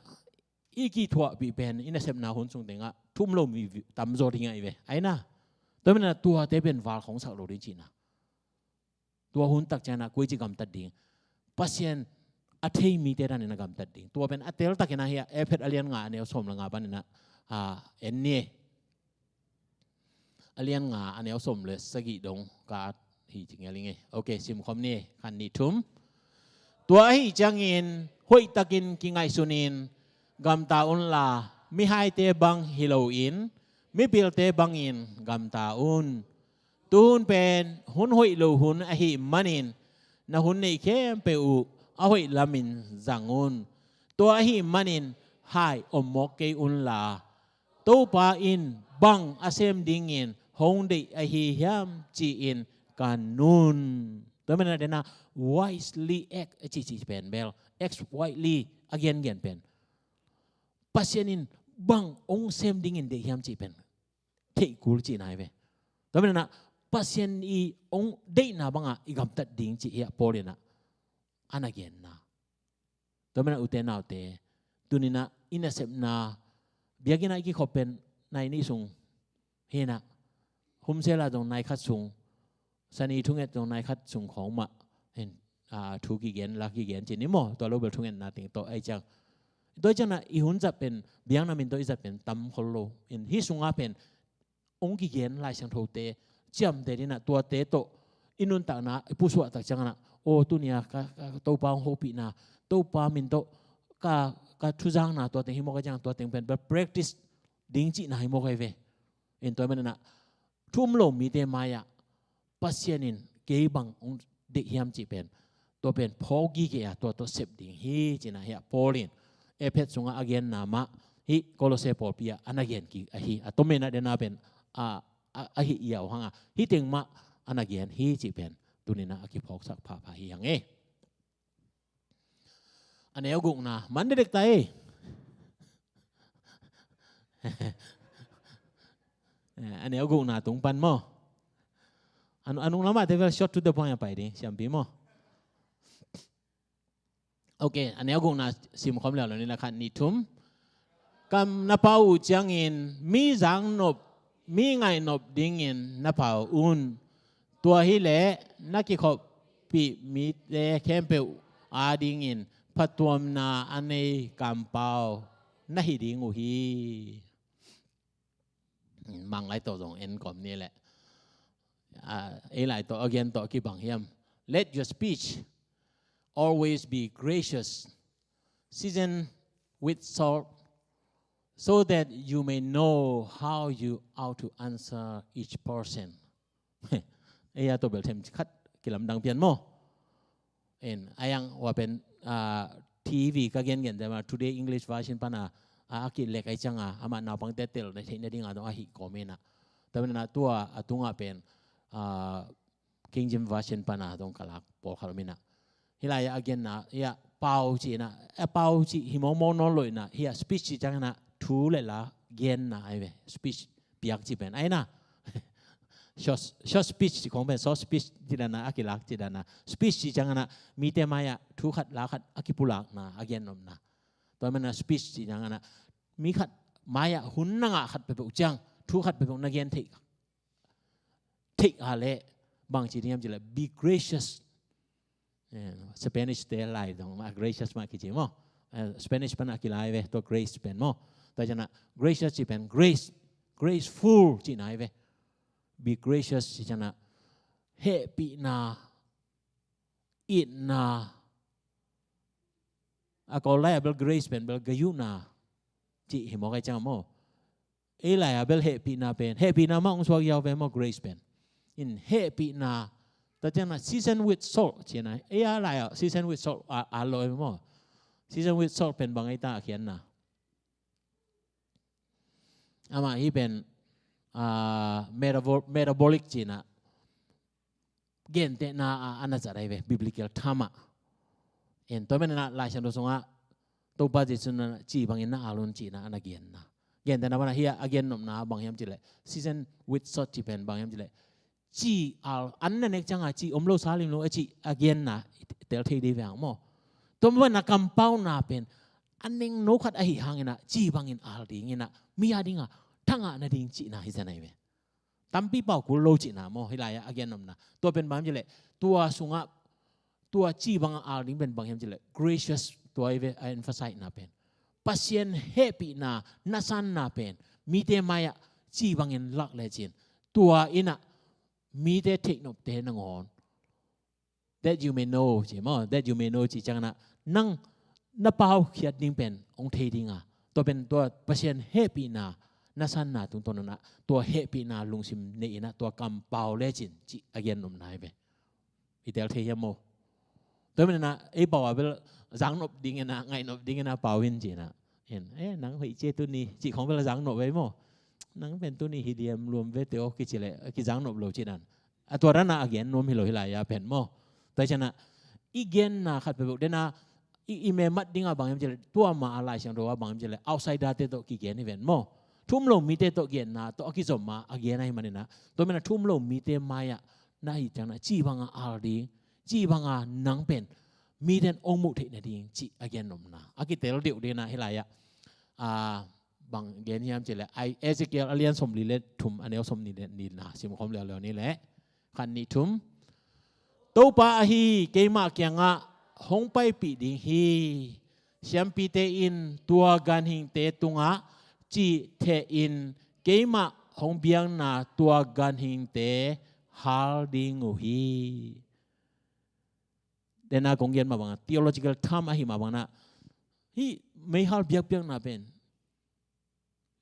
i kithuahpih pen i nasepna hun sung tengah thu um lo mi tamzaw ding ahi ve. Aina. Tua manin ah tuate pen val khawngsak lo ding cihna. Tua hun tak ciangin ah koi ci gamtat ding. Pasian a thei mite danin a gamtat ding. Tua pen a teltakin ah hiah Efesa a lian nga a neu sawm le nga panin ah, ah, en ni. A lian nga a neu sawm le sagih dong ka hi ci ngial ing e. Ok, simkhawm ni. Khat, nih, thum. Tua ahi ciangin hoihtakin kingaihsunin gamta unla, mihaite bang hi loin mipilte bangin gamta un. Tuhun pen hun hoih lo hun ahih manin na hun neih khempeuh uh a hoih lamin zang un. Tua ahih manin hai om mawk kei unla, Topa in bang a sem dingin hong deih ahi hiam ci-in kan un. Tua manin ah dena wisely act a cihcih pen bel, act wisely a gengen pen Pasian in bang hong sem dingin deih hiam cih pen theih kul cihna hi ve. Tua manin ah Pasian i hong deihna bangah i gamtat ding cih hiah Paul in ah a na genna. Tua manin ah ute naute, tuni-in ah i nasepna, biakinn ah i kikhop pen nai nih sung hi-in ah, hun sela zong nai khat sung, Sani thunget zong nai khat sung khawng mah, hin, ah, thu kigen, la kigen ci ni maw, tua lo bel thungetna teng tawh ahi ciang. Tua hi ciangin ah i hun zat pen, biakna min tawh i zat pen tam khol lo. In hih sungah pen hong kigen Lai Siangthote ciamteh in ah tuate tawh i nuntakna i pusuah tak ciangin ah, aw, tuni-a ka, ka Topa hong hopihna, Topa min tawh ka, ka thuzakna, tua teng hi mawk ahi ciang, tua teng pen bel practice ding cihna hi mawk ahi ve. In tua manin ah thu um lo mite mai-ah Pasian in kei bang hong deih hiam cih pen tua pen phawk gige a, tua tawh sep ding hi cihna hiah Paul in Efesa sungah a genna mah hih Kolose pawlpi ah a na gen kik ahi. A tomin ah dena pen a, a, ahi ia uh hang a, hih teng mah a na gen hi cih pen tuni-in ah a kiphawksak phapha hi hang e. A neu gukna man dekdek ta e. A neu gukna tung pan maw. A nung, a nung lamah te vel short to the point a pai ding siampi maw. Ok, a neu gukna simkhawm leuleu ni, la, khat, nih, thum. Kam na pau uh ciangin mi zaknop, mi ngaihnop dingin na pau un. Tua hileh na kikhoppih mite khempeuh adingin phattuamna a nei kampau na hi ding uh hi. Manglai tawh zong en kawm ni leh. Ah, ei lai tawh a gen tawh kibang hiam. Let your speech always be gracious, seasoned with salt, so that you may know how you ought to answer each person. Ei a tawh bel them khat kilamdang pian maw. En, a yang wa pen, ah, T V ka gengen te ma, Today English Version pana, a, a kilek ahi cianga, amah naupangte tel na theihna dinga dong a hih kawm inah. Tua manin ah tua a tungah pen, ah, King James Version pana dong ka lak pawlkhat om inah. Hih lai-ah a genna, hiah pau cih inah, a pau cih hi mawkmawk nawn lo inah, hiah speech cih ciang inah, thu le la genna ahi ve, speech piak cih pen. Ahi na, short, short speech cih khong pen, short speech cih dan a, a kilak cih dan a. Speech cih ciang inah, mite mai-ah, thu khat, la khat, a kipulakna, a gen nopna. Tua manin ah speech cih ciang inah, mi khat mai-ah, hun na ngah khat peuhpeuh ciang, thu khat peuhpeuh na gen theih. Theih a leh, bang ci ding hiam cih leh, be gracious. Eh, Spanish te lai dong mah, gracious mah kici maw. Eh, Spanish pan a kilai ve, tua grace pen maw. Tua ciang inah, gracious cih pen, grace, graceful cihna hi ve. Be gracious cih ciang inah, hehpihna, itna, a Kawl lai-ah bel grace pen bel gayuhna cih hi mawk ahi ciang maw. Ei lai-ah bel hehpihna pen, hehpihna mah hong suak yau ve maw, grace pen. In hehpihna, tua ciang inah season with salt cih inah, ei a lai-ah season with salt a, a lo maw. Season with salt pen bang ei ta a khiatna. Amah hih pen, ah, metabol-, metabolic cih inah, gentehna a, a na zat ahi ve, biblical term ah. En, tua manin ah Lai Siangtho sungah, Topa Jesu na cih bangin na al un cihna a na genna. Gentehna bana hi a, a gennopna bang hiam cih leh, season with salt cih pen bang hiam cih leh, cih al, an na nek cianga cih om lo sa lim lo a cih a genna i tel thei ding ve hang maw. Tua mah bana kampauna pen a nengno khat ahih hangin a cih bangin al dingin a mi a dinga thangah na ding cihna hi zen ahi ve. Tampi pau kul lo cihna maw, hih lai-ah a gennopna. Tua pen bang hiam cih leh, tua sungah, tua cih banga al ding pen bang hiam cih leh, gracious, tua hi ve, a emphasize na pen. Pasian hehpihna, na sanna pen, mite mai-ah cih bangin lak lecin. Tua in a, mite theihnopte nangawn. That you may know, ci maw, that you may know, ci ciangin a, nang na paukhiat ding pen hong thei ding a. Tua pen tua Pasian hehpihna, na sanna tungtawn in a, tua hehpihna lungsim nei in a, tua kampau lecin, cih a gennopna hi ve. I tel thei hiam maw? Tua manin a, ei pau a bel zangnop dingin a, ngaihnop dingin a pau in ci in a. En, eh, nang hoih ci e tuni, cih khong bel zangnop ve maw? Nang pen tuni hi diam luam ve te aw kici leh, kizangnop lo cih dan. A tua dan a a gen nuam hi lo hih lai-a pen maw. Tua hi ciangin a, i genna khat peuhpeuh den a, i, i memat ding a bang hiam cih leh, tua ma a Lai Siangtho a bang hiam cih leh, outsider-te tawh kigen hi ven maw. Thu um lo mite tawh genna tawh a kizom a, a gen ahih manin a. Tua manin a thu um lo mite mai-ah, na hih ciangin a, cih banga al ding, cih banga nang pen, mite in hong muh theih nading, cih a gennopna. A kitel deuh ding in a hih lai-ah, a, bang gen hiam cih leh, a, Ezekiel a lian sawmli le thum, a neu sawmnih le nihna, simkhawm leuleu ni leh. Khat, nih, thum. Topa ahi keimah kiangah hong paipih ding hi. Siampite in tua ganhingte tungah cihthehin keimah hong biakna tua ganhingte hal ding uh hi. Den a kong gen mah bangin, theological term ahih mah bangin a, hih meihal biakpiakna pen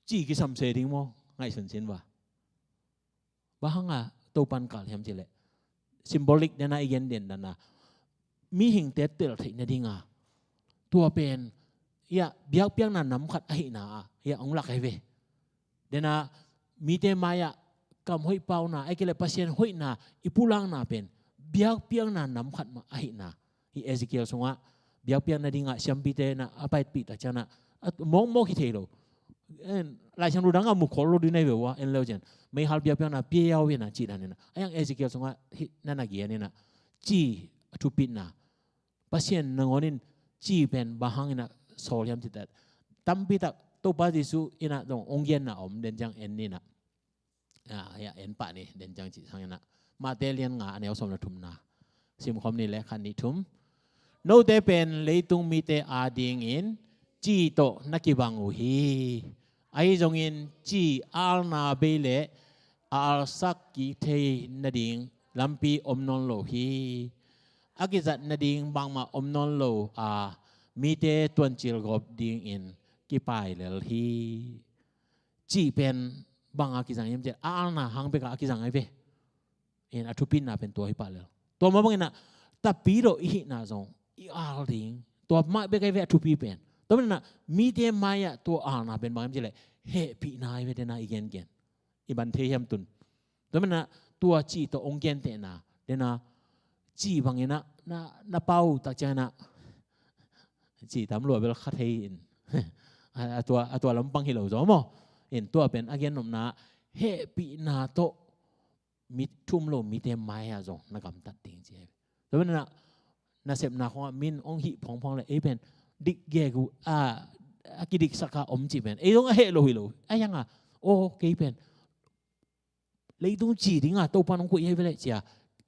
cih kisam se ding maw, ngaihsun sin va. Bang hanga Topan kal hiam cih leh, symbolic den a i gen den dan a, mihingte tel theih nading a, tua pen, hiah, biakpiakna nam khat ahihna a, hiah, hong lak ahi ve. Den a, mite mai-ah kam hoih pauna, ahih kei leh Pasian hoihna i pulakna pen biakpiakna nam khat mah ahihna. Hih Ezekiel sungah biakpiakna dingah siampite in a paipih tak ciangin a, a mawkmawk hi thei lo. En, Lai Siangtho dang a mu khol lo ding na hi ve ua, en leu ciang. Meihal biakpiakna pia uh in a cih dan in a. A hiang Ezekiel sungah hih na na gen in a, cih a thupitna. Pasian nangawn in cih pen bang hangin a sawl hiam cih tak, tampi tak Topa Jesu in a zong hong genna om den ciang en ni in a. A, hiah en pah ni, den ciang cih sang in a. Matthai lian nga, a neu sawm le thumna. Simkhawm ni leh, khat, nih, thum. Note pen leitung mite adingin cih tawh na kibang uh hi. Ahi zongin cih alna bei leh a alsak kik thei nading lampi om nawn lo hi. A kizat nading bangmah om nawn lo a, mite tuancil gawp dingin kipai lel hi. Cih pen bang a kizang hiam cih leh, a alna hang bek a kizang ahi ve. In a thupitna pen tua hi pah lel. Tua mah bangin a, tapi lo i hihna zong i al ding. Tua mah bek ahi ve a thupi pen. Tua manin a, mite mai-ah tua alna pen bang hiam cih leh, hehpihna ahi ve den a i gengen. I man thei hiam tun. Tua manin a, tua cih tawh hong gentehna den a, cih bangin a, na, na pau tak ciangin a, cih tam lua bel kha thei in. A, a tua, a tua lampang hi lo zaw maw. In tua pen a gennopna, hehpihna tawh mi, thu um lo mite mai-ah zong na gamtat ding ci hi. Tua manin a, nasepna khawngah min hong hih phawngphawng leh, ei pen dik gegu a, a kidiksak a om cih pen, ei zong a heh lo hi lo. A hiang a, aw, kei pen leitung ci ding a Topan hong koih hi ve leh ci a,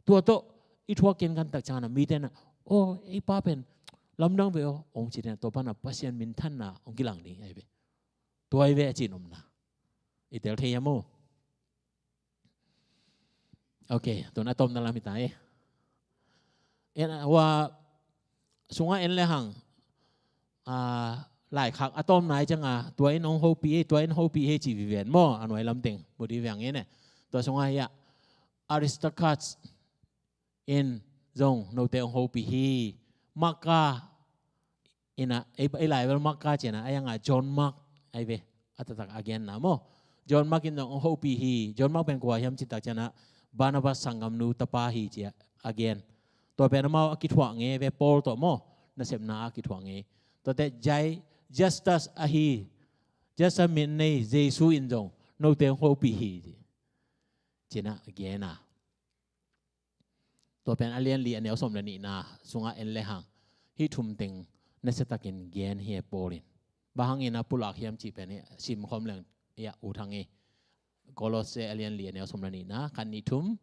tua tawh i thuak kenkan tak ciangin a, mite in a, aw, ei pa pen lamdang ve aw, hong ci den a, tua pan a Pasian minthanna hong kilang ding ahi ve. Tua ahi ve a cihnopna. I tel thei hiam maw? Ok, tun a tawpna lam hi ta e. En, a, ua, sungah en le hang, a, laikhak a tawpna hi ciang a, tua in hong hopih hi, tua in hopih hi ci viven maw, a nuai lam teng mu dih ve hang e. Tua sungah hiah, Aristarchus in zong note hong hopih hi. Marka in a, ei, ei lai bel Marka ci a, a hiang a John Mark ahi ve, a taktak a genna maw. John Mark in zong hong hopih hi. John Mark pen kua hiam cih tak ciang a, Barnabas sanggamnu tapa hi ci a, a gen. Tua pen amau a kithuah ngei ve, Paul tawh maw, nasepna a kithuah ngei. Tuate Jai, Justus ahi, Justus min nei Jesu in zong note hong hopih hi, ci-in ah gen a. Tua pen a lian li a neu sawm le nihna sungah en le hang, hih thum teng nasiatakin gen hi e Paul in. Bang hangin a pulak hiam cih pen hi, sim khawm leng hi a, ut hang hi. Kolose a lian li a neu sawm le nihna, khat, nih, thum.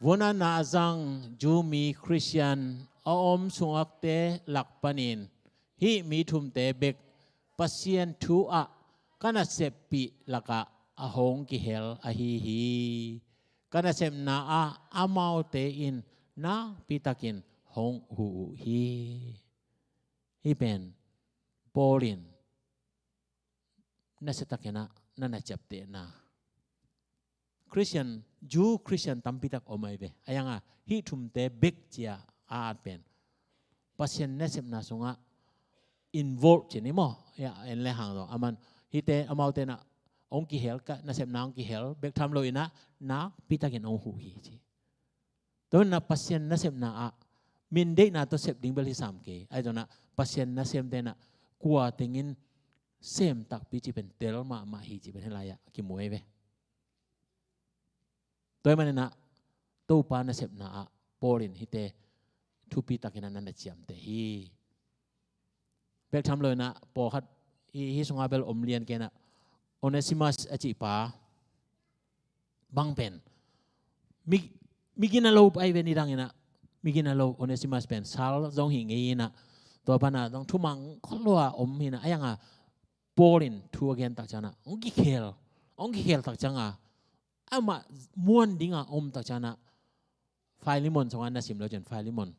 Vun a na zang Jew mi Khristian a om sungakte lak panin hih mi thumte bek Pasian thu ah ka naseppih lakah a hong kihel ahi hi. Ka nasepna ah amaute in nakpitakin hong huh uh hi. Hih pen Paul in nasiatakin ah na na ciaptehna. Khristian, Jew Khristian tampitak om ahi ve. A yang a hih thumte bek ci-a a at pen Pasian nasepna sungah involve ci ni maw. Ya, en le hang lo. Aman hihte amaute na hong kihel, ka nasepna hong kihel bek tham lo in ah nakpitakin hong huh hi ci. Tua in ah Pasian nasepna ah mindeihna tawh sep ding bel hi sam kei. Ahi zongin ah Pasian nasemte in ah kua tengin sem takpi cih pen tel mahmah hi cih pen hih lai-ah kimu ahi ve. Tua ahih manin ah Topa nasepna ah Paul in hihte thupitakin ah na na ciamteh hi. Bek tham lo in ah pawlkhat hih, hih sungah bel om lian kei in ah Onesimus a cih pa bang pen mi, mi gina lo ahi ve. Nidang in ah mi gina lo Onesimus pen sal zong hi ngei in ah tua pan ah zong thumang khol lo a om hi in ah, a yang a Paul in thu a gen tak ciang ah hong kikhel, hong kikhel tak ciang a amah muan ding a om tak ciang ah Philemon sungah na sim lo cin, Philemon,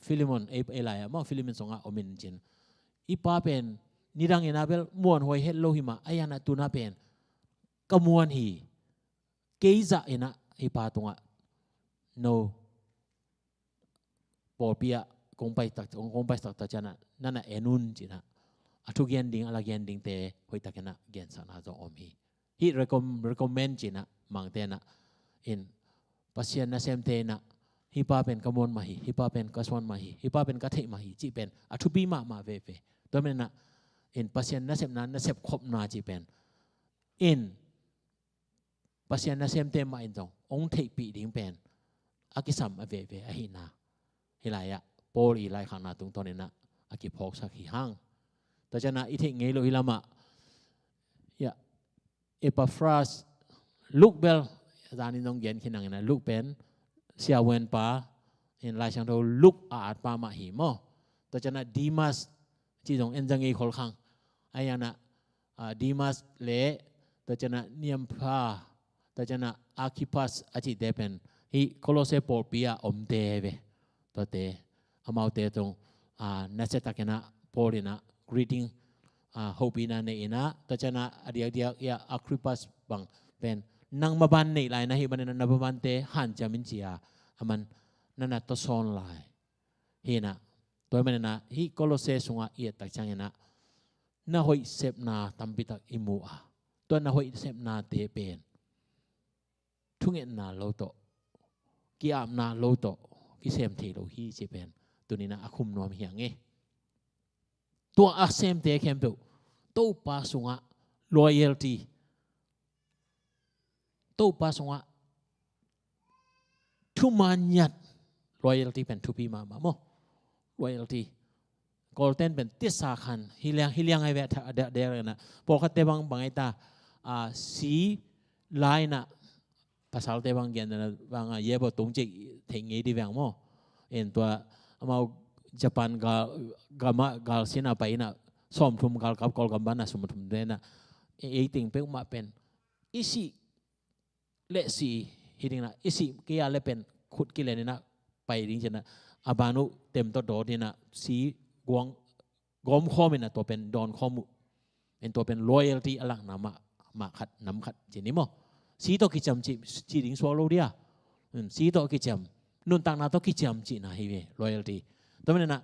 Philemon ei, ei lai-ah maw, Philemon sungah om in cin, hih pa pen nidang in ah bel muanhuai het lo hi mah, a yang ah tu-in ah pen ka muan hi, kei zah in ah hih pa tungah no pawlpi ah kong pai tak, kong, kong pai tak tak ciang ah na na en un ci-in ah a thugen ding, a lagen dingte hoihtakin ah gensakna zong om hi. Hih recomm-, recommend ci-in ah Mangte in ah, in Pasian nasemte in ah hih pa pen ka muan mah hi, hih pa pen ka suan mah hi, hih pa pen ka theih mah hi cih pen a thupi mahmah veve. Tua manin ah in Pasian nasepna, nasep khopna cih pen in Pasian nasemte mah in zong hong theihpih ding pen a kisam a veve ahihna hih lai-ah Paul i laikhakna tungtawn in ah a kiphawksak hi hang. Tua ciang ah i theih ngei loh hih lamah, ya, Epaphras, Luke bel, zan in zong gen khin hang in ah, Luke pen siavuanpa in Lai Siangtho Luke a atpa mah hi maw. Tua ciang ah Demas cih zong en za ngei khol khang. A yang ah, ah, Demas le, tua ciang ah niampha, tua ciang ah Archippus a cihte pen hih Kolose pawlpi ah omte ve. Tuate, amaute tung, ah, nasiatakin ah Paul in ah greeting, ah, hopihna nei in ah, tua ciang ah a diakdiak i ah Archippus bang pen nang maban neih lai na hih manin ah na mabante hanciam in ci-a aman na na tawsawn lai hi in ah. Tua ahih manin ah hih Kolose sungah i et tak ciangin ah na hoih sepna tampitak i mu a, tua na hoih sepnate pen thungetna lo tawh, ki-apna lo tawh kisem thei lo hi cih pen tuni-in ah a khum nuam hi hang e. Tua a semte khempeuh Topa sungah loyalty, Topa sungah thuman ngiat, loyalty pen thupi mahmah maw. Loyalty. Kawlten pen tisa khan, hi liang, hi liang ahi ve, a deh, deh, deh, na. Pawlkhatte bang, bang ei ta, ah, si lai na, pasalte bang gen na, bang, ah, yebo tung cik, thei ngei di veng maw. En tua, amau Japan gal, gama, gal sina pai na, sawmthum galkap Kawlgam bang na, sawmthum de na. E, ei ting peuhmah pen, i si leh si hi ding na, i si kei a leh pen khut kilen in ah pai ding ci-in ah, a ban uh tem tawh dawt in ah, si guang gawm khawm in ah, tua pen dawn khawm uh. En tua pen loyalty a lakna mah, mah khat, nam khat ci ni maw. Si tawh kiciam ci, ci ding suak lo dia. Hmm, si tawh kiciam, nuntakna tawh kiciam cihna hi ve, loyalty. Tua manin ah,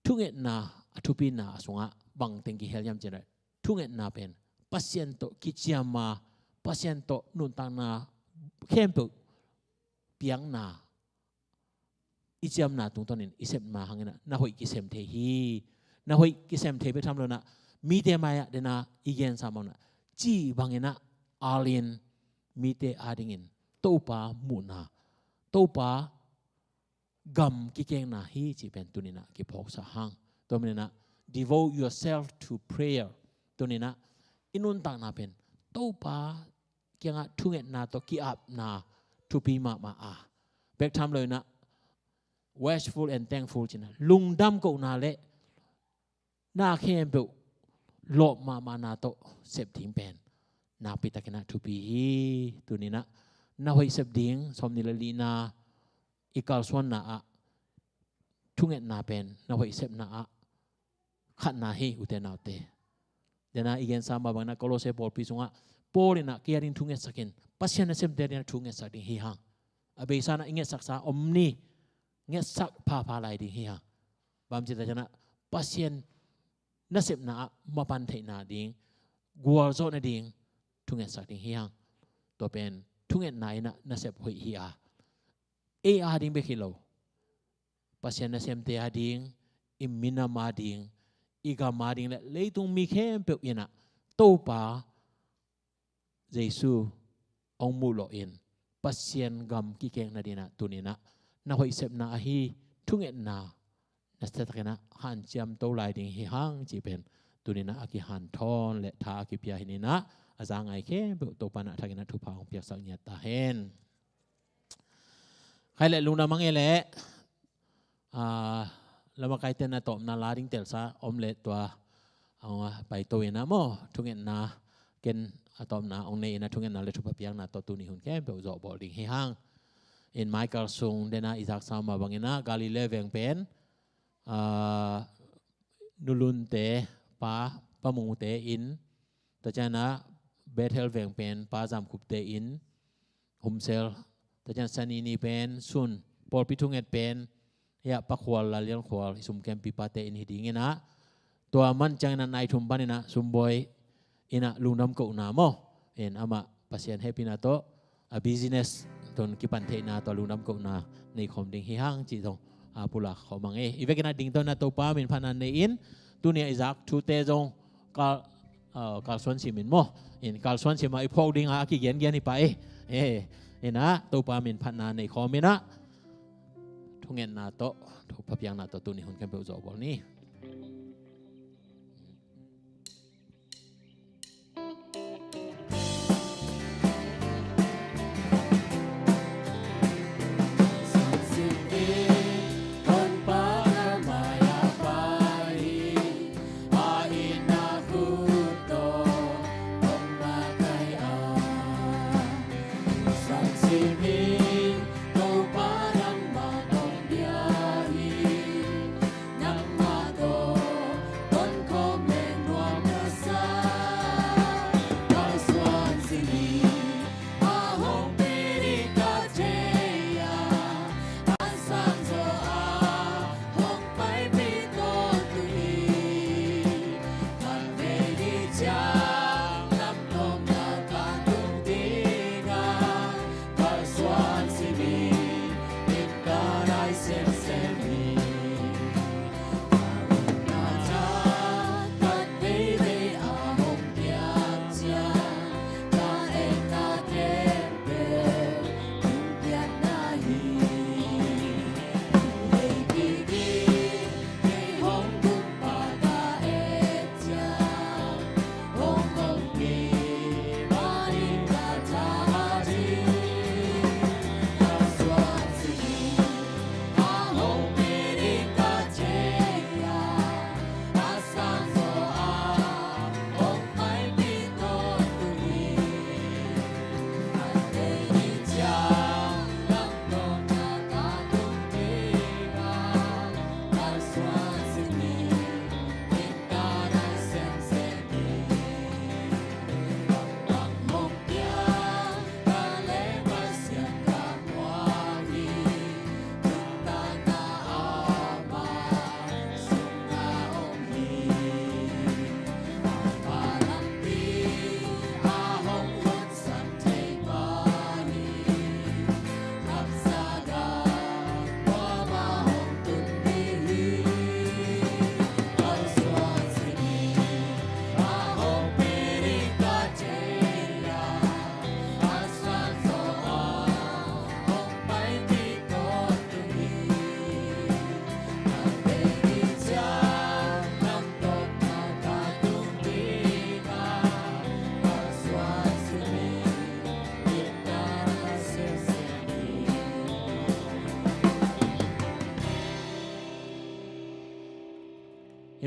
thungetna a thupina a sungah bang teng kihel hiam cih leh, thungetna pen Pasian tawh kiciam a, Pasian tawh nuntakna khempeuh piakna, i ciamna tungtawnin i sepna hangin ah na hoih kisem thei hi. Na hoih kisem thei bek tham lo-in ah mite mai-ah dena i gensa mawkna cih bangin ah alin mite adingin Topa muhna, Topa gam kikengna hi cih pen tuni-in ah kiphawksak hang. Tua manin ah devote yourself to prayer. Tuni-in ah i nuntakna pen Topa kiangah thungetna tawh ki-apna thupi mahmah a, bek tham lo-in ah watchful and thankful cihna, lungdam kohna le na khempeuh lawp mahmahna tawh sep ding pen nakpitakin ah thupi hi. Tuni-in ah na hoih sep ding sawmnih le lina i kalsuanna ah thungetna pen na hoih sepna ah khatna hi, ute naute. Dena i gensa mah bangin ah Kolose pawlpi sungah Paul in ah kei ading thungetsak in, Pasian nasemte ading ah thungetsak ding hi hang. A beisa-in ah i ngetsaksa om ni, ngetsak phapha lai ding hi hang. Bang hang hiam cih leh Pasian nasepna ah mapan theihna ding, gualzawhna ding thungetsak ding hi hang. Tua pen thungetna in ah nasep hoih hi a, ei ading bek hi lo, Pasian nasemte ading, i minam ading, i gam ading le leitung mi khempeuh in ah Topa Jesu hong muh lawhin Pasian gam kikeng nadingin ah tuni-in ah na hoih sepna ahi thungetna nasatakin ah hanciam to lai ding hi hang cih pen tuni-in ah a kihanthawn le tha a kipia hi-in ah, a za ngai khempeuh Topa in ah a thakin ah thupha hong piaksak ngiat ta hen. Khai le lungdam a ngei leh, ah, lamakaite na tawpna la ding telsa om leh tua hong, ah, paito in ah maw, thungetna ken a tawpna hong nei in ah thungetna le thupha piakna tawh tuni hun khempeuh zawhbawl ding hi hang. In Michael sung dena i zaksa mah bangin ah Galilee veng pen, ah, Nu Lunte pa, Pa Mungte in, tua ciangin ah Bethel veng pen Pa Zamkupte in, Humsel, tua ciang Sanini pen Sun, pawlpi thunget pen hiah Pa Khual, Lalian Khual, i sumkempi pate in hi dingin ah, tua man ciangin ah nai thum panin ah Sumbawi in ah lungdam kohna maw, in amah Pasian hehpihna tawh a business tawh kipan theihna tawh lungdam kohna nei khawm ding hi hang cih zong a pulak khawm hang e. I vekin ah dingto in ah Topa min phatna nei in, tuni-a i zak thute zong kal, ah, kalsuan sim in maw, in kalsuan sim ah i phawk ding a kigengen hi pah e. Eh, in ah Topa min phatna nei khawm in ah thungetna tawh, thupha piakna tawh tuni hun khempeuh zawhbawl ni.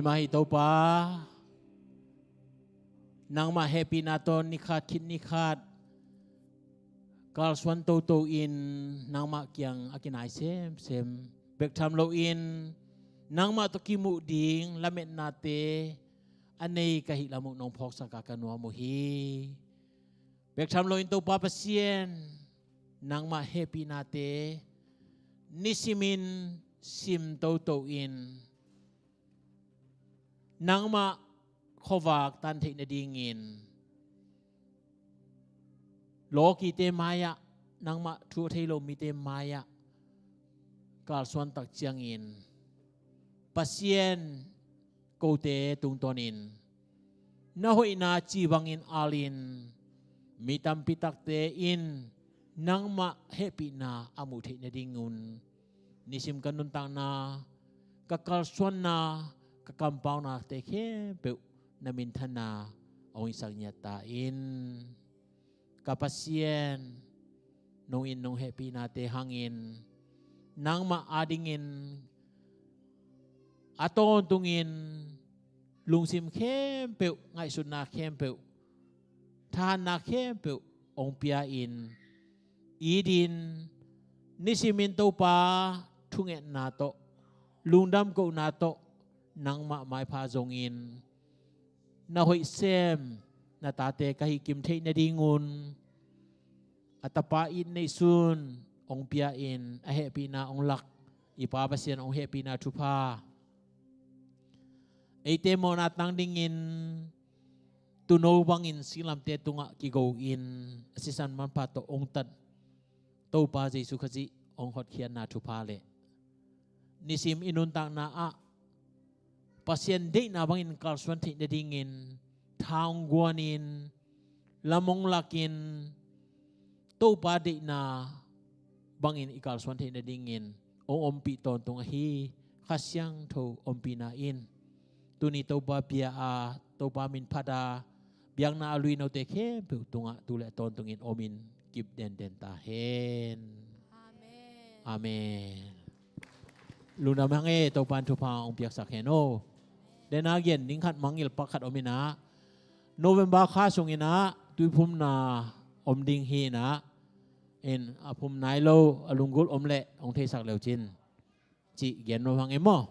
Mah hi Topa, nangmah hehpihna tawh nikhat khit nikhat kalsuan toto in nangmah kiang a kinai semsem bek tham loin nangmah tawh kimuh ding lametnate a nei ka hih lam uh nong phawksak a ka nuam uh hi. Bek tham loin Topa Pasian, nangmah hehpihnate nisimin sim toto in nangmah khuavak tan theih nadingin lawkite mai-ah, nangmah thu a thei lo mite mai-ah kalsuan tak ciangin Pasian, kote tungtawnin na hoihna ci bangin alin mi tampi takte in nangmah hehpihna a muh theih nadingun nisim ka nuntakna, ka kalsuanna, ka kampaunate khempeuh na minthanna hong hisak ngiat ta in. Ka Pasian, nong in nong hehpihnate hangin nangmah adingin a tawntungin lungsim khempeuh, ngaihsutna khempeuh, thahatna khempeuh hong pia-in, it in, nisimin Topa thungetna tawh, lungdam kohna tawh nangmah maipha zongin na hoih sem na tate ka hih kim theih nadingun a tapa it neihsun hong pia-in a hehpihna hong lak i Pa Pasian hong hehpihna thupha, eite mawhna tang dingin tuuno bangin singlamte tungah kigo-in a sisan manpha tawh hong tat Topa Jesu Khazih hong hotkhiatna thupha le nisim i nuntakna ah Pasian deihna bangin kalsuan theih nadingin tha hong guanin lam hong lakin Topa deihna bangin i kalsuan theih nadingin hong ompih tawntung ahi Kha Siangtho ompihna in tuni Topa bia a Topa min phat a biakna a luinote khempeuh tungah tu le tawntungin omin kip denden ta hen. Amen. Amen. Lungdam hang e, Topa in thupha hong piaksak hen o. Dena gen ding khat mangngilh pak khat om in ah, November kha sung in ah tuiphumna om ding hi in ah, in a phum nai lo a lunggulh om leh hong theisak leu cin cih gen nuam hang e maw.